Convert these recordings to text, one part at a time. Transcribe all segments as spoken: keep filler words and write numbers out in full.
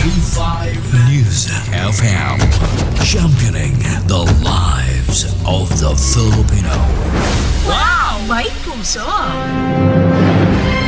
K five News F M, championing the lives of the Filipino. Wow! May puso!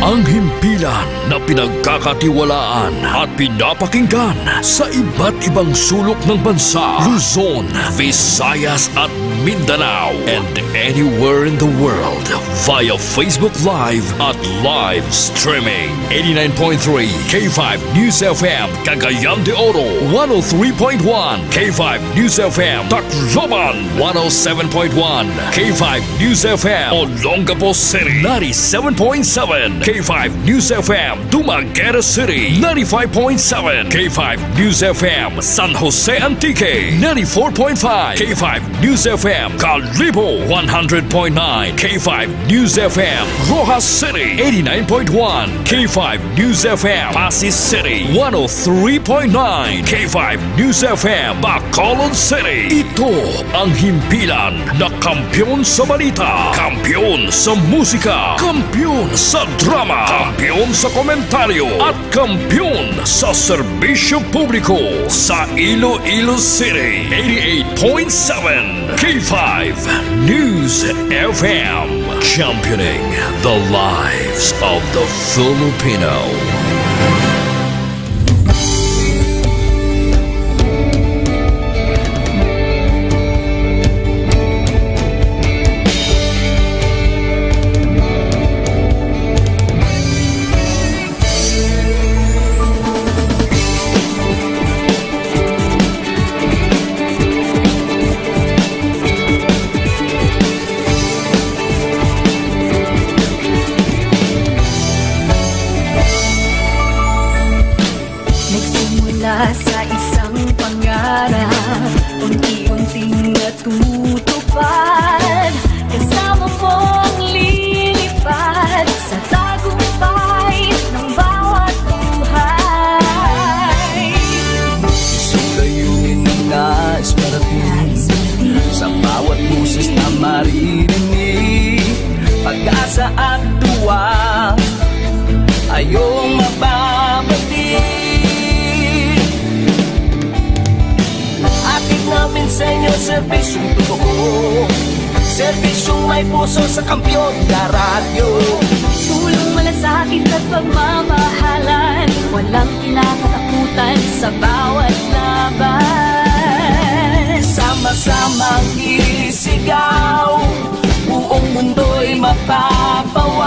Ang himpilan na pinagkakatiwalaan at pinapakinggan sa iba't ibang sulok ng bansa, Luzon, Visayas at Mindanao, and anywhere in the world via Facebook Live at live streaming. Eighty-nine point three K five News F M, Cagayan de Oro, one oh three point one K five News F M, Tacloban, one oh seven point one K five News F M, Olongapo City, ninety-seven point seven K five News F M, Dumaguete City, ninety-five point seven K five News F M, San Jose Antique, ninety-four point five K five News F M, Kalibo, one hundred point nine K five News F M, Roxas City, eighty-nine point one K five News F M, Passi City, one oh three point nine K five News F M, Bacolod City. Ito ang himpilan na kampiyon sa balita, kampiyon sa musika, kampiyon sa drama, kampiyon sa komentaryo, at kampiyon sa serbisyo publiko sa Iloilo City, eighty-eight point seven K five News F M, championing the lives of the Filipino. Nagsimula sa isang pangarap, unti-unting natutupad. Kasama mong lilipad sa tagumpay ng bawat buhay. Isang layunin na nais parating. Nais parating. Sa bawat boses na maririnig, pag-asa at tuwa, ayong mababati. Hatid namin sa inyo serbisyong totoo, serbisyong may puso sa kampiyon na radyo. Tulong, malasakit at pagmamahalan, walang kinakatakutan sa bawat laban. Sama-samang isigaw, buong mundo'y mapapawaw.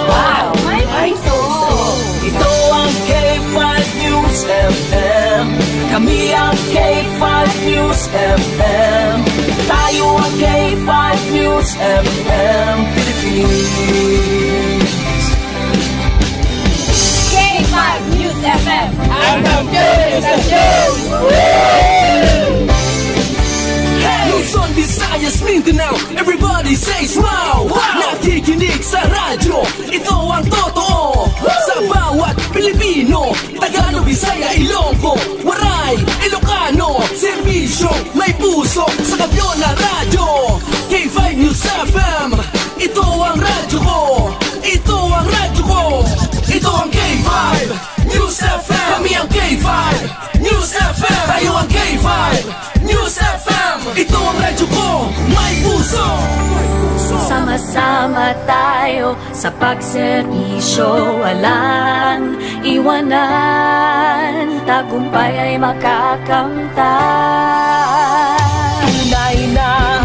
Wow! May puso! Ito ang K five News F M. Kami ang K five News F M. Tayo ang K five News F M Philippines. K five News F M. Ang kampiyon sa istasyon! Hey! Luzon, Visayas, Mindanao, everybody says wow! Wow! Nakikinig sa radyo, ito ang totoo. Sa bawat Pilipino, Tagalog, Bisaya, Ilonggo, Waray, Ilocano, serbisyo, may puso, sa kampiyon na radyo. K five News F M, ito ang radyo ko. Ito ang radyo ko. Ito ang K five News F M. Kami ang K five News F M. Tayo ang K five News F M. Ito ang radyo ko. May puso. Sama-sama tayo sa pagserbisyo, walang iwanan, tagumpay ay makakamtan. Tunay na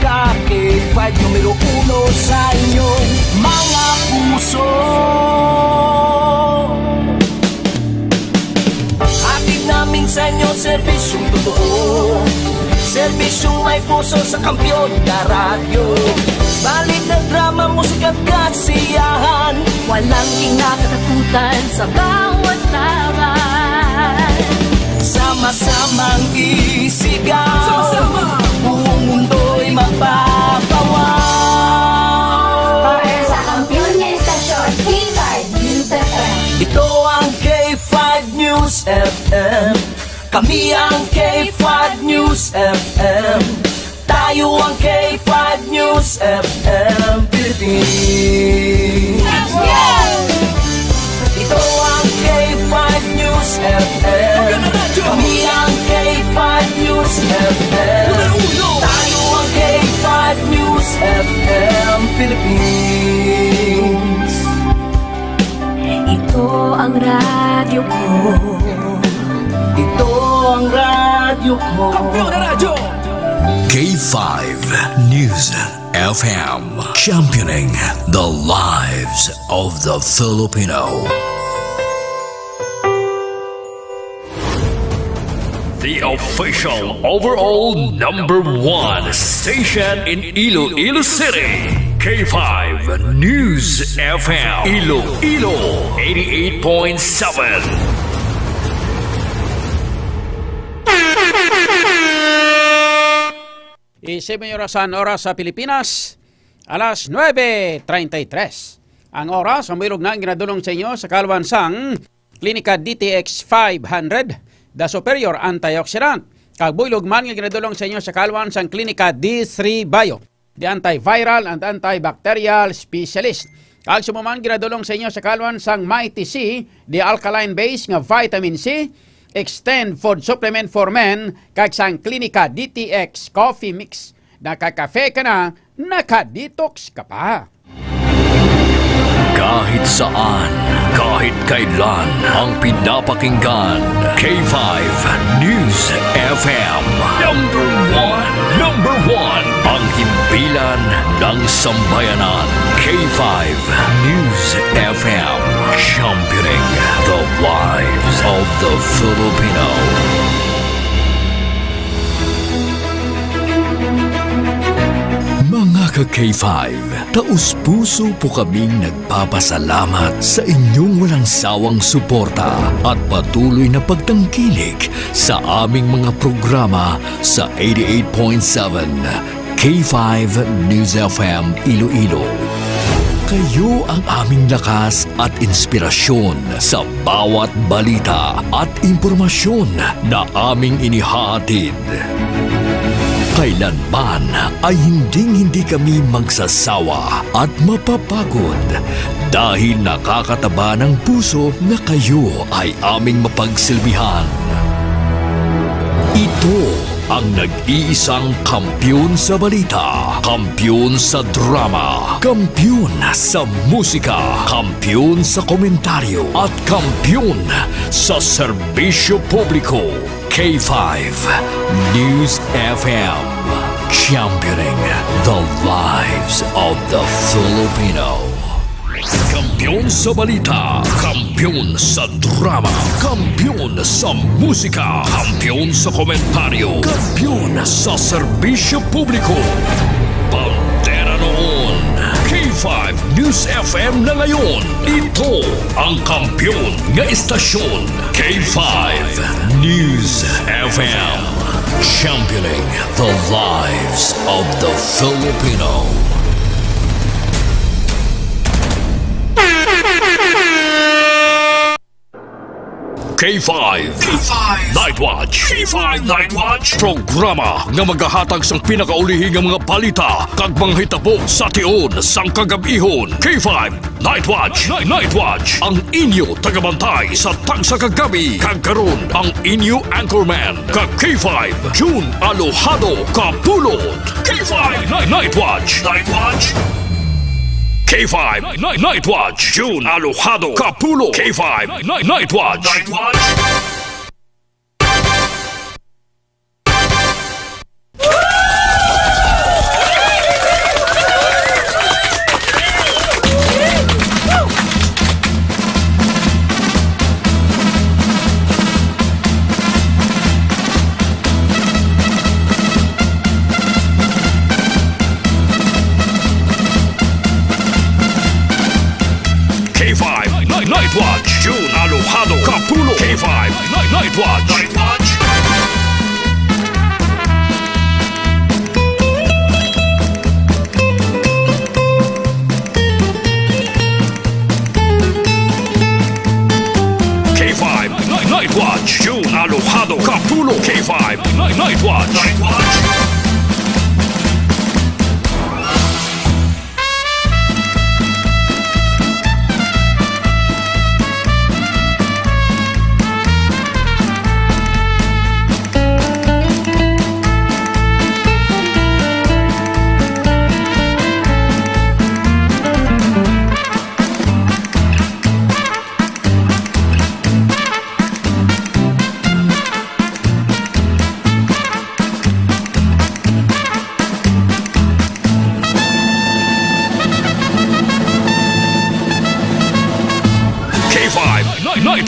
ka K five numero uno sa inyong mga puso. Hatid namin sa inyo serbisyong totoo, serbisyong may puso sa kampiyon na radyo. Balita, drama, musika at kasiyahan, walang kinakatakutan sa bawat laban. Sama-samang isigaw, sama-sama, buong mundo'y mapapawaw. Para sa kampiyon nga istasyon, K five News F M. Ito ang K five News F M. Kami ang K five News F M. Tayo ang K five News F M Philippines. Ito ang K five News Ang radyo ko. Ito ang radyo ko. Kampiyon na radyo. K five News F M, championing the lives of the Filipino. The official overall number one station in Iloilo City, K five News F M, Iloilo, eighty-eight point seven. Isip mo yung orasan, oras sa Pilipinas, alas nuebe treinta y tres. Ang oras, ang bilog na ang ginadulong sa inyo sa kalwan sang Klinika D T X five hundred, the superior antioxidant. Kag buylog man nga ginadulong sa inyo sa kalwan sang Klinika D three Bio, the antiviral and antibacterial specialist. Kag sa man ginadulong sa inyo sa kalwan sang Mighty C, the alkaline base nga vitamin C, extend food supplement for men, kag sang Klinika D T X Coffee Mix. Nakakafe ka na, nakadetox ka pa. Kahit saan, kahit kailan, ang pinapakinggan, K five News F M. Number one, number one, ang himpilan ng sambayanan, K five News F M, championing the lives of the Filipino. Mga ka-K five, taos-puso po kaming nagpapasalamat sa inyong walang sawang suporta at patuloy na pagtangkilik sa aming mga programa sa eighty-eight point seven K five News F M Iloilo. Kayo ang aming lakas at inspirasyon sa bawat balita at impormasyon na aming inihahatid. Kailanman ay hinding-hindi kami magsasawa at mapapagod dahil nakakataba ng puso na kayo ay aming mapagsilbihan. Ito ang nag-iisang kampiyon sa balita, kampiyon sa drama, kampiyon sa musika, kampiyon sa komentaryo, at kampiyon sa serbisyo publiko. K five News F M, championing the lives of the Filipino. Kampiyon sa balita, kampiyon sa drama, kampiyon sa musika, kampiyon sa komentaryo, kampiyon sa serbisyo publiko. Bandera noon, K five News F M na ngayon. Ito ang kampiyon nga istasyon, K five News F M. Championing the lives of the Filipino. K five. K five Night Watch. K five Night Watch. Programa nga magahatag sang pinakaulihi nga mga balita kag mga hitabo sa tion sang kagab-ihon. K five Night Watch. Night Watch. Ang inyo tagabantay sa tagsa ka gabi. Kag karon ang inyo anchorman ka K five, June Alojado Kapulot. K five Night, Night Watch. Night Watch. K five Night, Night Watch. June Alojado Kapulot. K five Night, Night Watch. Night Watch. K five Night, Night Watch. June Alojado Kapulot. K five Night, Night Watch. Night Watch. K five Night, Night Watch. June Alojado Kapulot. K five Night, Night Watch. Night Watch.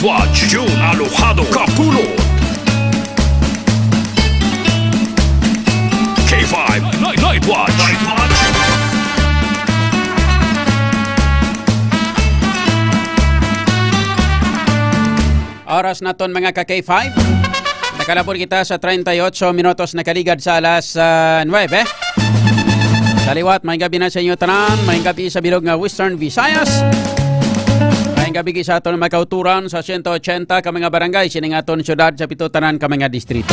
Watch June Alojado Kapulot. K five Night, Night Watch. Night Watch. Oras naton, mga ka K five. Nakalabot kita sa treinta y ocho minutos, nakaligad sa alas, ah, nuebe. Sa liwat, may gabi na sa inyo tanan, may gabi sa bilog nga Western Visayas. May gabi sa aton mga kauturan sa sento ochenta ka mga barangay sining aton syudad, sa pito tanan ka mga distrito.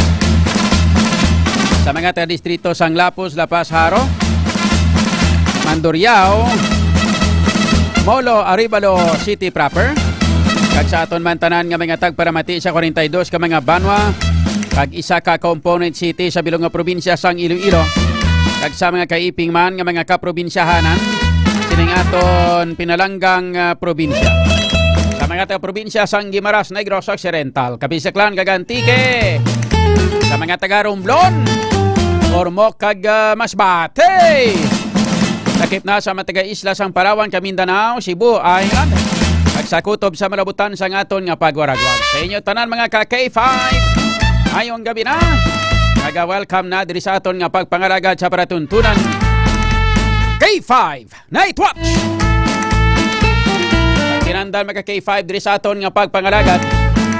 Sa mga taga-distrito sang Lapuz, La Paz, Jaro, Mandurriao, Molo, Arevalo City proper, kag sa aton man tanan nga mga tagparamati sa kwarenta y dos ka mga banwa kag isa ka component city sa bilog nga probinsya sang Iloilo, kag sa mga kaiping man nga mga kaprobinsyahanan sining aton pinalanggang, ah, probinsya. Sa mga taga-probinsya sang Guimaras, Negros Occidental, Kapisaklan, kag Antique. Sa mga taga-Romblon, Ormoc, kag, ah, Masbate. Lakip na sa mga taga-isla sang Palawan, kag Mindanao, Cebu Island, kag sa kutob sa malabutan sang aton nga pagwaragwag. Sa inyo tanan, mga ka K five, ayong gabi na. Naga-welcome na diri sa aton nga pagpangalagad sa palatuntunan. K five Night Watch. Ang kinahanglan, mga ka K five, diri sa aton nga pagpangalagad,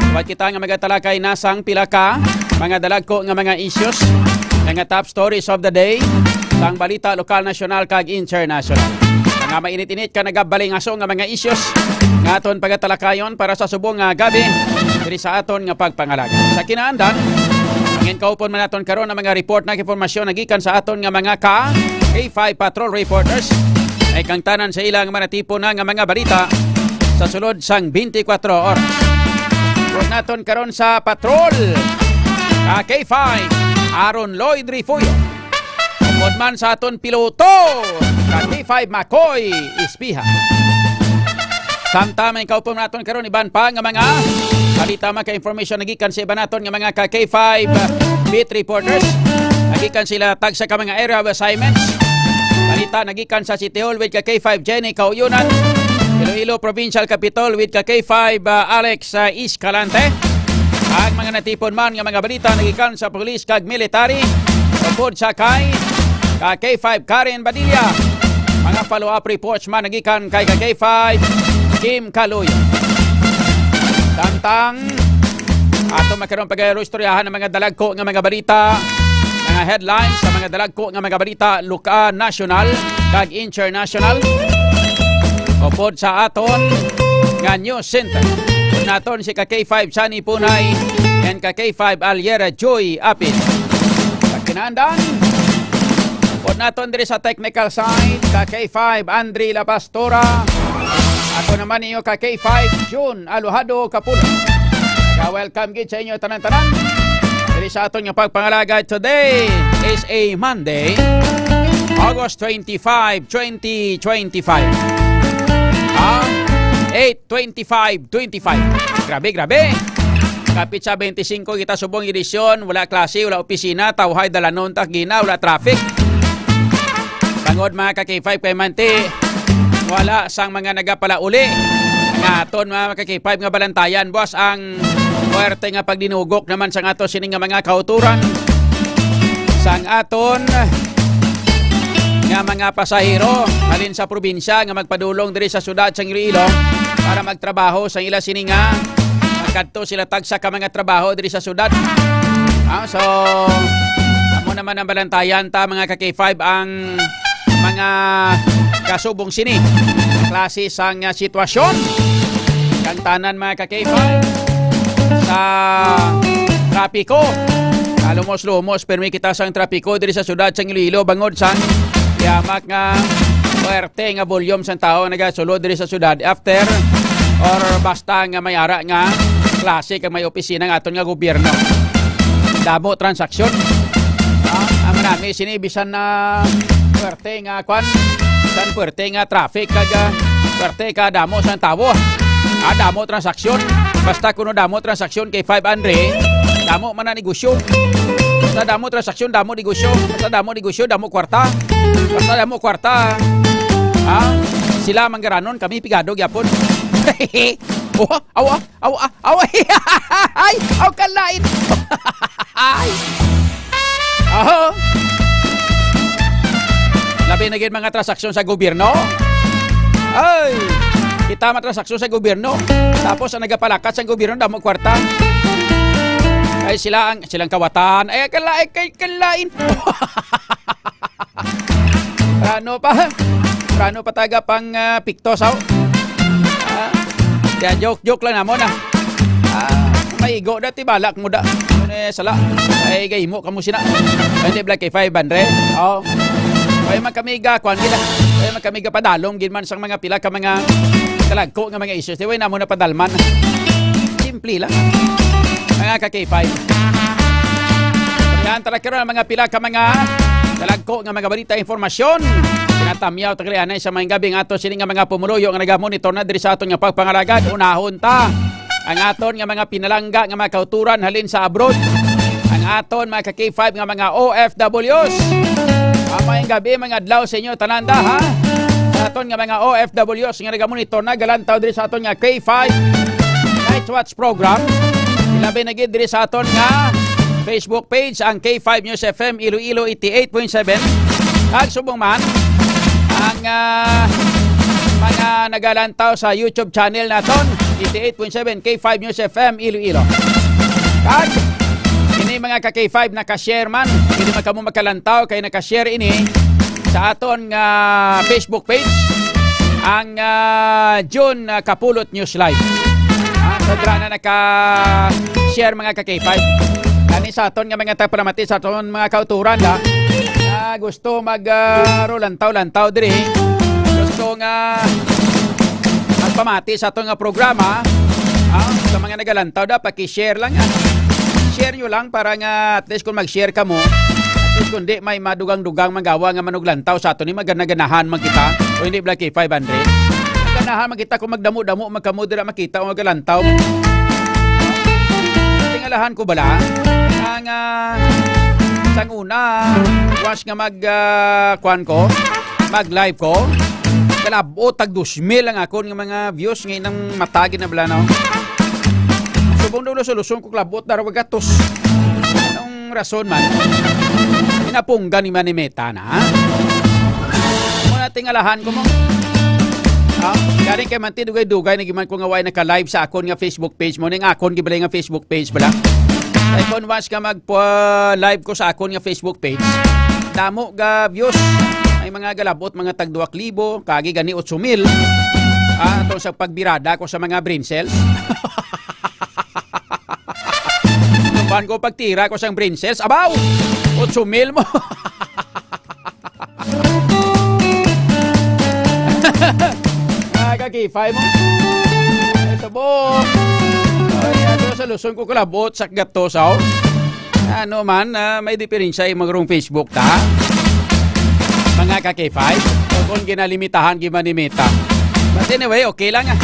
buhat kita nga magatalakay na sang pila ka mga dalagko nga mga issues, mga top stories of the day, sang balita lokal, nasyonal, kag internasyonal. Mga mainit-init ka nagabalingaso nga mga issues nga aton pagatalakayon para sa subong nga gabi diri sa aton nga pagpangalagad. Sa kinahanglan, angin kaupon man naton karon ang mga report nga impormasyon nagikan sa aton nga mga ka K five patrol reporters, ay kang tanan sa ilang manatipon na nga mga balita sa sulod sang twenty-four oras. Report naton karon sa patrol, ka K five, Aaron Lloyd Refugio. Upod man sa aton piloto, ka K five, Makoy Espiha. Samtang may kaupon naton karon, iban pa nga mga balita, mga ka-information nagikan sa iban naton nga mga ka K five beat reporters. Nagikan sila tagsa ka mga area of assignments. Balita nagikan sa City Hall with ka K five Jenny Kauyonan, Iloilo Provincial Capitol with ka K five, ah, Alex, ah, Escalante. Ang mga natipon man nga mga balita nagikan sa pulis kag military, upod sa kay ka K five Karen Badilla. Mga follow-up reports man nagikan kay ka K five Kim Kaloy. Samtang ato makaron pag-istoryahan ang mga dalagko nga mga balita, mga headlines sa mga dalagko nga mga balita, lokal, nasyonal, kag international. Upod sa aton nga news center, naton si ka K five Sunny Punay and ka K five Aliera Joy Apin. Sa kinahanglan, upod naton diri sa technical side, ka K five Andre La Pastora. Ako naman ninyo ka K five June Alojado Kapulot. Ka-welcome gid sa inyo tanan-tanan. Diri sa aton nga pagpangalagad, today is a Monday, August twenty-five, twenty twenty-five. Ah, eight twenty-five, twenty-five. Grabe, grabe. Kapit sa twenty-five kita subong edisyon, wala klase, wala opisina, tawhay dalanon ta gina, wala traffic. Bangod, mga ka K five, kay manti, wala sang mga nagapalauli. Ang aton, mga ka K five, nga balantayan, boss, ang puwerte nga pagdinugok naman sang ato sini nga mga kauturan, sang aton nga mga pasahero halin sa probinsya nga magpadulong diri sa syudad sang Iloilo para magtrabaho sa ila sini nga magkadto sila tagsa ka mga trabaho diri sa syudad. Ah, so, amo naman ang balantayan ta, mga ka K five, ang mga kasubong sini klase sang, ah, sitwasyon. Kang tanan, mga ka K five, sa trapiko. Kalumos-lumos, pirmi kita sang trapiko diri sa syudad sang Iloilo bangod sang yamak nga puwerte nga volume sang tawo nagasulod diri sa syudad after or basta nga may ara nga klase kag may opisina nga aton nga gobyerno. Damo transaksyon. Ah, ang nami sini bisan na puwerte nga kwan, bisan puwerte nga traffic kag, ah, puwerte ka damo sang tawo. Ah, damo transaksyon. Basta kuno damo transaksyon kay five hundred, damo man ang negosyo. Basta damo transaksyon, damo negosyo. Basta damo negosyo, damo kwarta. Basta damo kwarta. Ah, sila manggaranon, kami pigado gyapon. Oh, awa, awa, awa. Ay, aw kalain. Ay. Aho. Labi na gid mga transaksyon sa gobyerno. Ay, kita man transaksyon sa gobyerno. Tapos ang nagapalakat sa gobyerno, damo kwarta. Ay, sila ang, silang kawatan. Ay, kalain, kay kalain. Prano pa? Prano pa taga pang, ah, piktos, aw? Ah, kaya joke-joke lang namo na. Ah, maigo na, tibalak mo da. Ano eh, sala? Ay, gay mo, kamo sina. Ay, di, Black K five hundred. Oh. Ay, man kami ga, kuan gid, ah. Ay, man kami ga padalom gid man sang mga pila ka mga talagko nga mga issues. Di, way namo na padalman. Simple lang. Mga ka K five. Yan, tara karon ang mga pila ka mga talagko nga mga balita, informasyon. Pinatamyaw, taglianay sa mga gabi nga ato sini nga mga pumuluyo nga nagamonitor na diri sa aton nga pagpangalagad. Unahon ta ang aton nga mga pinalangga nga mga kauturan halin sa abroad. Ang aton mga ka K five nga mga O F Ws. Ang maayong gabi, mga adlaw sa inyo tanan da, ha? Sa aton nga mga O F Ws nga nagamonitor na galantaw diri sa aton nga K five Night Watch program. Ilabi na gid diri sa aton nga Facebook page, ang K five News F M Iloilo eighty-eight point seven. Kag subong man ang, ah, mga nagalantaw sa YouTube channel naton, eighty-eight point seven K five News F M Iloilo. Kag ini mga ka K five naka-share man, hindi man kamo makalantaw kay naka-share ini sa aton nga Facebook page, ang, ah, June, ah, Kapulot News Live. Ah, sobra na naka-share, mga ka K five. Kani sa aton nga mga tagpalamati sa aton mga kauturan, ha? Ah, gusto mag, ah, ro lantaw-lantaw diri. Gusto nga magpamati sa aton nga programa, ah, sa mga nagalantaw da, paki-share lang, ah. Share nyo lang para nga at least kung mag-share kamo, at least kung di may madugang-dugang magawa nga manuglantaw sa aton, ni magana-ganahan man kita. O hindi, Black K five hundred. Ganahan man kita kung magdamo-damo man kamo dira makita o magalantaw. Tingalahan ko bala ang, ah, sang una, once nga mag, ah, kuan ko, mag-live ko, kalabot tag dos mil ang akon nga mga views, nga inang mata gid na bala, no? Subong daw luso-luson ko, kalabot na raw gatos. Anong rason man? Pinapunggan ni Manimeta na, ha? Muna tingalahan ko mo. Ha? Gani kay manti dugay-dugay na giman ko nga way naka-live sa akon nga Facebook page mo, ning akon gibalay nga Facebook page bala. Kay kon once ka mag, uh, live ko sa akon nga Facebook page, damo ga views. Ay mga galabot, mga tag duwa ka libo, kagi gani otso mil. Ah, ato sa pagbirada ko sa mga brain cells. Naman ko pagtira ko sang brain cells, abaw! Otso mil mo. Ah, kakifay mo. Ito po. Ay, ano, sa Luzon ko kalabot, sa gatos, aw. Ano man, ah, may diferensya yung mga rong Facebook, ta? Mga kakifay. O kung ginalimitahan, gimanimita. But anyway, okay lang, ah.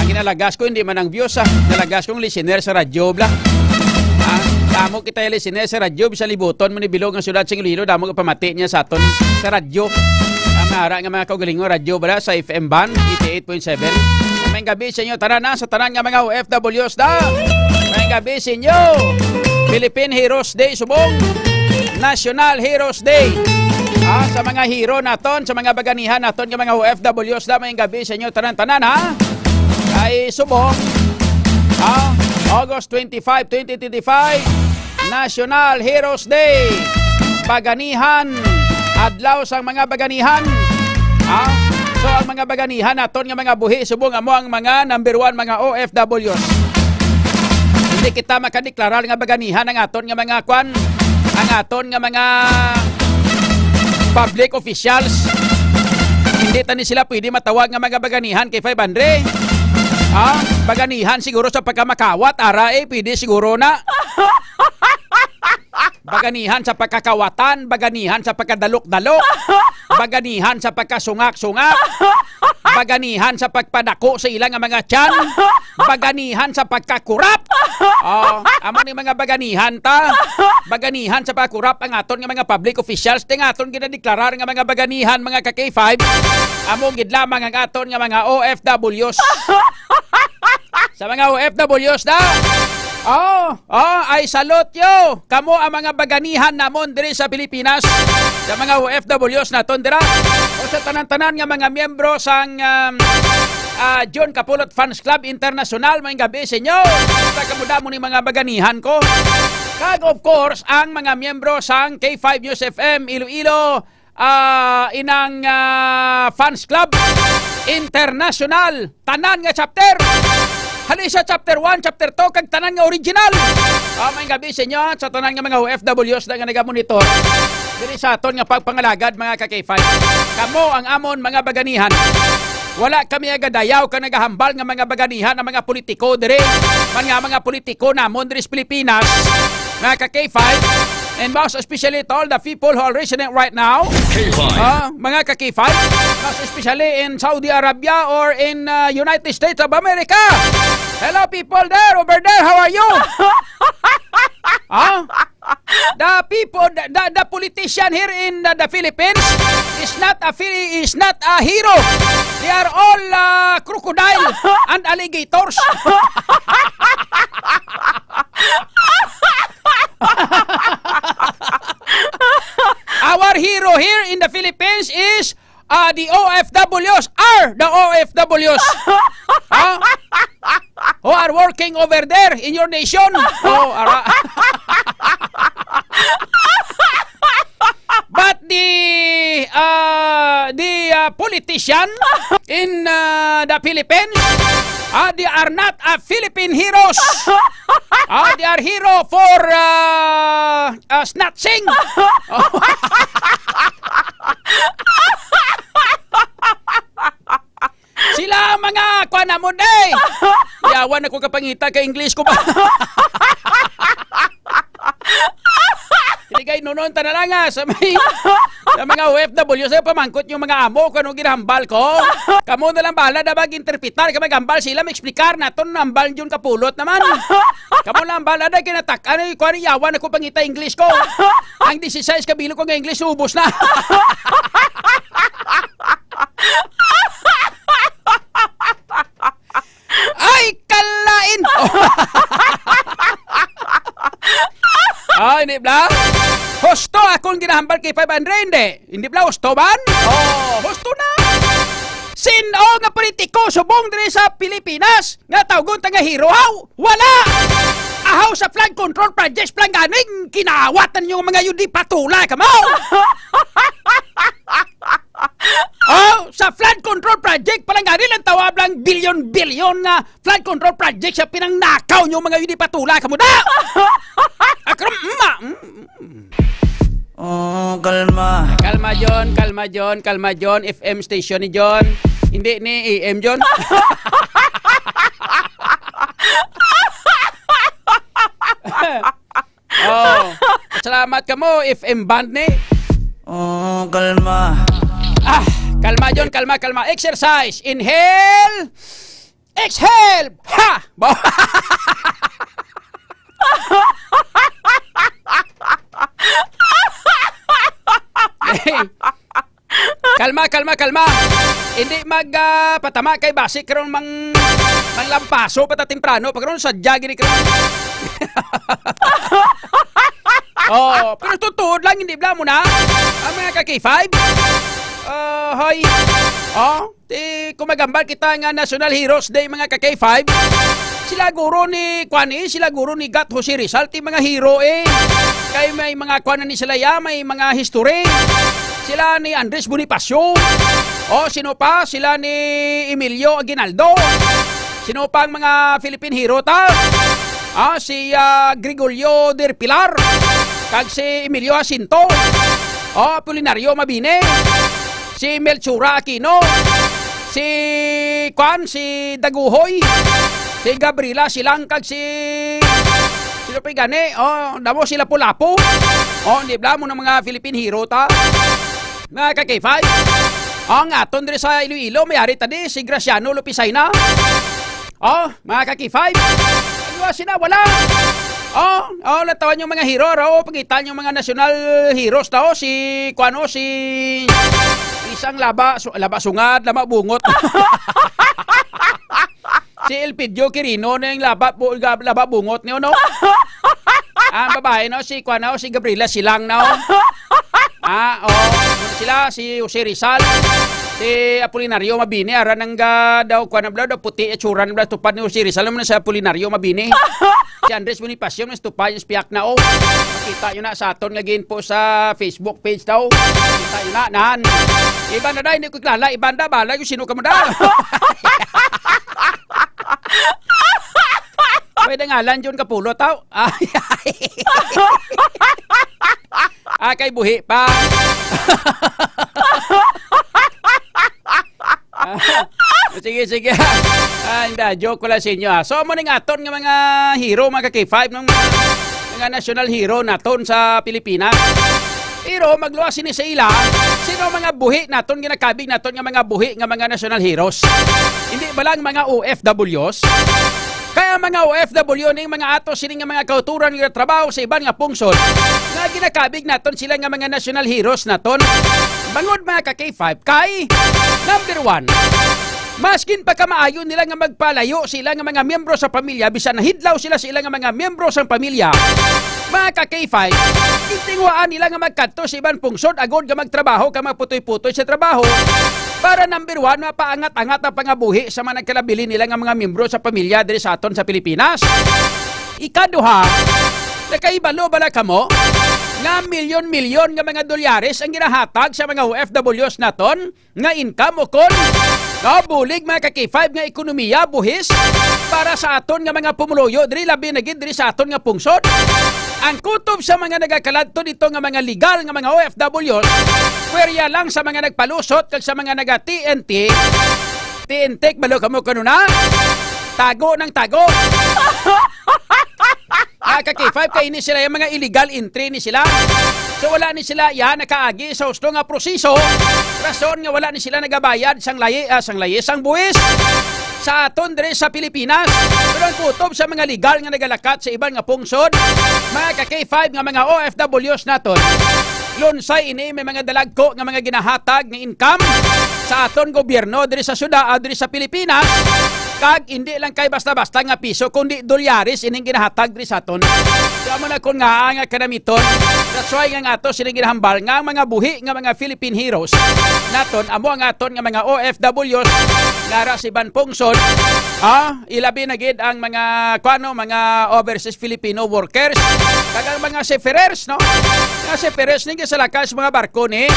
Ang ginalagas ko, hindi man ang views, ah. Nalagas kong listener sa radyo, bla. Ah, damo kita yung listener sa radyo, bisan libuton mo ni bilog ang syudad sing Iloilo, damo ka pamati niya sa aton sa radyo. Ang ara nga mga kaugalingon, radyo, bla, sa F M band, eighty-eight point seven. May gabi sa inyo, tanan na, sa tanan nga mga O F Ws da. May gabi sa inyo. Philippine Heroes Day, subong. National Heroes Day. Ah, sa mga hero naton, sa mga baganihan naton nga mga O F Ws da, may gabi sa inyo, tanan-tanan, ha? Kay subong, ah, August twenty-five, twenty twenty-five, National Heroes Day. Baganihan, adlaw sang mga baganihan. Ah, so ang mga baganihan naton nga mga buhi subong amo ang mga number one, mga O F Ws. Hindi kita makadeklarar nga baganihan ang aton nga mga kwan, ang aton nga mga public officials. Hindi tani sila pwede matawag nga mga baganihan kay five hundred. Ah, baganihan siguro sa pagkamakawat, ara eh, pwede siguro na. Baganihan sa pagkakawatan, baganihan sa pagkadalok-dalok, baganihan sa pagkasungak-sungak, baganihan sa pagpadako sa ila nga mga tiyan, baganihan sa pagkakurap. Oh, amo ni mga baganihan ta. Baganihan sa pagkurap ang aton nga mga public officials, ting aton ginadeklarar nga mga baganihan, mga ka K five. Amo gid lamang ang aton nga mga O F Ws. Sa mga O F Ws na. Oh, oh, I salute you. Kamo ang mga baganihan namon diri sa Pilipinas. Sa mga O F Ws naton dira. O sa tanan-tanan nga mga miyembro sang, um, ah, John Kapulot Fans Club International, may gabi sa inyo. Sa kamudamo ni mga baganihan ko. Kag of course, ang mga miyembro sang K five News F M Iloilo, ah, inang, ah, Fans Club International, tanan nga chapter. Hali sa chapter one, chapter two, kag tanan nga original. Ah, may gabi sa inyo, ha, sa tanan nga mga O F Ws na nga nagamonitor diri sa aton nga pagpangalagad, mga ka-K five. Kamo ang amon mga baganihan. Wala kami agadayaw ka nagahambal nga mga baganihan ang mga politiko diri. Man nga mga politiko namon diri sa Pilipinas, mga ka-K five, and most especially to all the people who are listening right now. K five. Ah, mga ka-K five, most especially in Saudi Arabia or in, uh, United States of America. Hello, people there, over there, how are you? Ah? The people, the, the, the politician here in the, the Philippines is not a Phili-, is not a hero. They are all, uh, crocodile and alligators. Our hero here in the Philippines is, uh, the O F Ws are the O F Ws. Huh? Who are working over there in your nation. Oh, ara. But the, uh, the, uh, politician in, uh, the Philippines, uh, they are not a Philippine heroes. Uh, they are hero for, uh, uh, snatching. Sila ang mga kuan namon, eh. Yawan ako kapangita kay English ko ba? Hindi kay nunon ta na lang, ah, sa may, sa mga O F W, sa pamangkot yung mga amo kung anong ginahambal ko. Kamo na lang bahala na mag-interpretar, ka maghambal sila, mag-explicar naton hambal yun kapulot naman. Kamo lang bahala na kinatak-, ano, kuan, yawan ako pangita English ko. Ang dieciséis ka bilog ko nga English, ubos na. Ay, kalain! Ah, hindi bla? Husto akong ginahambal kay five hundred, hindi. Hindi bla, husto man? Oh, husto na. Sin-o nga politiko subong diri sa Pilipinas nga tawgon ta nga hero, haw? Wala! Ahaw sa flood control projects pa lang ganing kinawatan yung mga yun di patula, kamo! Oh, sa flood control project pa lang gani lang tawag lang bilyon-bilyon nga flood control project sa pinangnakaw nyo mga yun di patula, kamo da! Akram, ma, mm, mm. Oh, kalma. Kalma, John. Kalma, John. Kalma, John. F M station ni John. Hindi ni A M, John. Oh. Salamat kamo, F M band ni. Oh, kalma. Ah, kalma, John. Kalma, kalma. Exercise. Inhale. Exhale! Ha! Bo-, kalma, kalma, kalma. Hindi mag, ah, patama kay basi karon mang, manglampaso pa ta temprano. Pag karon sadya gini karon. Oh, pero tutuod lang, hindi bla mo na. Ang mga ka-K five. Ah, hoy. Oh. Ti, kung magambal kita nga National Heroes Day, mga ka-K five, sila guro ni, kwan eh, sila guro ni Gat Jose Rizal, ti mga hero eh. Kay may mga kwan ni sila ya, may mga history. Sila ni Andres Bonifacio. O, sino pa? Sila ni Emilio Aguinaldo. Sino pa ang mga Philippine hero ta? Ah, si, ah, Gregorio del Pilar. Kag si Emilio Jacinto. O, Apolinario Mabini. Si Melchora Aquino, si, kwan, si Daguhoy, si Gabriela Silang, kag si, sino pa gani? Oh, damo si Lapu-Lapu. Oh, di bla mo ng mga Philippine hero ta. Mga ka-K five. Oh, ang aton diri sa Iloilo, may ari ta di, si Graciano Lupisay na. Oh, mga ka-K five. Ano sila? Wala. Oh, oh, latawan yung mga hero, ro. Pangitan yung mga national heroes tao. Si, kuano, si isang laba, su-, laba sungad, laba bungot. Si Elpidio Quirino na yung laba, bu-, ga-, laba bungot niyo, no? Ang babae, no? Si, kuwan, no? Si Gabriela Silang, no? Ah, oh. Sila, si Jose Rizal, si Apolinario Mabini, ara nang ga-, daw, kuwan, na bla, daw puti, itsura na bla, tupad ni Jose Rizal, naman sa Apolinario Mabini. Si Andres Bonifacio, mas tupad yung spiak na, oh. Makita yun na sa aton nga gin po sa Facebook page daw. Makita yun na, nan. Iban na da, hindi ko kilala. Iban da, bala yung sino ka mo da. Pwede ngalan, Jun Kapulot, tao. Ay, ay. Ah, kay buhi pa. Ah, sige, sige. Ah, hindi, joke ko lang sa inyo, ah. So, amo ning aton nga mga hero, mga ka-K five, ng mga national hero naton sa Pilipinas. Pero magluwas sini sa ila, sino mga buhi naton, ginakabig naton nga mga buhi nga mga national heroes? Hindi ba lang mga O F Ws? Kaya mga O F W ning mga ato sini nga mga kauturan nga trabaho sa iban nga pungsod nga ginakabig naton sila nga mga national heroes naton. Bangod, mga ka-K five, kay number one, maskin pa kamaayo nila nga magpalayo sila nga mga miyembro sa pamilya, bisan nahidlaw sila sa ila nga mga miyembro sang pamilya, mga ka-K five, gintinguhaan nila nga magkadto sa iban pungsod agod nga magtrabaho kag magputoy-putoy sa trabaho para, number one, mapaangat-angat ang pangabuhi sa mga nagkalabili nila nga mga miyembro sa pamilya diri sa aton sa Pilipinas. Ikaduha, nakahibalo bala kamo nga milyon-milyon nga mga dolyares ang ginahatag sa mga O F Ws naton nga income, o kon, no, bulig, mga ka-K five, nga ekonomiya, buhis para sa aton nga mga pumuluyo diri, labi na gid diri sa aton nga pungsod? Ang kutob sa mga nagakaladto dito nga mga legal nga mga O F Ws, pwerya lang sa mga nagpalusot kag sa mga naga-T N T. T N T, balo kamo kanuna? Tago ng tago. Ah, ka-K five, kay ini sila yung mga illegal entry ni sila. So, wala ni sila yan nakaagi sa husto nga proseso. Rason nga wala ni sila nagabayad sang layi, ah, sang layi, sang buwis sa aton diri sa Pilipinas. Pero ang kutob sa mga legal nga nagalakat sa iban nga pungsod, mga ka-K five nga mga O F Ws naton, lunsay ini may mga dalagko nga mga ginahatag nga income sa aton gobyerno diri sa syudad, ah, diri sa Pilipinas, kag hindi lang kay basta-basta nga piso, kundi dolyares ining ginahatag diri sa aton. Kaya mo na kun nga nga kanamiton, that's why nga, nga ato sini ginahambal nga ang mga buhi nga mga Philippine heroes naton, amo ang aton nga mga O F Ws nga ara sa iban pungsod, ah, ilabi na gid ang mga, kuano, mga overseas Filipino workers, kag ang mga seafarers, no? Nga seafarers ni sa lakas mga barko ni,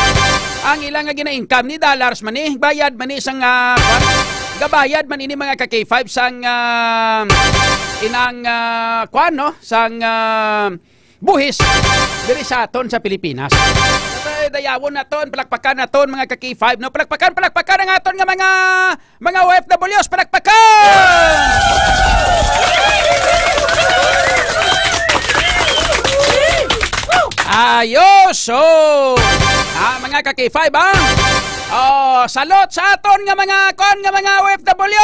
ang ilang nga gina-income ni dollars man ni, bayad man ni sang, ah, kwan, gabayad man ini, mga ka-K five, sang, ah, inang, ah, kwan, no? Sang, ah, buhis diri sa aton sa Pilipinas. Kaya dayawon naton, palakpakan naton, mga ka-K five, no? Palakpakan, palakpakan ang aton nga mga, mga O F Ws, palakpakan! Ayos! So, ah, mga ka-K five, ah. Oh, salot sa aton nga mga, kon, nga mga O F W!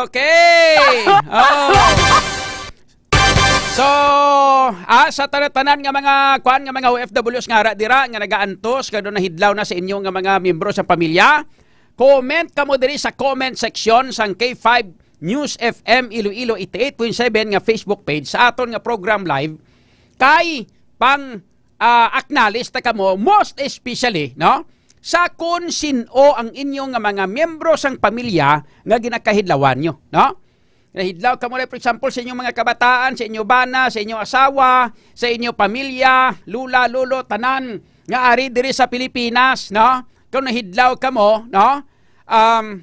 Okay. Oh. So, ah, sa tanan-tanan nga mga, kwan, nga mga O F Ws nga ara dira nga nagaantos kag nahidlaw na sa inyo nga mga miyembro sa pamilya, comment kamo diri sa comment section sang K five News F M Iloilo eighty-eight point seven nga Facebook page sa aton nga program live, kay pang, ah, acknowledge ta kamo, most especially, no, sa kun sin-o ang inyo nga mga miyembro sang pamilya nga ginakahidlawan nyo, no? Nahidlaw kamo, like, for example, sa inyong mga kabataan, sa inyong bana, sa inyong asawa, sa inyong pamilya, lula, lolo, tanan nga ari diri sa Pilipinas, no? Kung nahidlaw kamo, no? Um,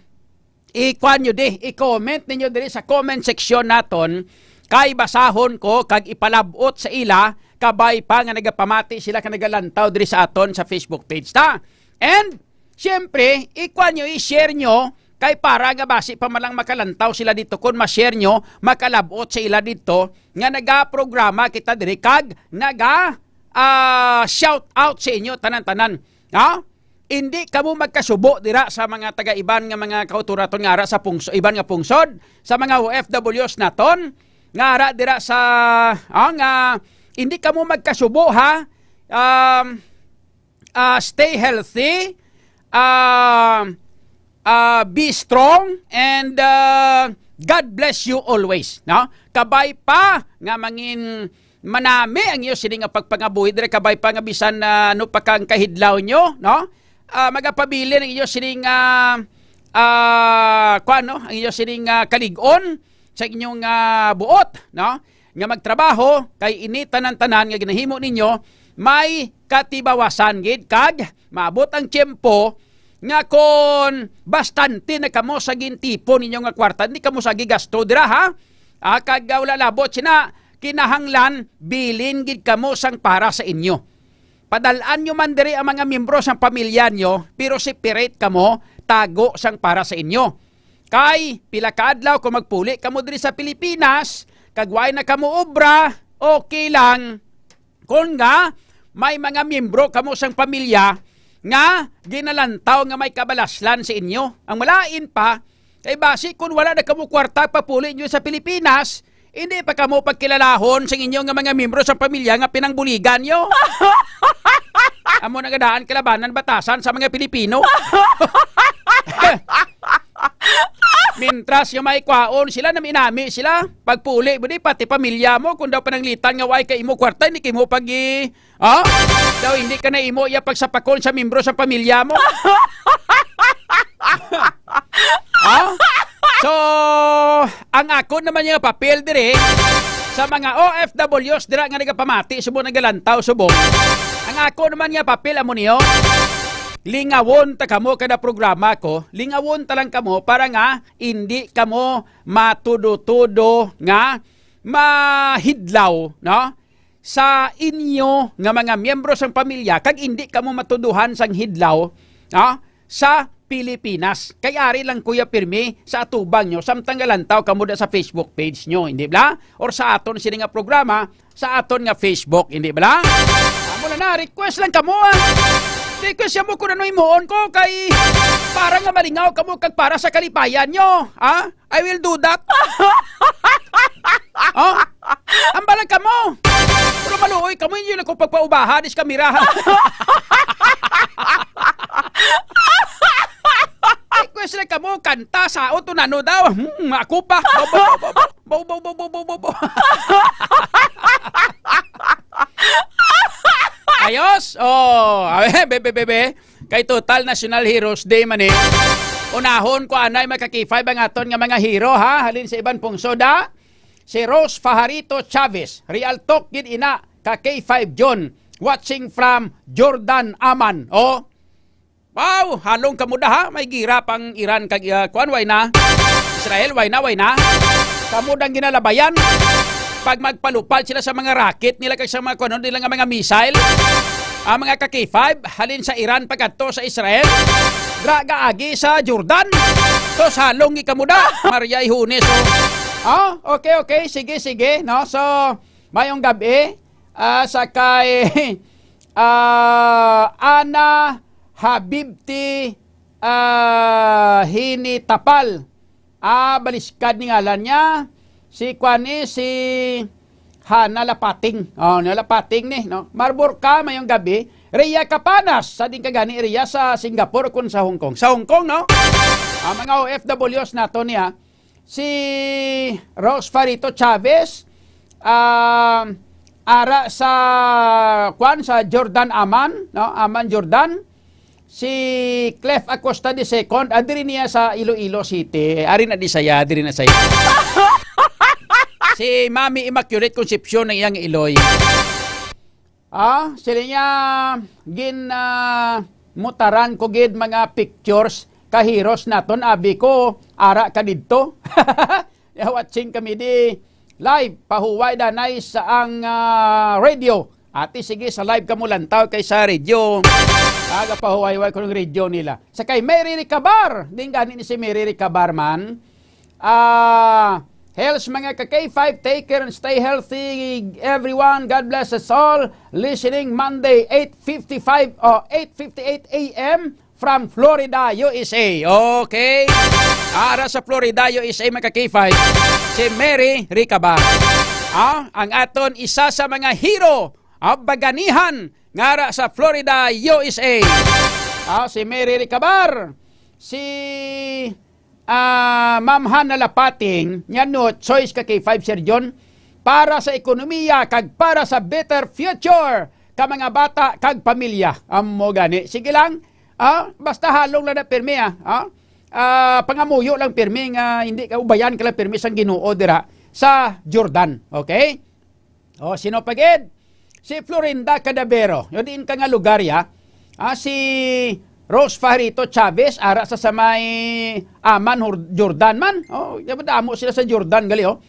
i-kuan nyo di, i-comment ninyo diri sa comment section naton, kay basahon ko kag ipalab-ot sa ila, kabay pa nga nagapamati sila kag nagalantaw diri sa aton sa Facebook page ta. And, siyempre, i-kuan nyo, i-share nyo, kay para nga basi pa man lang makalantaw sila dito, kung ma-share nyo, makalab-ot sa ila dito, nga nagaprograma kita diri kag naga, ah, shout out sa inyo tanan-tanan. Ha? Hindi kamo magkasubo dira sa mga taga-iban nga mga kautoraton nga ara sa pungso-, iban nga pungsod, sa mga O F Ws naton nga ara dira sa, ah, nga hindi kamo magkasubo, ha. Um, ah, stay healthy, ah, ah, be strong and, ah, God bless you always, no? Kabay pa nga mangin manami ang iyo sini nga pagpangabuhi diri, kabay pa nga bisan, ah, ano pa kang kahidlaw nyo, no? Ah, magapabilin ang iyo sining, ah, ah, kuwan, no? Ang iyo sining, ah, kalig-on sa inyong, ah, buot, no? Nga magtrabaho, kay ini tanan-tanan nga ginahimo ninyo may katibawasan gid, kag maabot ang tiyempo nga kon bastante na kamo sa gintipon ninyo nga kwarta, hindi kamo sa gigasto dira, ha? Ah, kag, ah, wala labot sina, kinahanglan bilin gid kamo sang para sa inyo. Padal-an nyo man diri ang mga miyembro sang pamilya nyo, pero separate kamo, tago sang para sa inyo. Kay pila ka adlaw kung magpuli kamo diri sa Pilipinas, kag way na kamo obra, okay lang. Kon nga may mga miyembro kamo sang pamilya nga ginalantaw nga may kabalaslan sa inyo, ang malain pa, kay basi kon wala na kamo kwarta papuli nyo sa Pilipinas, hindi pa kamo pagkilalahon sang inyo nga mga miyembro sa pamilya nga pinangbuligan nyo. Amo na nga daan kalabanan batasan sa mga Pilipino. Mintras nga may kwaon sila, nami-nami sila. Pagpuli mo di, pati pamilya mo, kung daw pananglitan nga way kay imo kwarta, hindi kay mo pag i-, oh? Daw hindi ka na imo iya pagsapakon sa membro sa pamilya mo. Oh? So, ang ako naman nga papel diri sa mga O F Ws dira nga nagapamati subong nagalantaw subong. Ang ako naman nga papel amo niyo, lingawon ta kamo kada programa ko, lingawon ta lang kamo para nga hindi kamo matudo-tudo nga mahidlaw, no? Sa inyo nga mga miyembro sang pamilya, kag hindi kamo matuduhan sang hidlaw, no? Sa Pilipinas. Kay ari lang, Kuya Pirmi, sa atubang nyo, samtang galantaw kamo da sa Facebook page nyo, hindi bala? Or sa aton sini nga programa, sa aton nga Facebook, hindi bala? Amo na na, request lang kamo, ah. Request mo kung ano imuon ko, kay para nga malingaw kamo kag para sa kalipayan nyo, ah. I will do that. Oh, ang balag kamo. Pero maluoy kamo, inyo lang ko pagpaubahan is kamera. Request lang kamo, kanta, sao to nano daw. Hmm, ako pa. Bobo, bobo, bobo. Bobo, bobo, bobo, bobo. Ayos? Oh, awe, bebe, bebe. Kay total National Heroes Day man eh. Unahon ko anay, mga ka-K five, ang aton nga mga hero, ha? Halin sa iban pungsod, ha? Si Rose Fajarito Chavez, Real Talk gid ina, ka K five John, watching from Jordan, Amman. Oh. Wow, halong kamo da, ha? May gira pang Iran kag, ah, kuan, way na. Israel, way na, way na. Kamo dang ginalabayan. Pag magpalupad sila sa mga rocket nila kag sa mga kuan nila nga mga missile, ang mga ka K five, halin sa Iran pagkadto sa Israel, dra gaagi sa Jordan. Tos halong gid kamo da, Maria Ihunes, oh. Ah, okay, okay, sige, sige, no? So, mayong gabi, ah, sa kay, ah, Ana Habibti, ah, Hini Tapal. Ah, Baliskad ni ngalan niya. Si kuan ni, si Hana Lapating. Oh, ni Lapating ni, no? Marburka, mayong gabi. Rhea Capanas, sa din ka gani area sa Singapore kun sa Hong Kong. Sa Hong Kong, no? Ang mga O F Ws nato niya. Si Rose Farito Chavez, um, ara sa, kuan, sa Jordan, Amman, no? Amman, Jordan. Si Clef Acosta the second, ah, diri niya sa Iloilo City. Ari na di saya, diri na saya. Si Mami Immaculate Concepcion ang iyang iloy. Ah, sila niya, gin, ah, mutaran ko gid mga pictures, kahiros naton, abi ko, ara ka didto. Ya, watching kami di live, pahuway danay sa ang, ah, radio. Ati, sige, sa live kamo lantaw kay sa radio. Aga pahuway-huway ko ng radio nila. Sa kay Mary Ricabar, din gani ni si Mary Ricabar man. Ah, health, mga ka K five, take care and stay healthy, everyone. God bless us all. Listening Monday, eight fifty-five, oh, eight fifty-eight A M from Florida, U S A. Okay? Ara sa Florida, U S A, mga ka K five, si Mary Ricabar. Ah, ang aton isa sa mga hero, ah, baganihan, nga ara sa Florida, U S A. Ah, si Mary Recabar, si, ah, Ma'am Hannah Lapating, nya no choice ka kay five, Sir John, para sa ekonomiya kag para sa better future ka mga bata kag pamilya. Amo gani. Sige lang, ah, basta halong lang na pirmi, ah. Ah, ah, pangamuyo lang pirmi nga hindi ka ubayan ka lang pirmi sang Ginoo dira sa Jordan. Okay? Oh, sino pa gid? Si Florinda Cadavero. Yo, diin ka nga lugar ya? Ah, si Rose Fajarito Chavez, ara sa, sa may Amman, Hor-, Jordan man. Oh, di ba damo sila sa Jordan, gali, oh.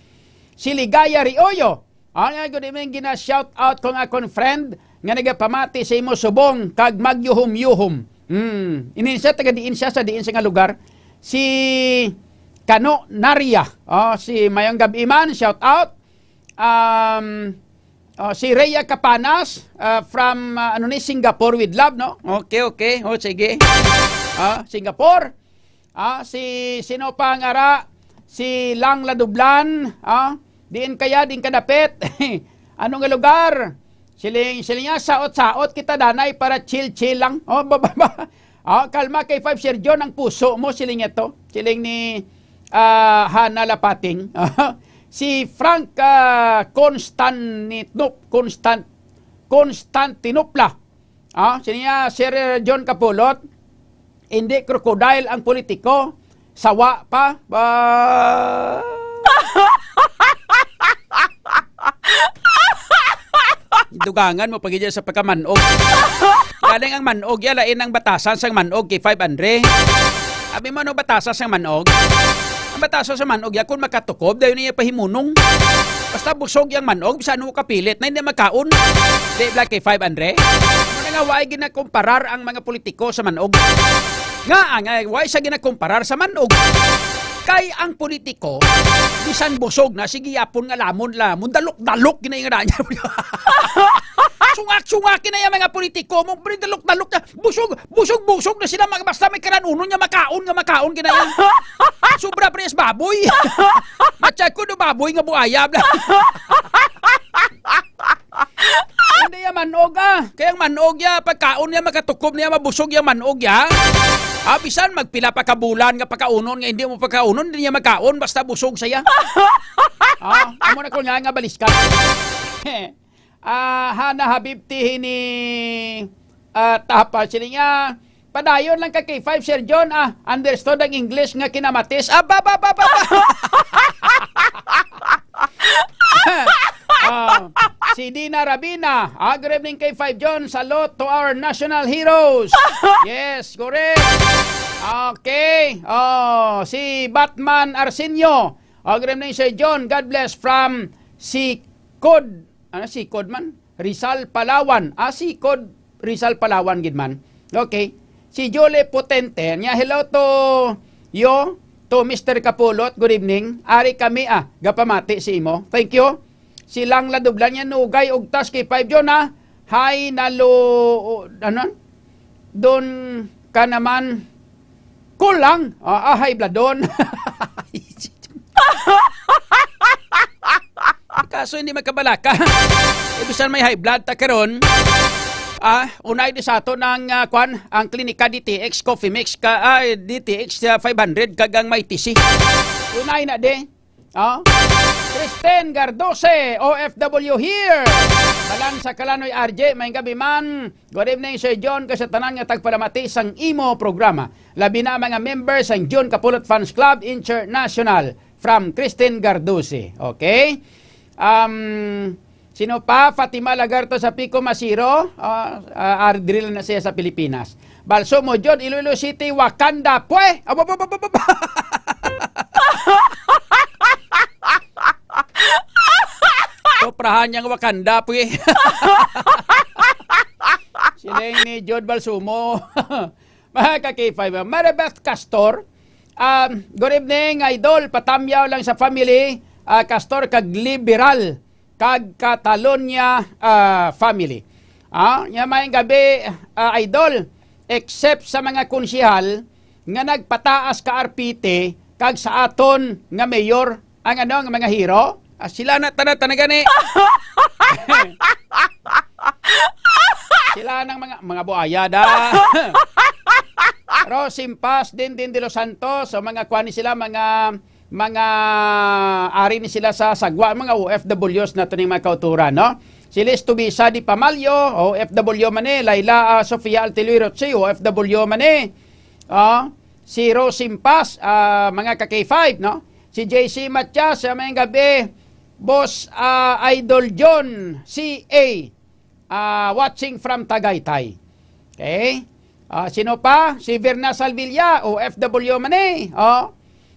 Si Ligaya Rioyo. Ah, nga, good evening, gina-shout out ko nga akon friend nga nagapamati sa imo subong kag magyuhom-yuhom. Hmm, inin siya, taga diin siya, sa diin siya nga lugar? Si Kano Naria. Oh, si Mayong Gabi man, shout out. Um, oh, si Rhea Capanas, ah, from, ah, ano ni, Singapore with love, no? Okay, okay. Oh, sige. Ah, Singapore. Ah, si sino pa ang ara? Si Lang Ladublan, ah, diin kaya, diin kadapit? Ano nga lugar? Siling, siling niya, saot-saot kita, danay, para chill-chill lang. Oh, ba, ba, ba. Ah, kalma kay five, Sir John, ang puso mo, siling niya to. Siling ni, ah, Hana Lapating. Si Frank, ah, Constantinop-, Constan-, Constantinopla. Ah, siling niya, Sir John Kapulot, hindi crocodile ang politiko. Sawa pa. Ba? Dugangan mo pag sa pagkamanog. Galing ang manog, ya, lain ang batasan sang manog kay five Andre. Abi mo, ano batasan sang manog? Ang batasan sa manog, ya, kung makatukob, dayon niya pahimunong. Basta busog yang manog, bisan mo kapilit na hindi makaon. Di ba kay five Andre? Muna nga, why ginakomparar ang mga politiko sa manog? Nga, nga, why sa ginakomparar sa manog? Kay ang politiko, bisan busog na, sige yapon nga lamon, lamon, dalok-dalok, gina-, nga niya. Sungak-sungak, kinaya mga politiko mo, pre, dalok-dalok na, busog, busog, busog na sila, mag-, basta may karanunon niya, makaon nga makaon, kinaya. Sobra, pre, is baboy. Matsyag ko do baboy nga buaya, bla. Hindi ya manog, ah. Kaya ang manog ya, pagkaon niya, makatukob niya, mabusog ya manog ya. Ah, bisan magpila pa ka bulan nga pagkaunon nga hindi mo pagkaunon, hindi niya magkaon, basta busog siya. Ah, amo na ko niya nga baliskan. Ah, Hana Habibti ni, ah, Tapa, sila niya, padayon lang ka kay five, Sir John, ah, understood ang English nga kinamatis. Ah, ba, ba, ba, ba, ba. Ah, si Dina Rabina, ah, good evening kay five John. Salute to our national heroes. Yes, correct. Okay. Oh, si Batman Arsenio. Ah, good evening, Sir John. God bless from Sikod. Ano, Sikod man? Rizal, Palawan. Ah, Sikod, Rizal, Palawan gid man. Okay. Si Jole Potente, niya, "Hello to you, to Mister Kapulot. Good evening. Ari kami, ah, gapamati si imo." Thank you. Si Lang Ladublan niya, "Nugay ugtas kay five John, ah. Hay nalo, ano? Doon ka naman. Kulang. Ah, ah, hay bladon." Kaso hindi magkabalaka. Bisan may high blood ta karon. Ah, unay di sa ato ng, ah, kwan, ang Klinika D T X Coffee Mix ka, ay, D T X, ah, five hundred kag ang may T C. Unay na di. Ah? Kristen Gardose, O F W here. Balan sa Kalanoy, R J, may gabi man. Good evening, Sir John, kag sa tanan nga tagpalamati sang imo programa. Labi na ang mga members sang John Kapulot Fans Club International. From Christine Garduce. Okay? Um, sino pa? Fatima Lagarto sa Pico Masiro. Ah, ah, ar-, diri lang na siya sa Pilipinas. Balso mo, John, Iloilo City, Wakanda, pwe! Aba, ba, ba, ba, ba, ba. Soprahan niyang Wakanda, pwe. Siling ni Jod Balsumo. Mga ka-K five, Maribeth Castor, um, good evening, Idol. Patamyaw lang sa family, ah, Castor, kag liberal, kag Catalonia, ah, family. Ah, nya, maayong gabi, ah, Idol. Except sa mga konsihal nga nagpataas ka arpite kag sa aton nga mayor, ang ano, ang mga hero, ah, sila na, tana, tana gani. Sila nang mga, mga buaya da. Rose Impas, Dindin De Los Santos, so mga kuan ni sila, mga, mga ari ni sila sa Sagwa, mga O F Ws na to ning mga kauturan, no? Si Liz Tubisa Di Pamalyo, O F W man eh, Laila, ah, Sofia Altiluy Roche, O F W man eh. Ah, si Rose Impas, ah, mga ka K five, no? Si J C Matias, sa mayang gabi, Boss, ah, Idol John, C A, ah, watching from Tagaytay. Okay? Ah, sino pa? Si Verna Salvilla, O F W man eh. Oh.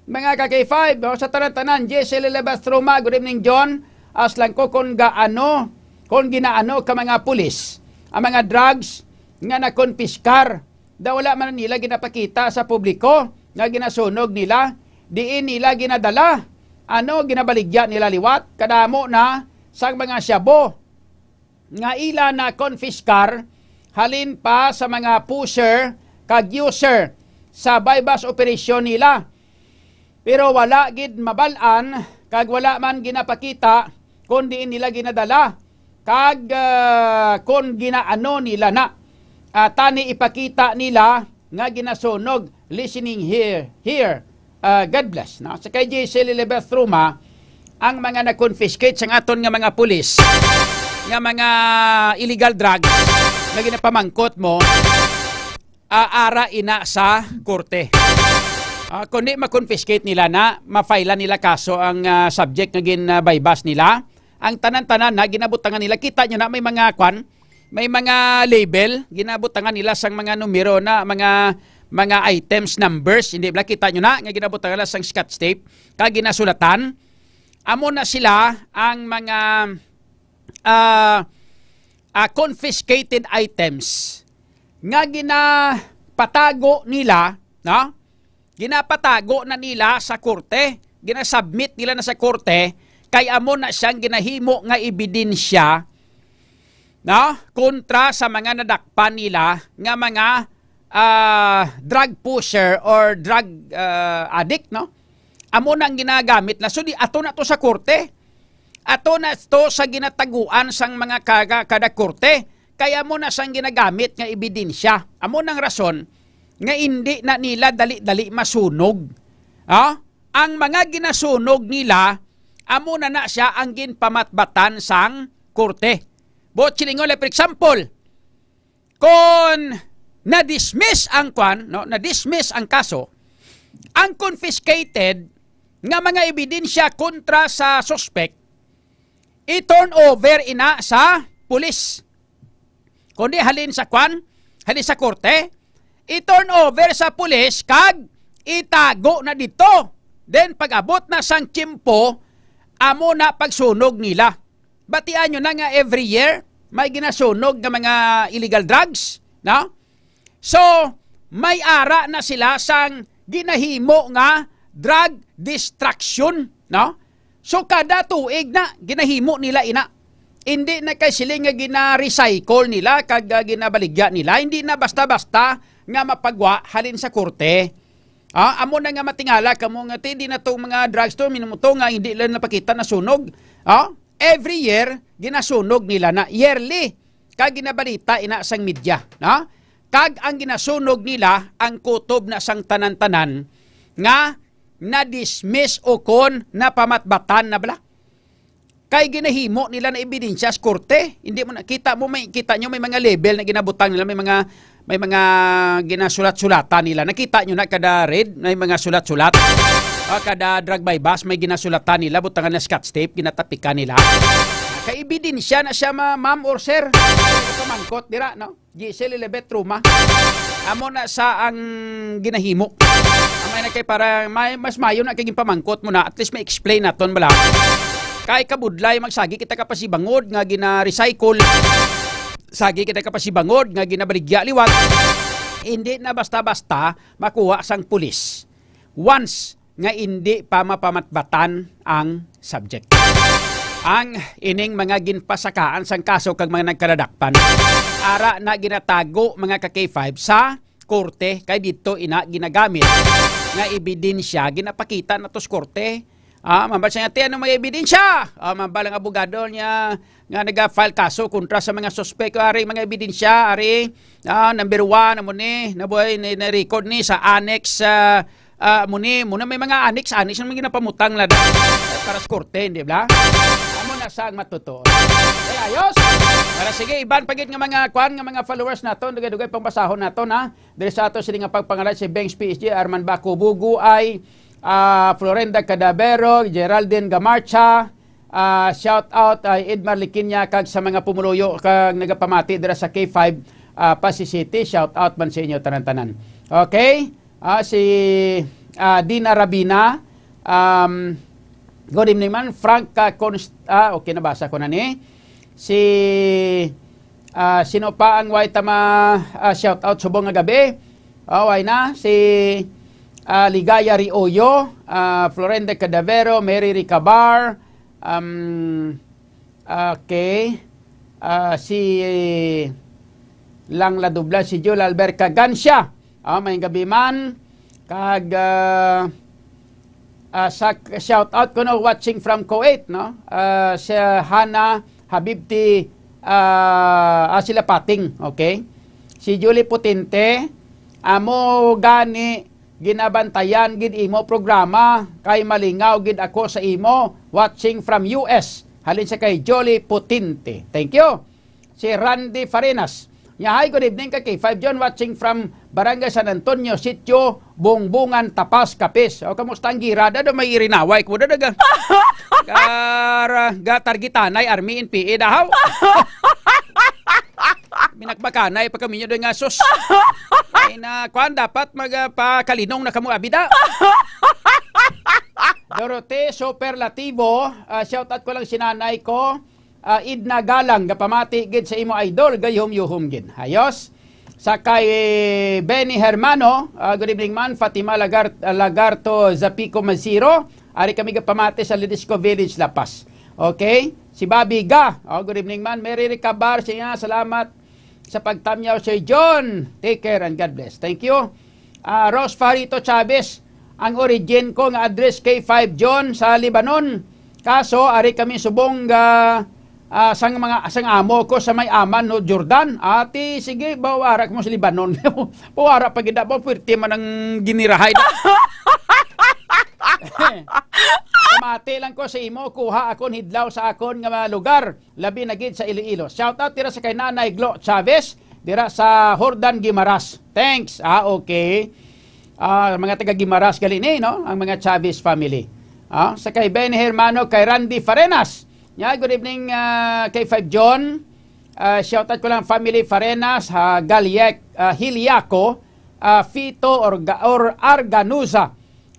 Mga ka K five, oh, sa tanan-tanan, Jesse Lelebas Truma, good evening, John. As lang ko kung gaano, kung ginaano ka mga pulis, ang mga drugs nga nakonpiskar, daw wala man nila ginapakita sa publiko nga ginasunog nila, diin nila ginadala, ano, ginabaligya nila liwat, kadamo na sang mga shabu nga ila na konfiskar halin pa sa mga pusher kag user sa buy-bust operasyon nila. Pero wala gid mabal-an kag wala man ginapakita kon diin nila ginadala kag, ah, kon ginaano nila na. Ah, tani ipakita nila nga ginasunog. Listening here, here. Ah, God bless, no? Sa kay J C Lilibeth Ruma, ang mga na-confiscate sang aton nga mga pulis, nga mga illegal drugs nga ginapamangkot mo, ah, ara ina sa korte. Ah, kundi ma-confiscate nila na, ma-file nila kaso ang, ah, subject nga gin, ah, buy-bust nila. Ang tanan-tanan na ginabutangan nila, kita nyo na may mga kwan, may mga label, ginabutangan nila sang mga numero na, mga, mga items, numbers, hindi ba kita nyo na nga ginabutangan nila sang scotch tape, kag ginasulatan. Amo na sila ang mga, ah, ah, confiscated items nga ginapatago nila, no? Ginapatago na nila sa korte, ginasubmit nila na sa korte, kay amo na siyang ginahimo nga ebidensya, no, kontra sa mga nadakpan nila nga mga, ah, drug pusher or drug, ah, addict, no? Amo na ang ginagamit na. So, di, ato na to sa korte. Ato na to sa ginataguan sang mga kaga-, kada korte. Kay amo na sang ginagamit nga ebidensya. Amo nang rason nga indi na nila dali-dali masunog. Ah? Ang mga ginasunog nila, amo na na siya ang ginpamatbatan sang korte. Buot silingon, like, for example, kon na-dismiss ang kwan, no, na-dismiss ang kaso, ang confiscated nga mga ebidensya kontra sa suspect, i-turn over ina sa pulis. Kundi halin sa kwan, halin sa korte, i-turn over sa pulis kag itago na dito. Then, pag-abot na sang tiyempo, amo na pagsunog nila. Batian nyo na nga every year, may ginasunog nga mga illegal drugs, no? So, may ara na sila sang ginahimo nga drug destruction, no? So, kada tuig na, ginahimo nila ina. Hindi na kay siling nga gina-recycle nila, kag, ah, ginabaligya nila. Hindi na basta-basta nga mapagwa halin sa korte. Ah, amo na nga matingala kamo nga, "Ti, di na tong mga drugs to, minuto nga hindi lang napakita na sunog." Ah, every year, ginasunog nila na yearly. Kag ginabalita ina sang media, no? Kag ang ginasunog nila, ang kutob na sang tanan-tanan nga na-dismiss o kon napamatbatan na bala. Kay ginahimo nila na ebidensya sa korte. Hindi mo nakita mo, may kita nyo, may mga label na ginabutang nila, may mga, may mga ginasulat-sulatan nila. Nakita nyo na kada raid, may mga sulat-sulat. Ah, kada drug buy bust, may ginasulatan nila, butangan na scotch tape, ginatapikan nila. Kay ebidensya na siya, ma-, ma'am or sir. Pamangkot dira, no? Giselle Elebet Roma. Amo na sa ang ginahimo. Amay na kay para may, mas mayo na kay ginpamangkot mo na, at least may explain naton bala. Kay kabudlay, magsagi kita ka pasibangod nga gina-recycle. Sagi kita ka pasibangod nga ginabaligya liwat. Hindi na basta-basta makuha sang pulis once nga indi pa mapamatbatan ang subject. Ang ining mga ginpasakaan sang kaso kag mga nagkaladakpan, ara na ginatago, mga ka K five, sa korte, kay dito ina ginagamit nga ebidensya, ginapakita na to sa korte. Ah, mambal siya nga, "Ti, ano mga ebidensya?" Ah, mambal ang abogado niya nga naga-file kaso kontra sa mga suspek. "Ari mga ebidensya, ari, ah, number one, amo ni, nabuhay, ni, na-record ni sa annex, ah, ah, amo ni, muna may mga annex, annex naman ginapamutang na para sa korte, di ba? Amo na sa ang matutuo." Okay, ayos? Para sige, iban pagit nga mga kwan, nga mga followers naton, dugay-dugay pang basahon naton, ha? Diri sa ato sini nga pagpangalay si Bengs P S G, Arman Baco Buguay, ah, Florenda Cadavero, Geraldine Gamarcha, ah, shout out ay Edmar Liquiña kag sa mga pumuluyo kag nagapamati dira sa K five, ah, Passi City. Shout out man sa inyo tanan-tanan. Okay? Ah, si, ah, Dina Rabina, um, good evening man. Frank, ah, Const-, ah, okay, nabasa ko na ni. Si, ah, sino pa ang way ta ma, ah, shout out subong nga gabi? Oh, way na. Si, ah, Ligaya Rioyo, ah, Florenda Cadavero, Mary Ricabar, um, okay. Ah, si Lang Ladubla, si Jul Albert Cagancia. Ah, may gabi man. Kag, ah, ah, sa shout out ko, no, watching from Kuwait, no? Ah, si Hana Habibti, ah, ah, sila Pating, okay? Si Julie Potente, amo gani ginabantayan gid imo programa kay malingaw gid ako sa imo, watching from U S. Halin sa kay Jolly Potente. Thank you. Si Randy Farinas. Nya, "Hi, good evening ka K five John, watching from Barangay San Antonio, Sitio Bongbongan, Tapas, Capiz." O, kamusta ang gira? Dado may irinaway ko, dado ga, ga, ga targitanay, Army, N P A, dahaw. Minakbakanay pa kami nyo doon nga, sus. Ay na, kwan, dapat magpakalinong na kamo, abida. Dorothy Superlativo, ah, shout out ko lang si nanay ko, ah, Idna Galang, gapamati gid sa imo idol, gayuhom-yuhom gid. Ayos. Sa kay Benny Hermano, ah, good evening man, Fatima Lagar-, ah, Lagarto Zapico Masiro, ari kami gapamati sa Ledesco Village, La Paz. Okay? Si Bobby Ga, oh, good evening man, Mary Ricabar, siya, salamat sa pagtamyaw, Sir John. Take care and God bless. Thank you. Ah, Rose Farito Chavez, ang origin ko nga address K five John sa Lebanon. Kaso, ari kami subong ga, ah, sang mga, sang amo ko sa may Amman, no, Jordan. Ati, sige, bawara ko mo sa Lebanon. Bawara pa gid po, pwerte man ang ginirahay na. Pamati lang ko sa imo, kuha akon hidlaw sa akon nga mga lugar. Labi na gid sa Iloilo. Shout out dira sa kay Nanay Glo Chavez, dira sa Jordan, Guimaras. Thanks. Ah, okay. Ah, mga taga Guimaras gali ni, no? Ang mga Chavez family. Ah, sa kay Benny Hermano, kay Randy Farenas. Nya, good evening, ah, kay Five John. Ah, shout out ko lang family Farenas, ha, Galyek, ah, Hiliaco, ah, Fito, Orga-, or Arganuza,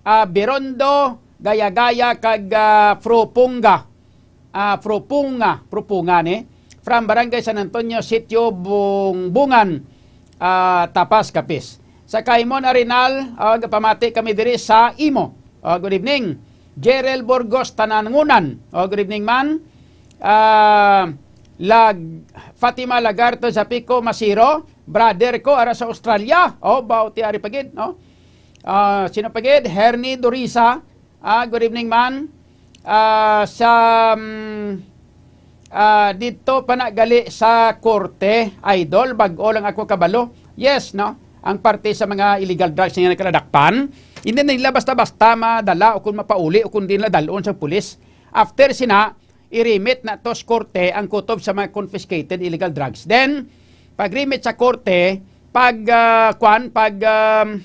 ah, Birondo, Gaya-Gaya, kag, ah, Fropunga. Ah, Propunga, Propunga ni, from Barangay San Antonio, Sitio Bungbungan, ah, Tapas, Capiz. Sa Kaimon Arenal, ah, gapamati kami diri sa imo. Ah, good evening. Jerel Burgos Tanangunan. Oh, good evening man. Ah, Lag-, Fatima Lagarto Zapico Masiro, brother ko ara sa Australia. Oh, bauti ari pagid, no? Ah, sino pagid? Hernie Dorisa, ah, good evening, man. Ah, sa, mm, ah, dito pa na gali sa korte, idol, bag-o lang ako kabalo. Yes, no? Ang parte sa mga illegal drugs nga nagkaladakpan, hindi na nila basta-basta madala o kung mapauli o kung di nila dalon sa pulis. After sina, i-remit na to sa korte ang kutob sa mga confiscated illegal drugs. Then, pag-remit sa korte, pag, ah, kwan, pag, um,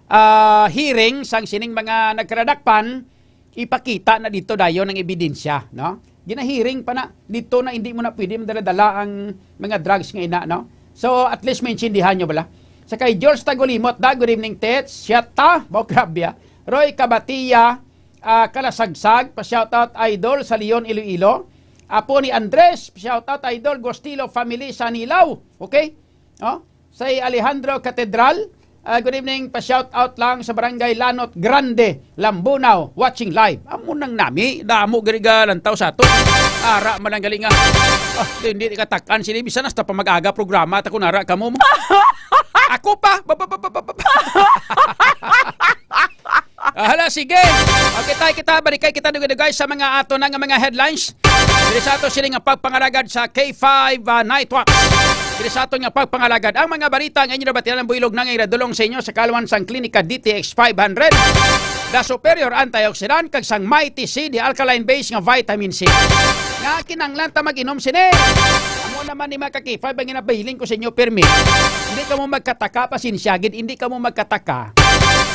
ah, hearing sang sining mga nagkaladakpan, ipakita na dito dayon ang ebidensya, no? Ginahearing pa na, dito na hindi mo na pwede madala-dala ang mga drugs nga ina, no? So, at least maintindihan nyo bala. Sa kay George Tagulimot, da, good evening, Tets. Siya ta, ba, grabe, ah. Roy Kabatia, ah, Kalasagsag, pa-shoutout, idol, sa Leon, Iloilo. Apo ni Andres, pa-shoutout, idol, Gostilo family sa Nilao. Okay? Oh? Sa Alejandro Cathedral, ah, good evening, pa-shoutout lang sa Barangay Lanot Grande, Lambunao, watching live. Amo nang nami, damo gari ga lantaw sa ato. Ara man lang gali nga. Ah, di, di katak-an sini, bisan hasta pa mag-aga programa, ta kun ara kamo mo. Ako pa. Ba, ba, ba, ba, ba, ba. Hala, sige. Okay, tayo kita, balikay kita dugay-dugay sa mga ato na nga mga headlines. Diri sa ato sini nga pagpangalagad sa K five, ah, Night Watch. Diri sa ato nga pagpangalagad, ang mga balita nga inyo nabatian ang builog na nga iradulong sa inyo sa kalwan sang Klinika D T X five hundred, The Superior Antioxidant, kag sang Mighty C, the alkaline base nga vitamin C. Nga kinanglan ta mag-inom sini. Amo naman ni mga ka-K five ang ginabilin ko sa inyo, pirmi. Hindi kamo magkataka, pasensya gid, hindi kamo magkataka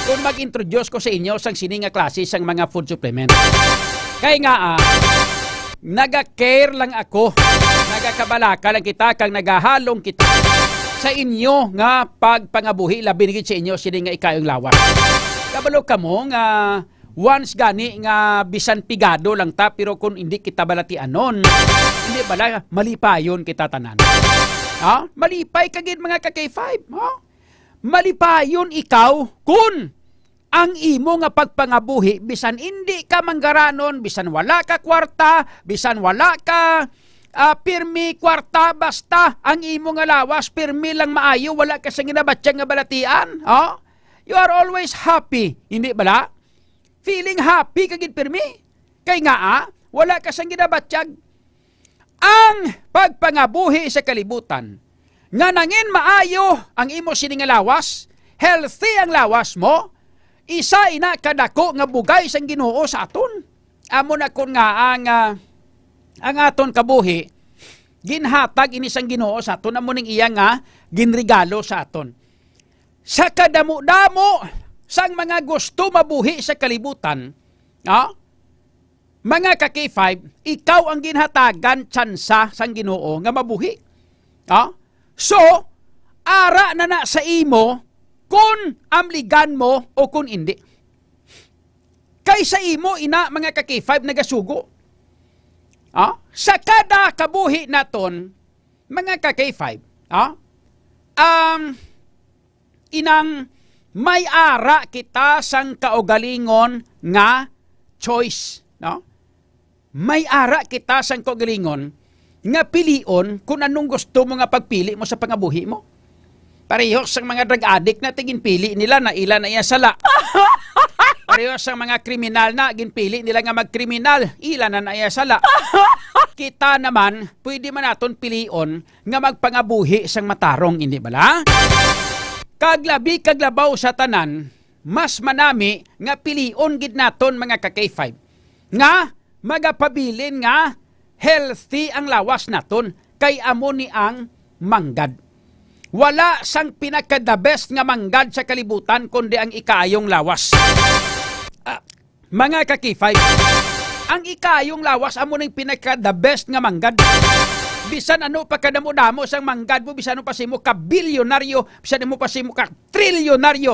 kung mag-introduce ko sa inyo sang sini nga klase sang mga food supplement. Kay nga, ah, naga-care lang ako, nagakabalaka lang kita, kag nagahalong kita sa inyo nga pagpangabuhi, labi na gid sa inyo sini nga ikayong lawas. Kabalo kamo nga once gani nga bisan pigado lang ta, pero kung hindi kita balatianon, hindi bala malipayon kita tanan. Ha? Malipay ka gid, mga ka-K five, ha? Malipayon ikaw kun ang imo nga pagpangabuhi, bisan indi ka manggaranon, bisan wala ka kwarta, bisan wala ka, ah, pirmi kwarta, basta ang imo nga lawas pirmi lang maayo, wala ka sang ginabatyag nga balatian, oh? You are always happy, hindi bala? Feeling happy ka gid pirmi. Kay nga, ah, wala ka sang ginabatyag. Ang pagpangabuhi sa kalibutan, nga nangin maayo ang imo sini nga lawas, healthy ang lawas mo, isa ina kadako nga bugay sang Ginoo sa aton. Amo na kon nga ang, ah, ang aton kabuhi ginhatag ini sang Ginoo sa aton, amo ning iya nga ginregalo sa aton. Sa kadamo-damo sang mga gusto mabuhi sa kalibutan, ah, mga ka-K five, ikaw ang ginhatagan tsansa sang Ginoo nga mabuhi. Ah? So, ara na na sa imo kon amligan mo o kon indi. Kay sa imo ina, mga ka-K five, nagasugo. Ah? Sa kada kabuhi naton, mga ka-K five, ah? Um, inang may ara kita sang kaugalingon nga choice, no? May ara kita sang kaugalingon nga pilion kung anong gusto mo nga pagpili mo sa pangabuhi mo. Pareho sang mga drug addict na ginpili nila na ila na iya sala. Pareho sang mga kriminal na ginpili nila nga magkriminal, ila na na iya sala. Kita naman, pwede man naton pilion nga magpangabuhi sang matarong, hindi bala? Kag labi kag labaw sa tanan, mas manami nga pilion gid naton, mga ka-K five, nga magapabilin nga healthy ang lawas naton, kay amo ni ang manggad. Wala sang pinaka-the best nga manggad sa kalibutan, kundi ang ikaayong lawas. Ah, mga ka-K five, ang ikaayong lawas amo ning pinaka-the best nga manggad. Bisan ano pa kadamo-damo sang manggad mo, bisan ano pa sa imo ka bilyonaryo, bisan imo pa sa imo ka trilyonaryo,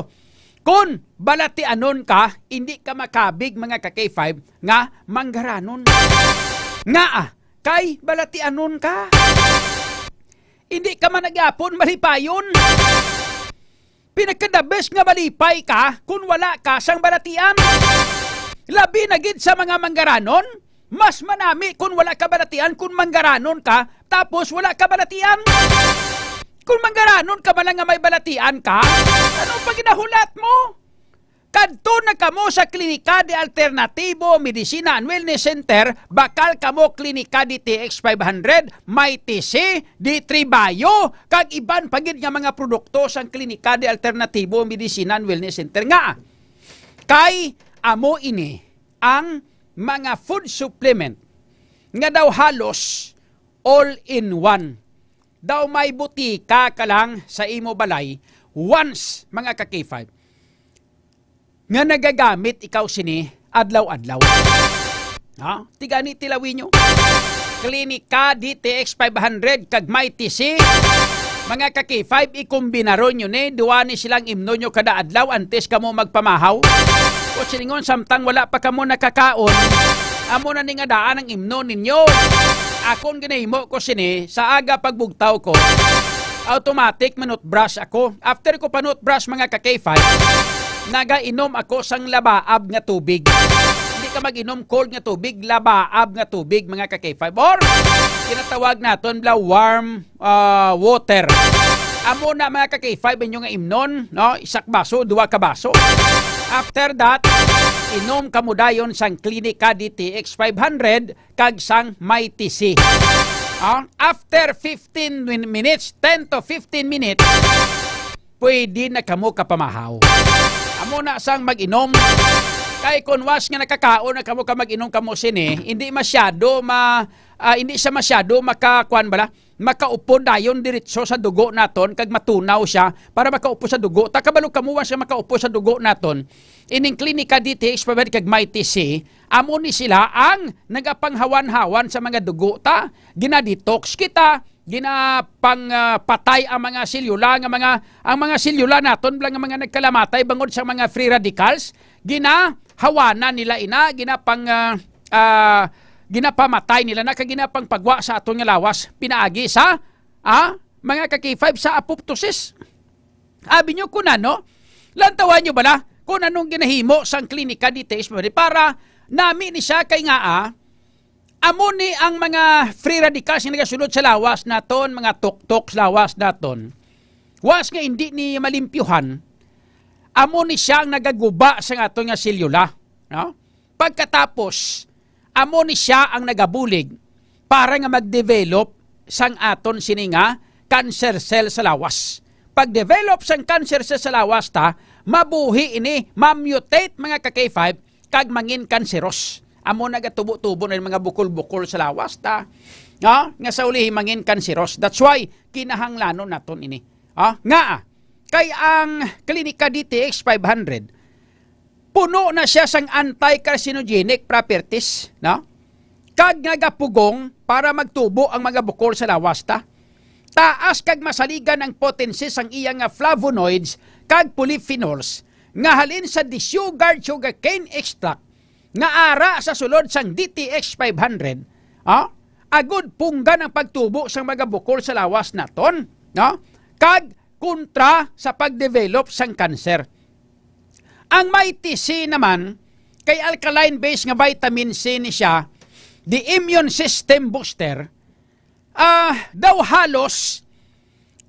kun balatianon ka, hindi ka makabig, mga ka-K five, nga manggaranon. Ngaa? Kay balatianon ka. Hindi ka man nagyapon malipayon. Pinaka-the best nga malipay ka kun wala ka sang balatian. Labi na gid sa mga manggaranon, mas manami kun wala ka balatian kun manggaranon ka, tapos wala ka balatian. Kun manggaranon ka man lang nga may balatian ka, ano pa ginahulat mo? Kadto na kamo sa Klinika de Alternatibo Medicina and Wellness Center, bakal kamo Klinika D T X five hundred, Mighty C, D three Bio, kag iban pa gid nga mga produkto sang Klinika de Alternatibo Medicina and Wellness Center nga kay amo ini ang mga food supplement nga daw halos all in one. Daw may butika ka lang sa imo balay once, mga ka-K five, nga nagagamit ikaw sini adlaw-adlaw. Ha? Tigani tilawi nyo. Klinika D T X five hundred kag Mighty C. Mga ka-K five, ikumbinaron nyo ni, duwa ni silang imnon nyo kada adlaw antes kamo magpamahaw. O silingon, samtang wala pa kamo nakakaon, amo na ni nga daan ang imnon ninyo. Akon ginahimo ko sini, sa aga pagbugtaw ko, automatic manutbrush ako. After ko panutbrush, mga ka-K five, nagainom ako sang labaab nga tubig. Hindi ka mag-inom cold nga tubig, labaab nga tubig, mga ka-K five. Or, ginatawag naton bla warm, ah, water. Amo na, mga ka-K five, inyo nga imnon, no? Isa ka baso, duwa ka baso. After that, inom kamo dayon sang Clinica D T X five hundred kag sang Mighty C. Ah, after fifteen min-, minutes, ten to fifteen minutes, pwede na kamo kapamahaw. Amo na sang mag-inom. Kay kun was nga nakakaon na kamo ka mag-inom kamo sini, hindi masyado ma-, ah, hindi siya masyado makakuan bala, makaupod dayon diretso sa dugo naton kag matunaw siya para makaupo sa dugo. Ta kabalo kamo, was siya makaupo sa dugo naton, ining Klinika D T X five hundred kag Mighty C, amo ni sila ang nagapanghawan-hawan sa mga dugo ta, ginadetox kita, ginapang, ah, patay ang mga selyula nga mga, ang mga selyula naton bala nga mga nagkalamatay bangod sa mga free radicals, ginahawanan nila ina, ginapang, ah, ah, ginapamatay nila na kag ginapangpagwa sa aton nga lawas pinaagi sa, ah, mga ka-K five, sa apoptosis. Abi nyo kun ano? Lantawan nyo bala kung anong ginahimo sang Klinika D T X para nami ni siya kay nga, ah, amo ni ang mga free radicals nga nagasulod sa lawas naton, mga tuktok sa lawas naton. Was nga hindi ni malimpyuhan, amo ni siya ang nagaguba sa aton nga selyula, no? Pagkatapos, amo ni siya ang nagabulig para nga mag-develop sang aton sini nga cancer cell sa lawas. Pag-develop sang cancer cell sa lawas ta, mabuhi ini, ma-mutate, mga ka-K five, kag mangin kanseros. Amo nagatubo-tubo na yung mga bukol-bukol sa lawas ta, no? Nga sa ulihi mangin kanseros. That's why kinahanglanon naton ini. Ah, nga, ah, kay ang Klinika D T X five hundred, puno na siya sang anti-carcinogenic properties, no? Kag nagapugong para magtubo ang mga bukol sa lawas ta. Taas kag masaligan ang potency sang iya nga flavonoids kag polyphenols nga halin sa desugared sugarcane extract nga ara sa sulod sang D T X five hundred, ah, agud punggan ang pagtubo sang mga bukol sa lawas naton, no? Kag kontra sa pag-develop sang kanser. Ang Mighty C naman, kay alkaline base nga vitamin C ni siya, the immune system booster, ah, daw halos,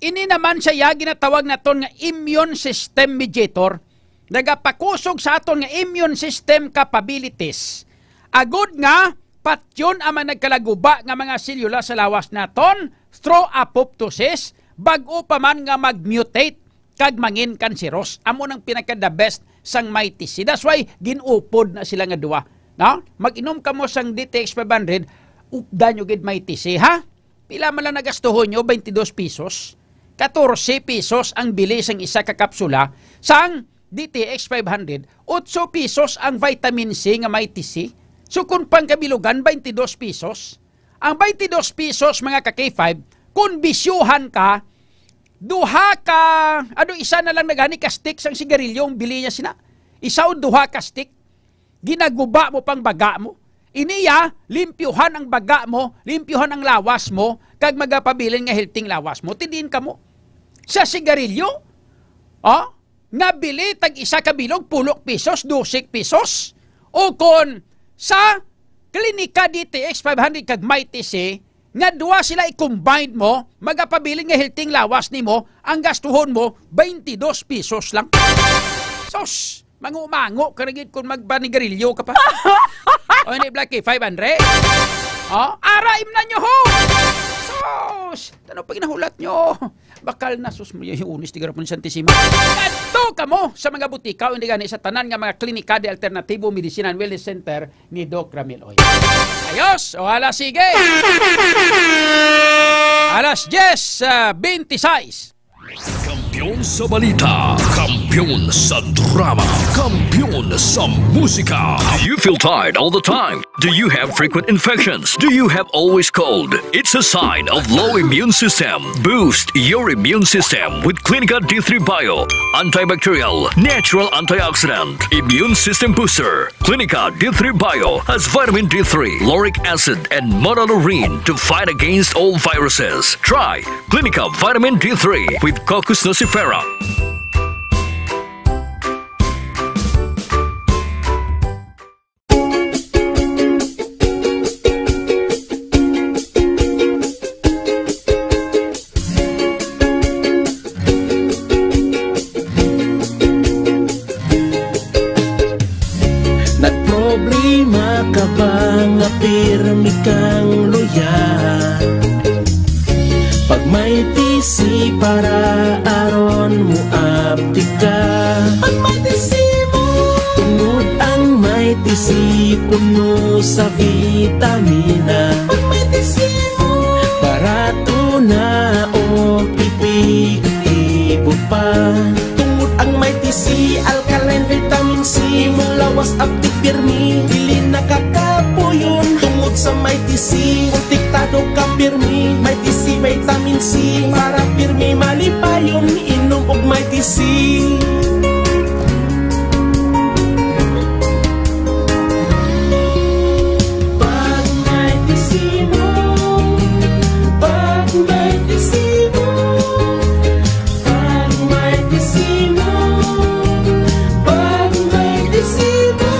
ini naman siya ginatawag naton nga immune system mediator, nagapakusog sa aton nga immune system capabilities. Agud nga, patyon ang mga nagkalaguba nga mga selyula sa lawas naton through apoptosis, bag-o pa man nga mag-mutate kag mangin kanseros. Amo nang pinaka the best sang Mighty C. That's why gin-upod na sila nga duwa. No? Mag-inom kamo sang D T X five hundred, updan nyo gid Mighty C, ha? Pila man lang nagastuhon nyo? Twenty-dos pesos. Katorse pesos ang bili sang isa ka kapsula sang D T X five hundred. Otso pesos ang vitamin C nga Mighty C. So, kung pangkabilugan, twenty-dos pesos. Ang twenty-dos pesos, mga ka-K five, kung bisyuhan ka, duha ka, ano, isa na lang na gani ka stick sang sigarilyo ang bili niya sina. Isa o duha ka stick. Ginaguba mo pang baga mo. Iniya, limpyuhan ang baga mo, limpyuhan ang lawas mo, kag magapabilin nga healthy lawas mo. Ti diin kamo? Sa sigarilyo, oh, nga bili tag isa ka bilog, pulok pesos, dosik pesos. O kon sa Klinika D T X five hundred kag Mighty C, nga duwa sila i-combine mo, magapabilin nga healthy lawas nimo, ang gastuhon mo, twenty-dos pesos lang. Sus! Mango-mango ka na gid kung magpanigarilyo ka pa. O, hindi, Blacky, five hundred? Oh, araim na nyo, ho! Sus! Ano pa ginahulat nyo? Bakal na, sus, mo yung unis, di garapon ni Santissima. Kadto kamo sa mga butika, o hindi gani sa tanan nga mga klinika de alternatibo, medicine and wellness center ni Doc Ramil Oy. Ayos! O, hala, sige! Alas diyes, ah, twenty-six. Kampiyon sa balita, kampiyon sa drama, kampiyon sa musika. Do you feel tired all the time? Do you have frequent infections? Do you have always cold? It's a sign of low immune system. Boost your immune system with Clinica D three Bio. Antibacterial, natural antioxidant, immune system booster. Clinica D three Bio has vitamin D three, lauric acid, and monolaurin to fight against all viruses. Try Clinica Vitamin D three with Cocos nucifera. Nagproblema ka ba nga pirmi kang luya? Pag may T C para aron moaptik ka. Pag may T C mo. Tungod ang may T C puno sa vitamina. Pag may T C mo. Barato na o epektibo pa. Tungod ang may T C, alkaline vitamin C, imong lawas aptik pirmi, dili nakakapuyon. Tungod sa may T C, protektado ka pirmi. May T C vitamin C, para pirmi malipayon. Inom og may T C. Pag may T C mo, pag may T C mo, pag may T C mo, pag may T C mo.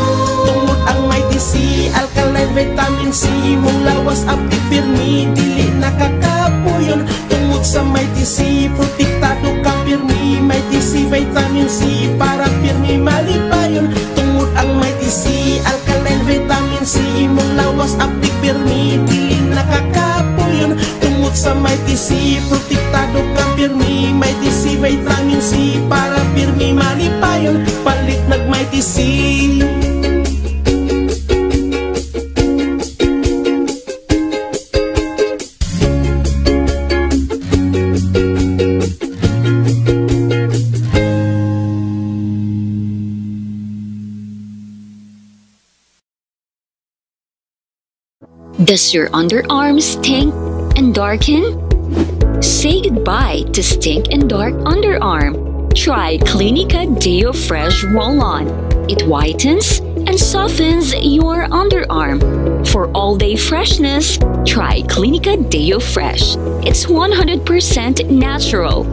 Tungod ang may T C, alkaline vitamin C, imong lawas aptik pirmi, dili nakakapuyon. Tungod sa may T C, protektado ka pirmi. May T C vitamin C, para pirmi malipayon. Tungod ang may T C, alkaline vitamin C, imong lawas aptik pirmi, dili nakakapuyon. Tungod sa may T C, protektado ka pirmi. May T C vitamin C, para pirmi malipayon. Palit nag may T C. Does your underarm stink and darken? Say goodbye to stink and dark underarm. Try Clinica Deo Fresh Roll-On. It whitens and softens your underarm. For all-day freshness, try Clinica Deo Fresh. It's one hundred percent natural.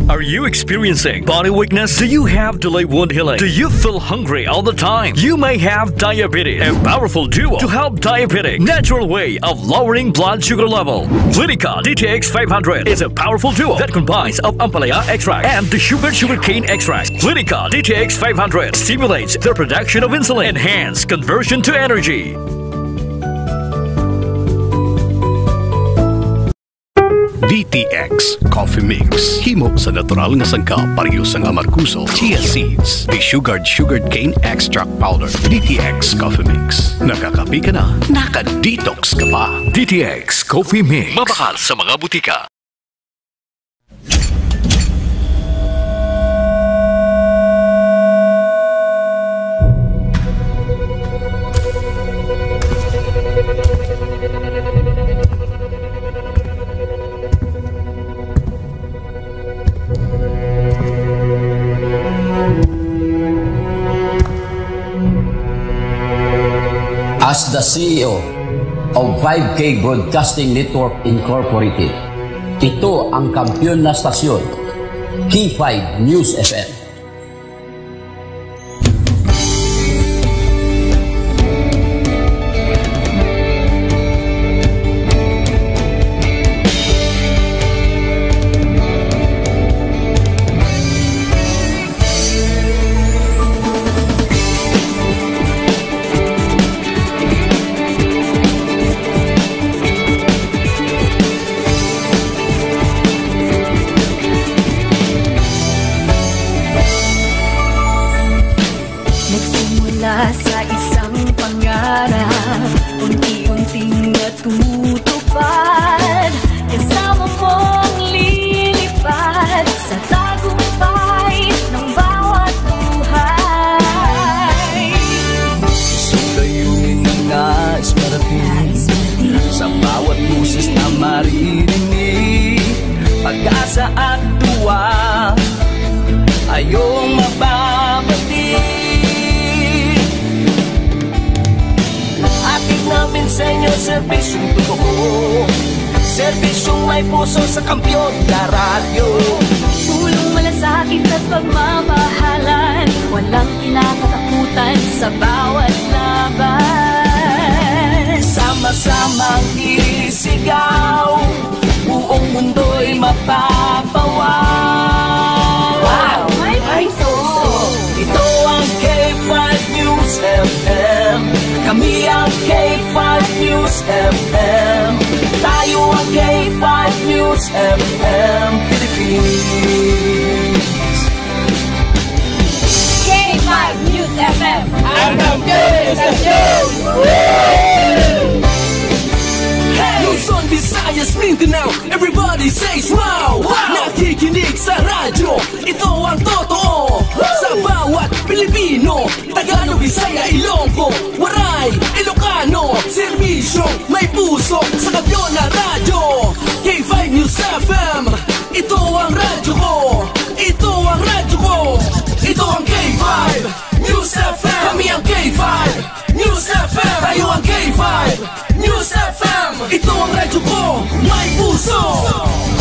Are you experiencing body weakness? Do you have delayed wound healing? Do you feel hungry all the time? You may have diabetes. A powerful duo to help diabetic natural way of lowering blood sugar level. Clinica D T X five hundred is a powerful duo that combines of ampalaya extract and the sugar sugarcane extract. Clinica D T X five hundred stimulates the production of insulin, enhance conversion to energy. D T X Coffee Mix. Himo sa natural nga sangkap, pareho sang amargoso, chia seeds, desugared sugarcane extract powder. D T X Coffee Mix. Nakakape ka na, naka-detox ka pa. D T X Coffee Mix. Mabakal sa mga butika. As the C E O of five K Broadcasting Network Incorporated, ito ang kampiyon na stasyon, K five News F M. Nagsimula sa isang pangarap, unti-unting natutupad. Kasama mong lilipad sa tagumpay ng bawat buhay. Isang layunin na nais marating, sa bawat boses na maririnig, pag-asa at tuwa ay iyong mababati. Hatid namin sa inyo serbisyong totoo, serbisyong may puso sa kampiyon na radyo. Pulong malasakit at pagmamahalan, walang kinakatakutan sa bawat laban. Sama-samang isigaw, buong mundo'y mapapawaw. Wow! May F M Philippines. K five News F M. Ang kampiyon sa show! Hey! Luzon, Visayas, Mindanao, everybody says wow! Wow! Nakikinig sa radyo, ito ang totoo. Sa bawat Pilipino, Tagalog, Bisaya, Ilonggo, Waray, Ilocano, serbisyo, may puso sa kampiyon na radyo. K five News F M, ito ang radyo ko. Ito ang radyo ko. Ito ang K five News F M. Kami ang K five News F M. Tayo ang K five News F M. Ito ang radyo ko. May puso.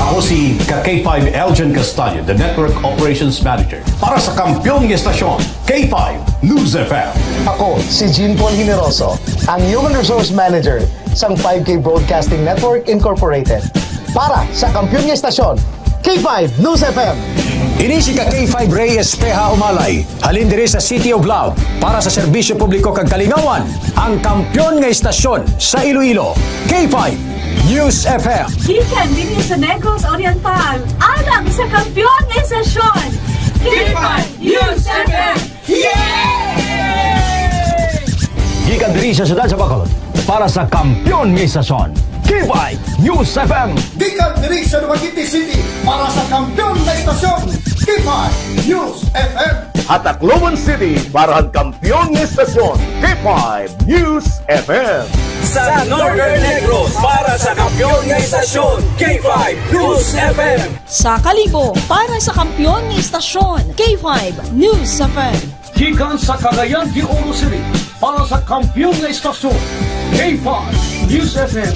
Ako si ka K five Elgin Castaño, the Network Operations Manager para sa kampiyon nga estasyon, K five News F M. Ako si Jean Paul Generoso, ang Human Resource Manager sang five K Broadcasting Network Incorporated para sa kampiyon nga estasyon, K five News F M. Ini si ka K five Rey Espeha Umalay, halin diri sa City of Love, para sa serbisyo publiko kag kalingawan, ang kampiyon nga estasyon sa Iloilo, K five News F M. Gikan dinhi sa Negros Oriental, alang sa kampiyon nga estasyon, K five News F M. Yay! Gikan diri sa siyudad sa Bacolod, para sa kampiyon nga estasyon, K five News F M. Gikan diri sa Dumaguete City, para sa kampiyon nga estasyon, K five News F M. Ha Tacloban City, para sa kampiyon nga estasyon, K five News F M. Sa Northern Negros, para sa kampiyon nga estasyon, K five News F M. Sa Kalibo, para sa kampiyon nga estasyon, K five News F M. Gikan sa Cagayan de Oro City, para sa kampiyon nga estasyon, K five News F M.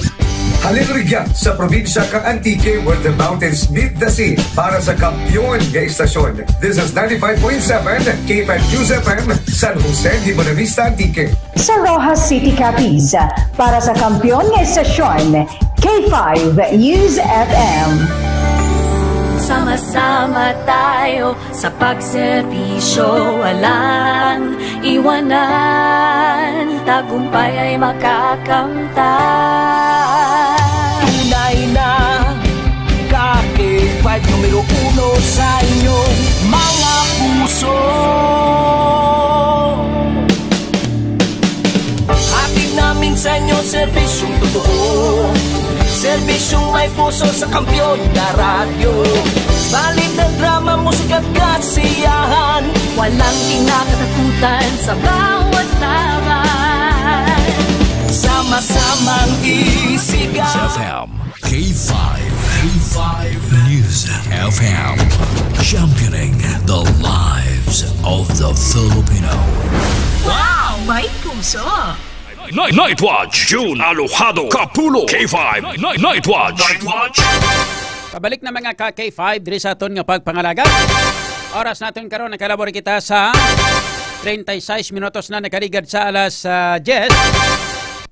Halin rugya sa probinsya kang Antique, where the mountains meet the sea, para sa kampiyon nga estasyon. This is ninety-five point seven K five News F M, San Jose de Buenavista, Antique. Sa Roxas City, Capiz, para sa kampiyon nga estasyon, K five News F M. Sama-sama tayo sa pagserbisyo, walang iwanan, tagumpay ay makakamtan. Tunay na ka K five numero uno sa inyong mga puso. Hatid namin sa inyo serbisyong totoo, serbisyong may puso sa kampiyon na radyo. Balita, drama, musika at kasiyahan, walang kinakatakutan sa bawat laban. Sama-samang isigaw. K five, K five News F M, championing the lives of the Filipino. Wow! May puso! Night, Night Watch, June Alojado, Kapulo, K five, Night, Night Watch. Night Watch. Pabalik na, mga ka K five, diri sa aton nga pagpangalaga. Oras naton karon, nakalabor kita sa treinta y seis minutos na nakaligad sa alas, ah, diyes.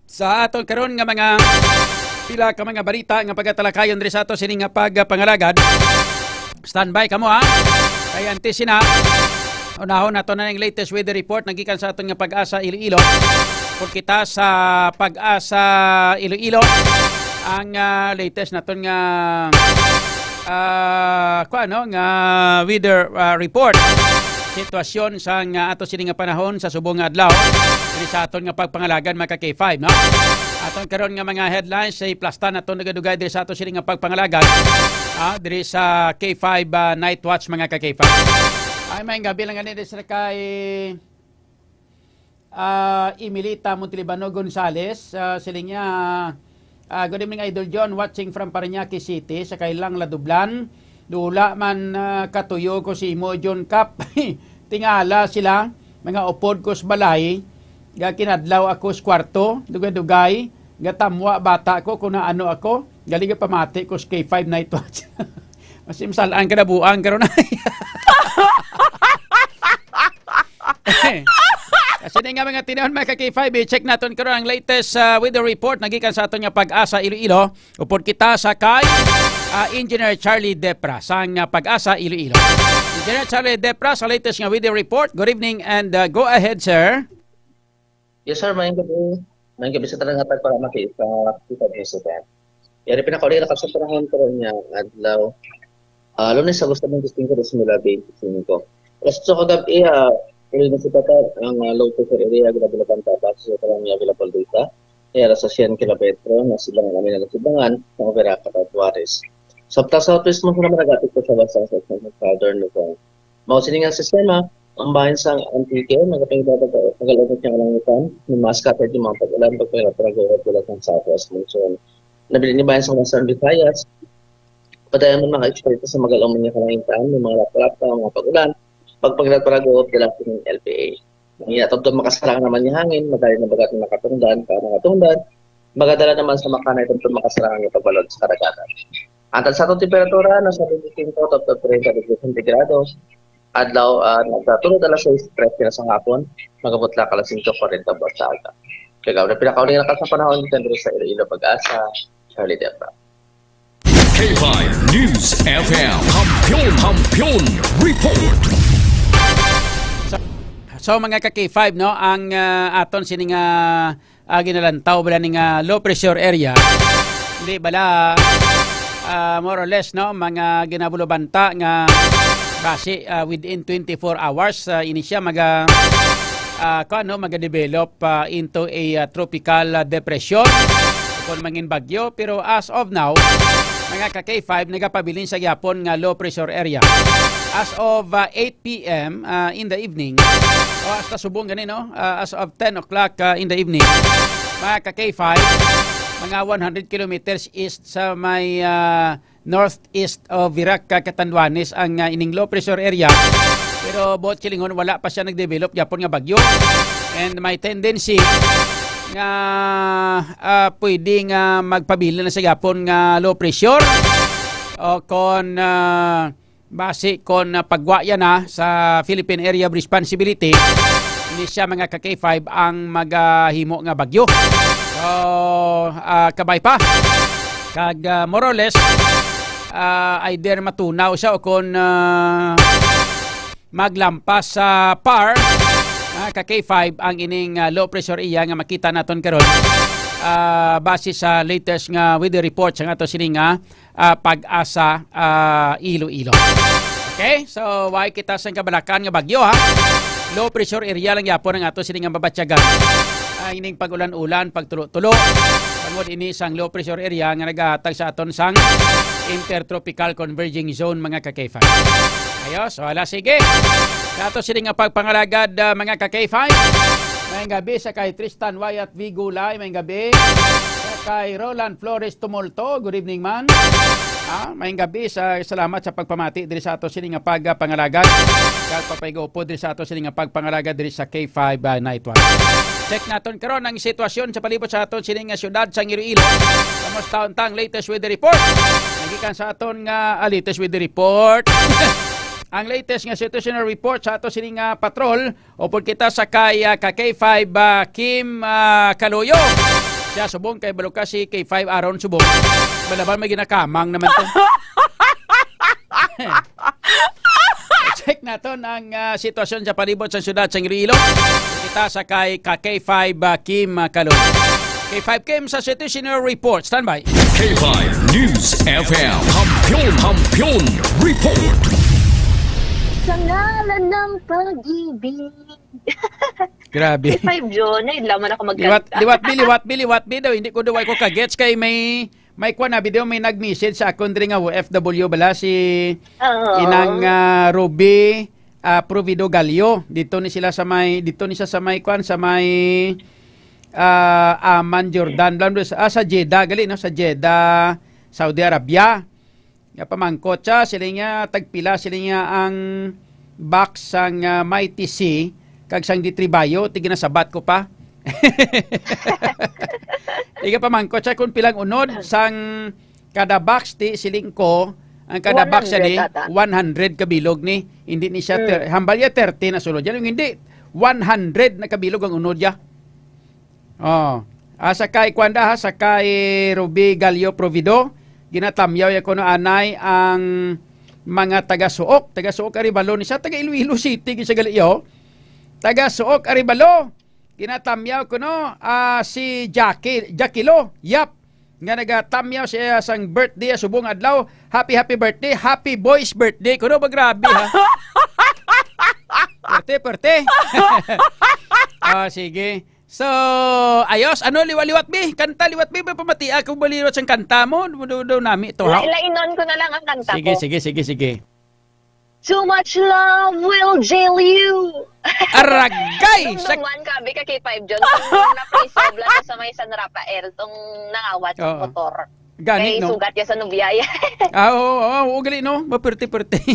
Sa aton karon nga mga pila ka mga balita nga pagatalakayon diri sa ato sini nga pagpangalagad. Standby kamo, ha. Kay antes sina, unahon nato na ang latest weather report nagikan sa aton nga Pag-asa Iloilo. Kung kita sa Pag-asa Iloilo, ang, ah, latest naton nga, ah, kuwan, no, nga weather, ah, report. Sitwasyon sa nga ato sini nga panahon sa subong nga adlaw diri sa aton nga pagpangalagad, mga ka K five, no? Aton karon nga mga headlines sa plasta naton dugay-dugay diri sa ato sini nga pagpangalagad, ah, diri sa K five, ah, Night Watch, mga ka K five. Ay, may gabi lang gani diri sa kay, ah, Emilita Montelibano Gonzales, ah, siling niya, ah, "Good evening, Idol John. Watching from Parañaque City, sa kailang Ladublan. Dula man, ah, katuyo ko si imo, John Cap. Tingala sila, mga upod ko sa balay. Ga kinadlaw ako sa kwarto, dugay-dugay. Gatamwa bata ko kung naano ako. Gali gapamati ko sa K five Night Watch." Mas imsalaan ka na buang karon ay. Kasi di nga mga tinuon, mga ka K five, i-check naton karon ang latest, ah, weather report nagikan sa aton nga Pag-asa Iloilo. Upod kita sa kay, ah, Engineer Charlie Depra sang, ah, Pag-asa Iloilo. Engineer Charlie Depra sa latest nga weather report. Good evening and, ah, go ahead, sir. Yes, sir. Maayong gabi. Maayong gabi sa tanan nga tagpalamaki sa kita, sir. Yari pinakauli na sa panahon karon nga adlaw. Ah, Lunes, Agosto twenty-five, twenty twenty-five. Alas otso kagabi, ah, uli na si Tata ang, ah, low pressure area, ginabulokan Tata sa kalang available data. Kaya sa siyam kilometro na sila nga kami nagasibangan sa Overac at Juarez. Sa Southwest mo sila managapit ko sa Basa sa Southern Luzon. Mao sini nga sistema, ang bahin sa Antique, nagapangibabag ang kagalungan niya kalangitan, may mga scattered yung mga pag-ulan, pagpangirap-rap, wala kang Southwest monsoon. Nabilin ni bahin sa Western Visayas, padayon man mga eksperto sa magalong niya kalangitan, may mga laplap ang mga pag-ulan, pagpangirap-rap, wala kang L P A. Ang iya, tubtob makasarang naman niya hangin, madali na bagat na nakatungdan, ka nakatungdan, magadala naman sa makanay tubtob makasarang ang pagbalod sa karagatan. Ang sa atong temperatura, nasa twenty-five to treinta degrees centigrado. Adlaw, ah, nagkatulog alas sais trese na sa hapon, magabutla ka alas singko kwarenta buwas sa aga. Kagabi na pinakauli na ka sa panahon, dito sa Iloilo, Pag-asa, Charlie Debra. K five News F M, Kampiyon, Kampiyon Report. So, so mga ka K five, no, ang uh, aton sini nga uh, ginalantaw bala ni nga low pressure area. Hindi bala uh, more or less, no, mga ginabulubanta nga basi uh, within twenty-four hours uh, ini siya maga uh, kuan, no, maga-develop uh, into a uh, tropical uh, depression kung mangin bagyo, pero as of now, mga ka K five, nagapabilin sa gyapon nga low pressure area. As of uh, eight p m uh, in the evening, o hasta subong gani, no? Uh, as of ten o'clock uh, in the evening, mga ka K five, mga one hundred kilometers east sa may uh, northeast of Virac, uh, Catanduanes ang uh, ining low pressure area. Pero buot silingon, wala pa siya nag-develop gyapon nga bagyo. And may tendency nga uh, pwede nga magpabilin na sa gyapon nga low pressure o kon uh, basi kon uh, pagwa yan na sa Philippine Area of Responsibility, hindi siya mga ka K five ang maghimo nga bagyo. So, uh, kabay pa. Kag uh, more or less, uh, either matunaw siya o kon uh, maglampas sa par, uh, ka K five ang ining uh, low pressure iya nga makita naton karon. Uh, base sa latest nga weather report sa ato sini nga uh, Pag-asa uh, Iloilo. Okay? So, why kita sa kabalakan nga bagyo, ha? Low pressure area lang yapon ang ato sini nga mabatyagan. Ang ining pag-ulan-ulan, pagtulo-tulo, tungod ini sang low pressure area nga nagahatag sa aton sang intertropical converging zone, mga ka-K five. Ayos, wala, sige. Sa ato sini nga pagpangalagad, uh, mga ka-K five, may gabi sa kay Tristan Wyatt V. Gulay, may gabi. Sa kay Roland Flores Tumulto, good evening man. Ah, may gabi sa salamat sa pagpamati diri sa ato sini nga pagpangalagad. Kag papaygo po diri sa ato sini nga pagpangalagad diri sa K five uh, Night Watch. Check naton karon ang sitwasyon sa palibot sa aton sini nga syudad sa Iloilo. Kamusta ang latest weather report? Nagikan sa aton nga ah, latest weather report. Ang latest nga situational report sa ato sini nga patrol, upod kita sa kay uh, ka K five uh, Kim uh, Kaloyo. Siya subong kay Baluka si K five Aaron subong. Balaban may ginakamang naman to. Check naton ang uh, sitwasyon sa palibot sa syudad sa Iloilo. Kita sa kay ka K five uh, Kim uh, Kaloyo. K five Kim sa situational report. Standby. K five News F M. Kampiyon, Kampiyon Report. Sa ngalan ng pag-ibig. Grabe. K five John, ay, laman ako magkanta. Liwat, liwat, bi, liwat, bi, liwat, bi daw. Hindi ko daw ay ko kagets kay may may kwan na video, may nag-message sa akon diri nga O F W bala si uh-huh. Inang uh, Ruby uh, Provido Galio. Dito ni sila sa may, dito ni siya sa may kwan, sa may uh, Amman, Jordan, blam, ah, sa Jeddah, gali, no? Sa Jeddah, Saudi Arabia. Nga pamangkot siya, sila nga tagpila, sila nga ang box sang uh, Mighty C, kag sang Ditribayo, tiginasabat ko pa. Tiga pamangkot siya kung pilang unod sang kada box ti siling ko, ang kada box siya ni one hundred kabilog ni. Hindi ni siya, mm. ter, hambal ya thirty na sulod. Yan yung hindi, one hundred na kabilog ang unod ya. Oh. Ah, sa kay Kwanda ha, sa kay Ruby Gallo Provido, ginatamyaw ya kuno anay ang mga taga-Suok. Taga-Suok Arevalo ni siya, taga Iloilo City gid siya gali, yo. Taga-Suok Arevalo, ginatamyaw kuno ah, si Jackie, Jackilo. Yap. nga nagatamyaw siya sang birthday subong adlaw. Happy, happy birthday. Happy boy's birthday. Kuno ba, grabe, ha? Perte, perte. Ah, sige. So, ayos. Ano, liwat-liwat, bi? Kanta, liwat, bi. May pamati ako ba liwat sang kanta mo? Daw, daw, daw nami to, ha? Lai-, lainon ko na lang ang kanta Sige, ko. sige, sige, sige. Too much love will jail you. Aragay! Sa Dumduman ka, abi, ka K five John. Kung na-preserve lang sa may San Rafael, tong nangawat sa Oo. motor. Gani, Kay no? sugat ya sa nubya ya. Ah, oo, oo, oo, gali, no? Mapirti-pirti.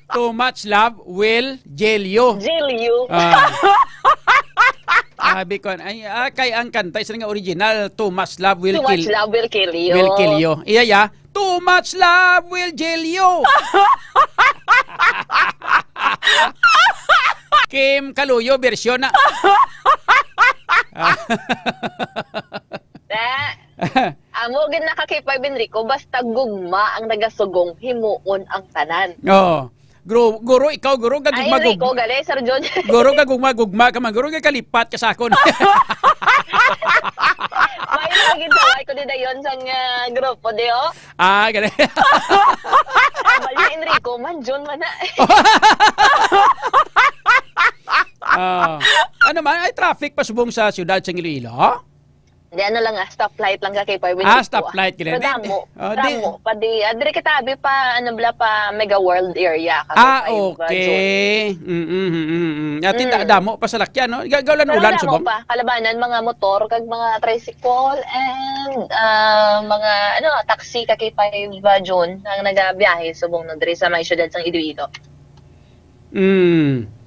Too much love will jail you. Jail you. Ah. Sabi ko, ay, ah, kay ang kanta, isa nga original, Too much love will Too much kill, love will kill you. will kill you. Iya, ya. Too much love will jail you. Kim Kaluyo version na. Na, amo gid na ka K five Enrico, basta gugma ang nagasugong, himuon ang tanan. Oo. Guro, guro, ikaw, guro, Ay, gagugma, Enrico, gug-, gali, Sir John. guro, gagugma, gugma ka man, guro, gakalipat ka sa akon. May lagi sa way ko di dayon sang, ah, grupo, di, oh. Ah, gali. Bali, Enrico, man, John, man na. Ah, ano man, ay traffic pa subong sa siyudad sang Iloilo? Di, ano lang, ah, stoplight lang ka kay Pwede Ah, stoplight, Pero gila. Di, damo, oh, di. damo. Pa di, ah, diri kita, abi pa, ano bala, pa Mega World area, ka Ah, kay Five, ah, June. okay. Mm, mm, mm, mm. Ati, da-, Mm. damo pa sa lakyan, no? Ga-, gaulan-ulan, Pero damo subong? pa, kalabanan, mga motor, kag mga tricycle, and, ah, mga, ano, taxi, ka kay Five, ah, June, ang nagabiyahe, subong, no, diri sa may siyudad sang Iloilo. Mm.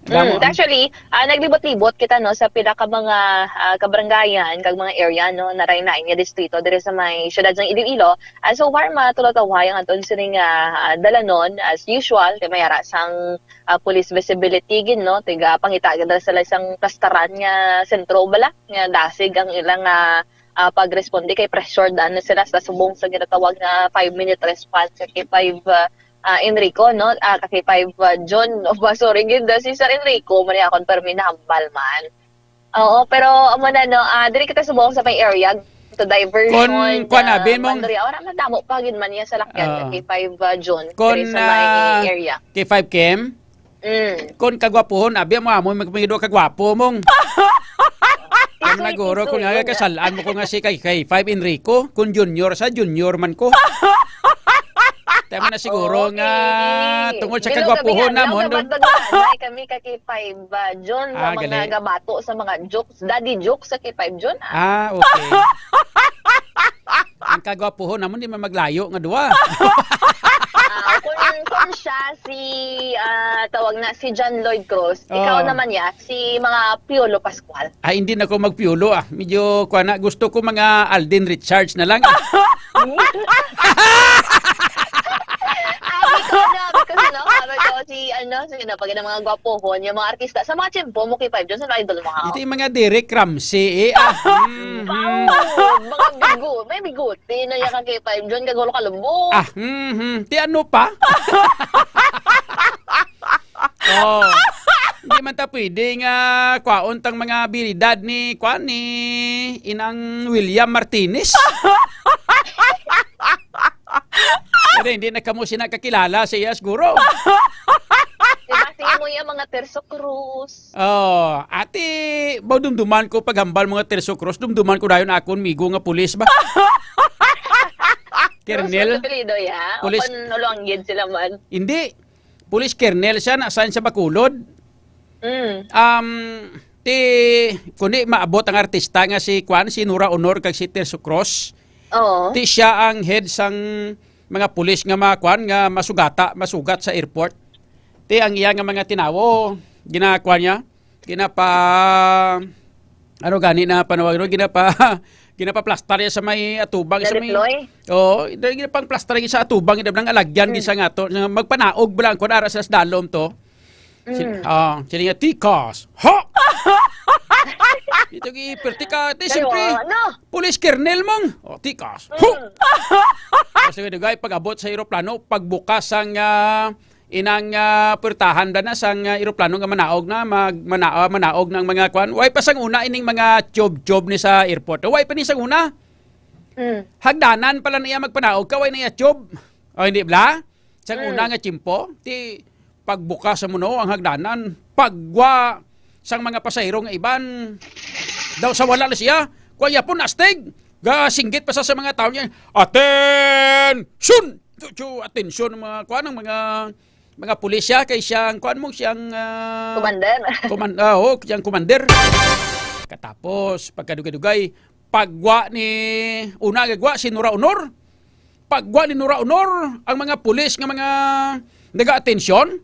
Damo Mm, ang actually, ah, naglibot-libot kita, no, sa pila ka mga, ah, kabarangayan kag mga area, no, narain-lain nga distrito diri sa may siyudad sang Iloilo. Ah, so far, matulotawhay ang aton sining, ah, ah, dalanon as usual, kay may ara sang, ah, police visibility gid, no, tiga pangita gid sila sang plastaran nga sentro bala nga dasig ang ilang, ah, ah, pagresponde kay pressured na sila sa subong sa ginatawag nga five-minute response, kay five, ah, ah, Enrico, no? Ah, ka K five, ah, John, o ba, sorry gid, ah, si Sir Enrico, mali akon, pero may nahambal man. Oo, pero amo na, no? Ah, diri kita subong sa may area to diversion, Kon, kuan, ah, abi, mong Mandaria. Wala man, damo pa gid man niya sa lakyan, Ah. ka K five, ah, John, Kon, diri sa may ah, area. K five Kim? Mm. Kon kagwapuhon, abi mo amo, mag-, may duha kagwapo, mong. Kon Isoy, naguro, kon isoy, nga yun, ah. kasalaan mo ko nga si kay, kay Five Enrico, kon junior sa, junior man ko. Tama na siguro Okay. nga tungod sa Bilog kagwapuhon kami, namon, ano, doon. gabato nga, anay kami ka K five, ah, John, nga Ah, mga gali. gabato sa mga jokes, daddy jokes sa K five, John, ah. Ah, okay. Ang kagwapuhon namon, di man maglayo nga duwa. Ah, kung, kung siya si, ah, tawag na, si John Lloyd Cruz, ikaw Oo. naman ya, si mga Piolo Pascual. Ay, hindi na ko magpiolo, ah. Medyo, kuwan na, gusto ko mga Alden Richards na lang, ah. Abi ko na, abi ko, sino, sabi ko, si, ano, sino, pag ng mga gwapohon, yung mga artista, sa mga tiyempo mo, K five John, sino idol mo, ha? Ito yung mga Derek Ramsey, eh, ah. Mhm. Wow, mga bigo, may bigote na yan ka K five John, kagulo ka lubo. Ah, mhm. Ti ano pa? Oh. Hindi man ta pwede nga kwaon tang mga abilidad ni, kwan, ni Inang William Martinez. Pero hindi na kamo sina kakilala sa iya, siguro. Diba, sige mo yung mga Terso Cruz. Oh, ati, ba dumduman ko paghambal mga Terso Cruz, dumduman ko dayon akon migo nga pulis ba? Cruz Kernel? Apelyido, ya? Pulis. O panulong gid sila man? Hindi. Police Colonel siya, na-assign sa Bacolod. Mm. Um, ti, kundi maabot ang artista nga si, kwan, si Nora Honor kag si Terso Cruz. Oo. Ti siya ang head sang mga pulis nga mga, kwan, nga masugata, masugat sa airport. Ti ang iya nga mga tinawo, ginakuan niya, ginapa, ano gani na panawag, no? Ginapa, ginapaplastar niya sa may atubang, sa may Deploy? Oo, ginapangplastar niya sa atubang, ginapang alagyan, Mm. gisa nga to. Nga magpanaog ba lang kung ara sa dalom to? Sin-, Mm. ah, sila nga, "Tikas! Ha?" Ito gi-, pertika, ti, Kayo, siyempre, ano? Police Colonel mong. Oh, tikas. Mm. Ho! Kasi nga, dugay, pag-abot sa eroplano, pagbukas ang, ah, Inang, ah, puwertahan bala na sang, ah, eroplano nga manaog na, mag-, mana-, ah, manaog na ang mga kuan. Way pa sang una ining mga tube-tube ni sa airport. Way pa ni sang una. Mm. Hagdanan pala na iya magpanaog ka, way na iya tube. O, hindi bala? Sang Mm. una nga tiyempo, ti pagbukas sa muno ang hagdanan, paggwa sang mga pasahero nga iban. Daw sa wala na siya, kuan yapon astig. Gasinggit pa sa, sa mga tao niya, "Attention!" Chu, chu, atensyon ng mga, kuan, ng mga, mga pulis siya, kay siyang, kuan mo, siyang, ah, Commander. Command-, ah, oh, siyang commander. Katapos, pagkadugay-dugay, pagwa ni, una gagwa si Nora Honor. Pagwa ni Nora Honor, ang mga pulis nga mga naga-atensyon,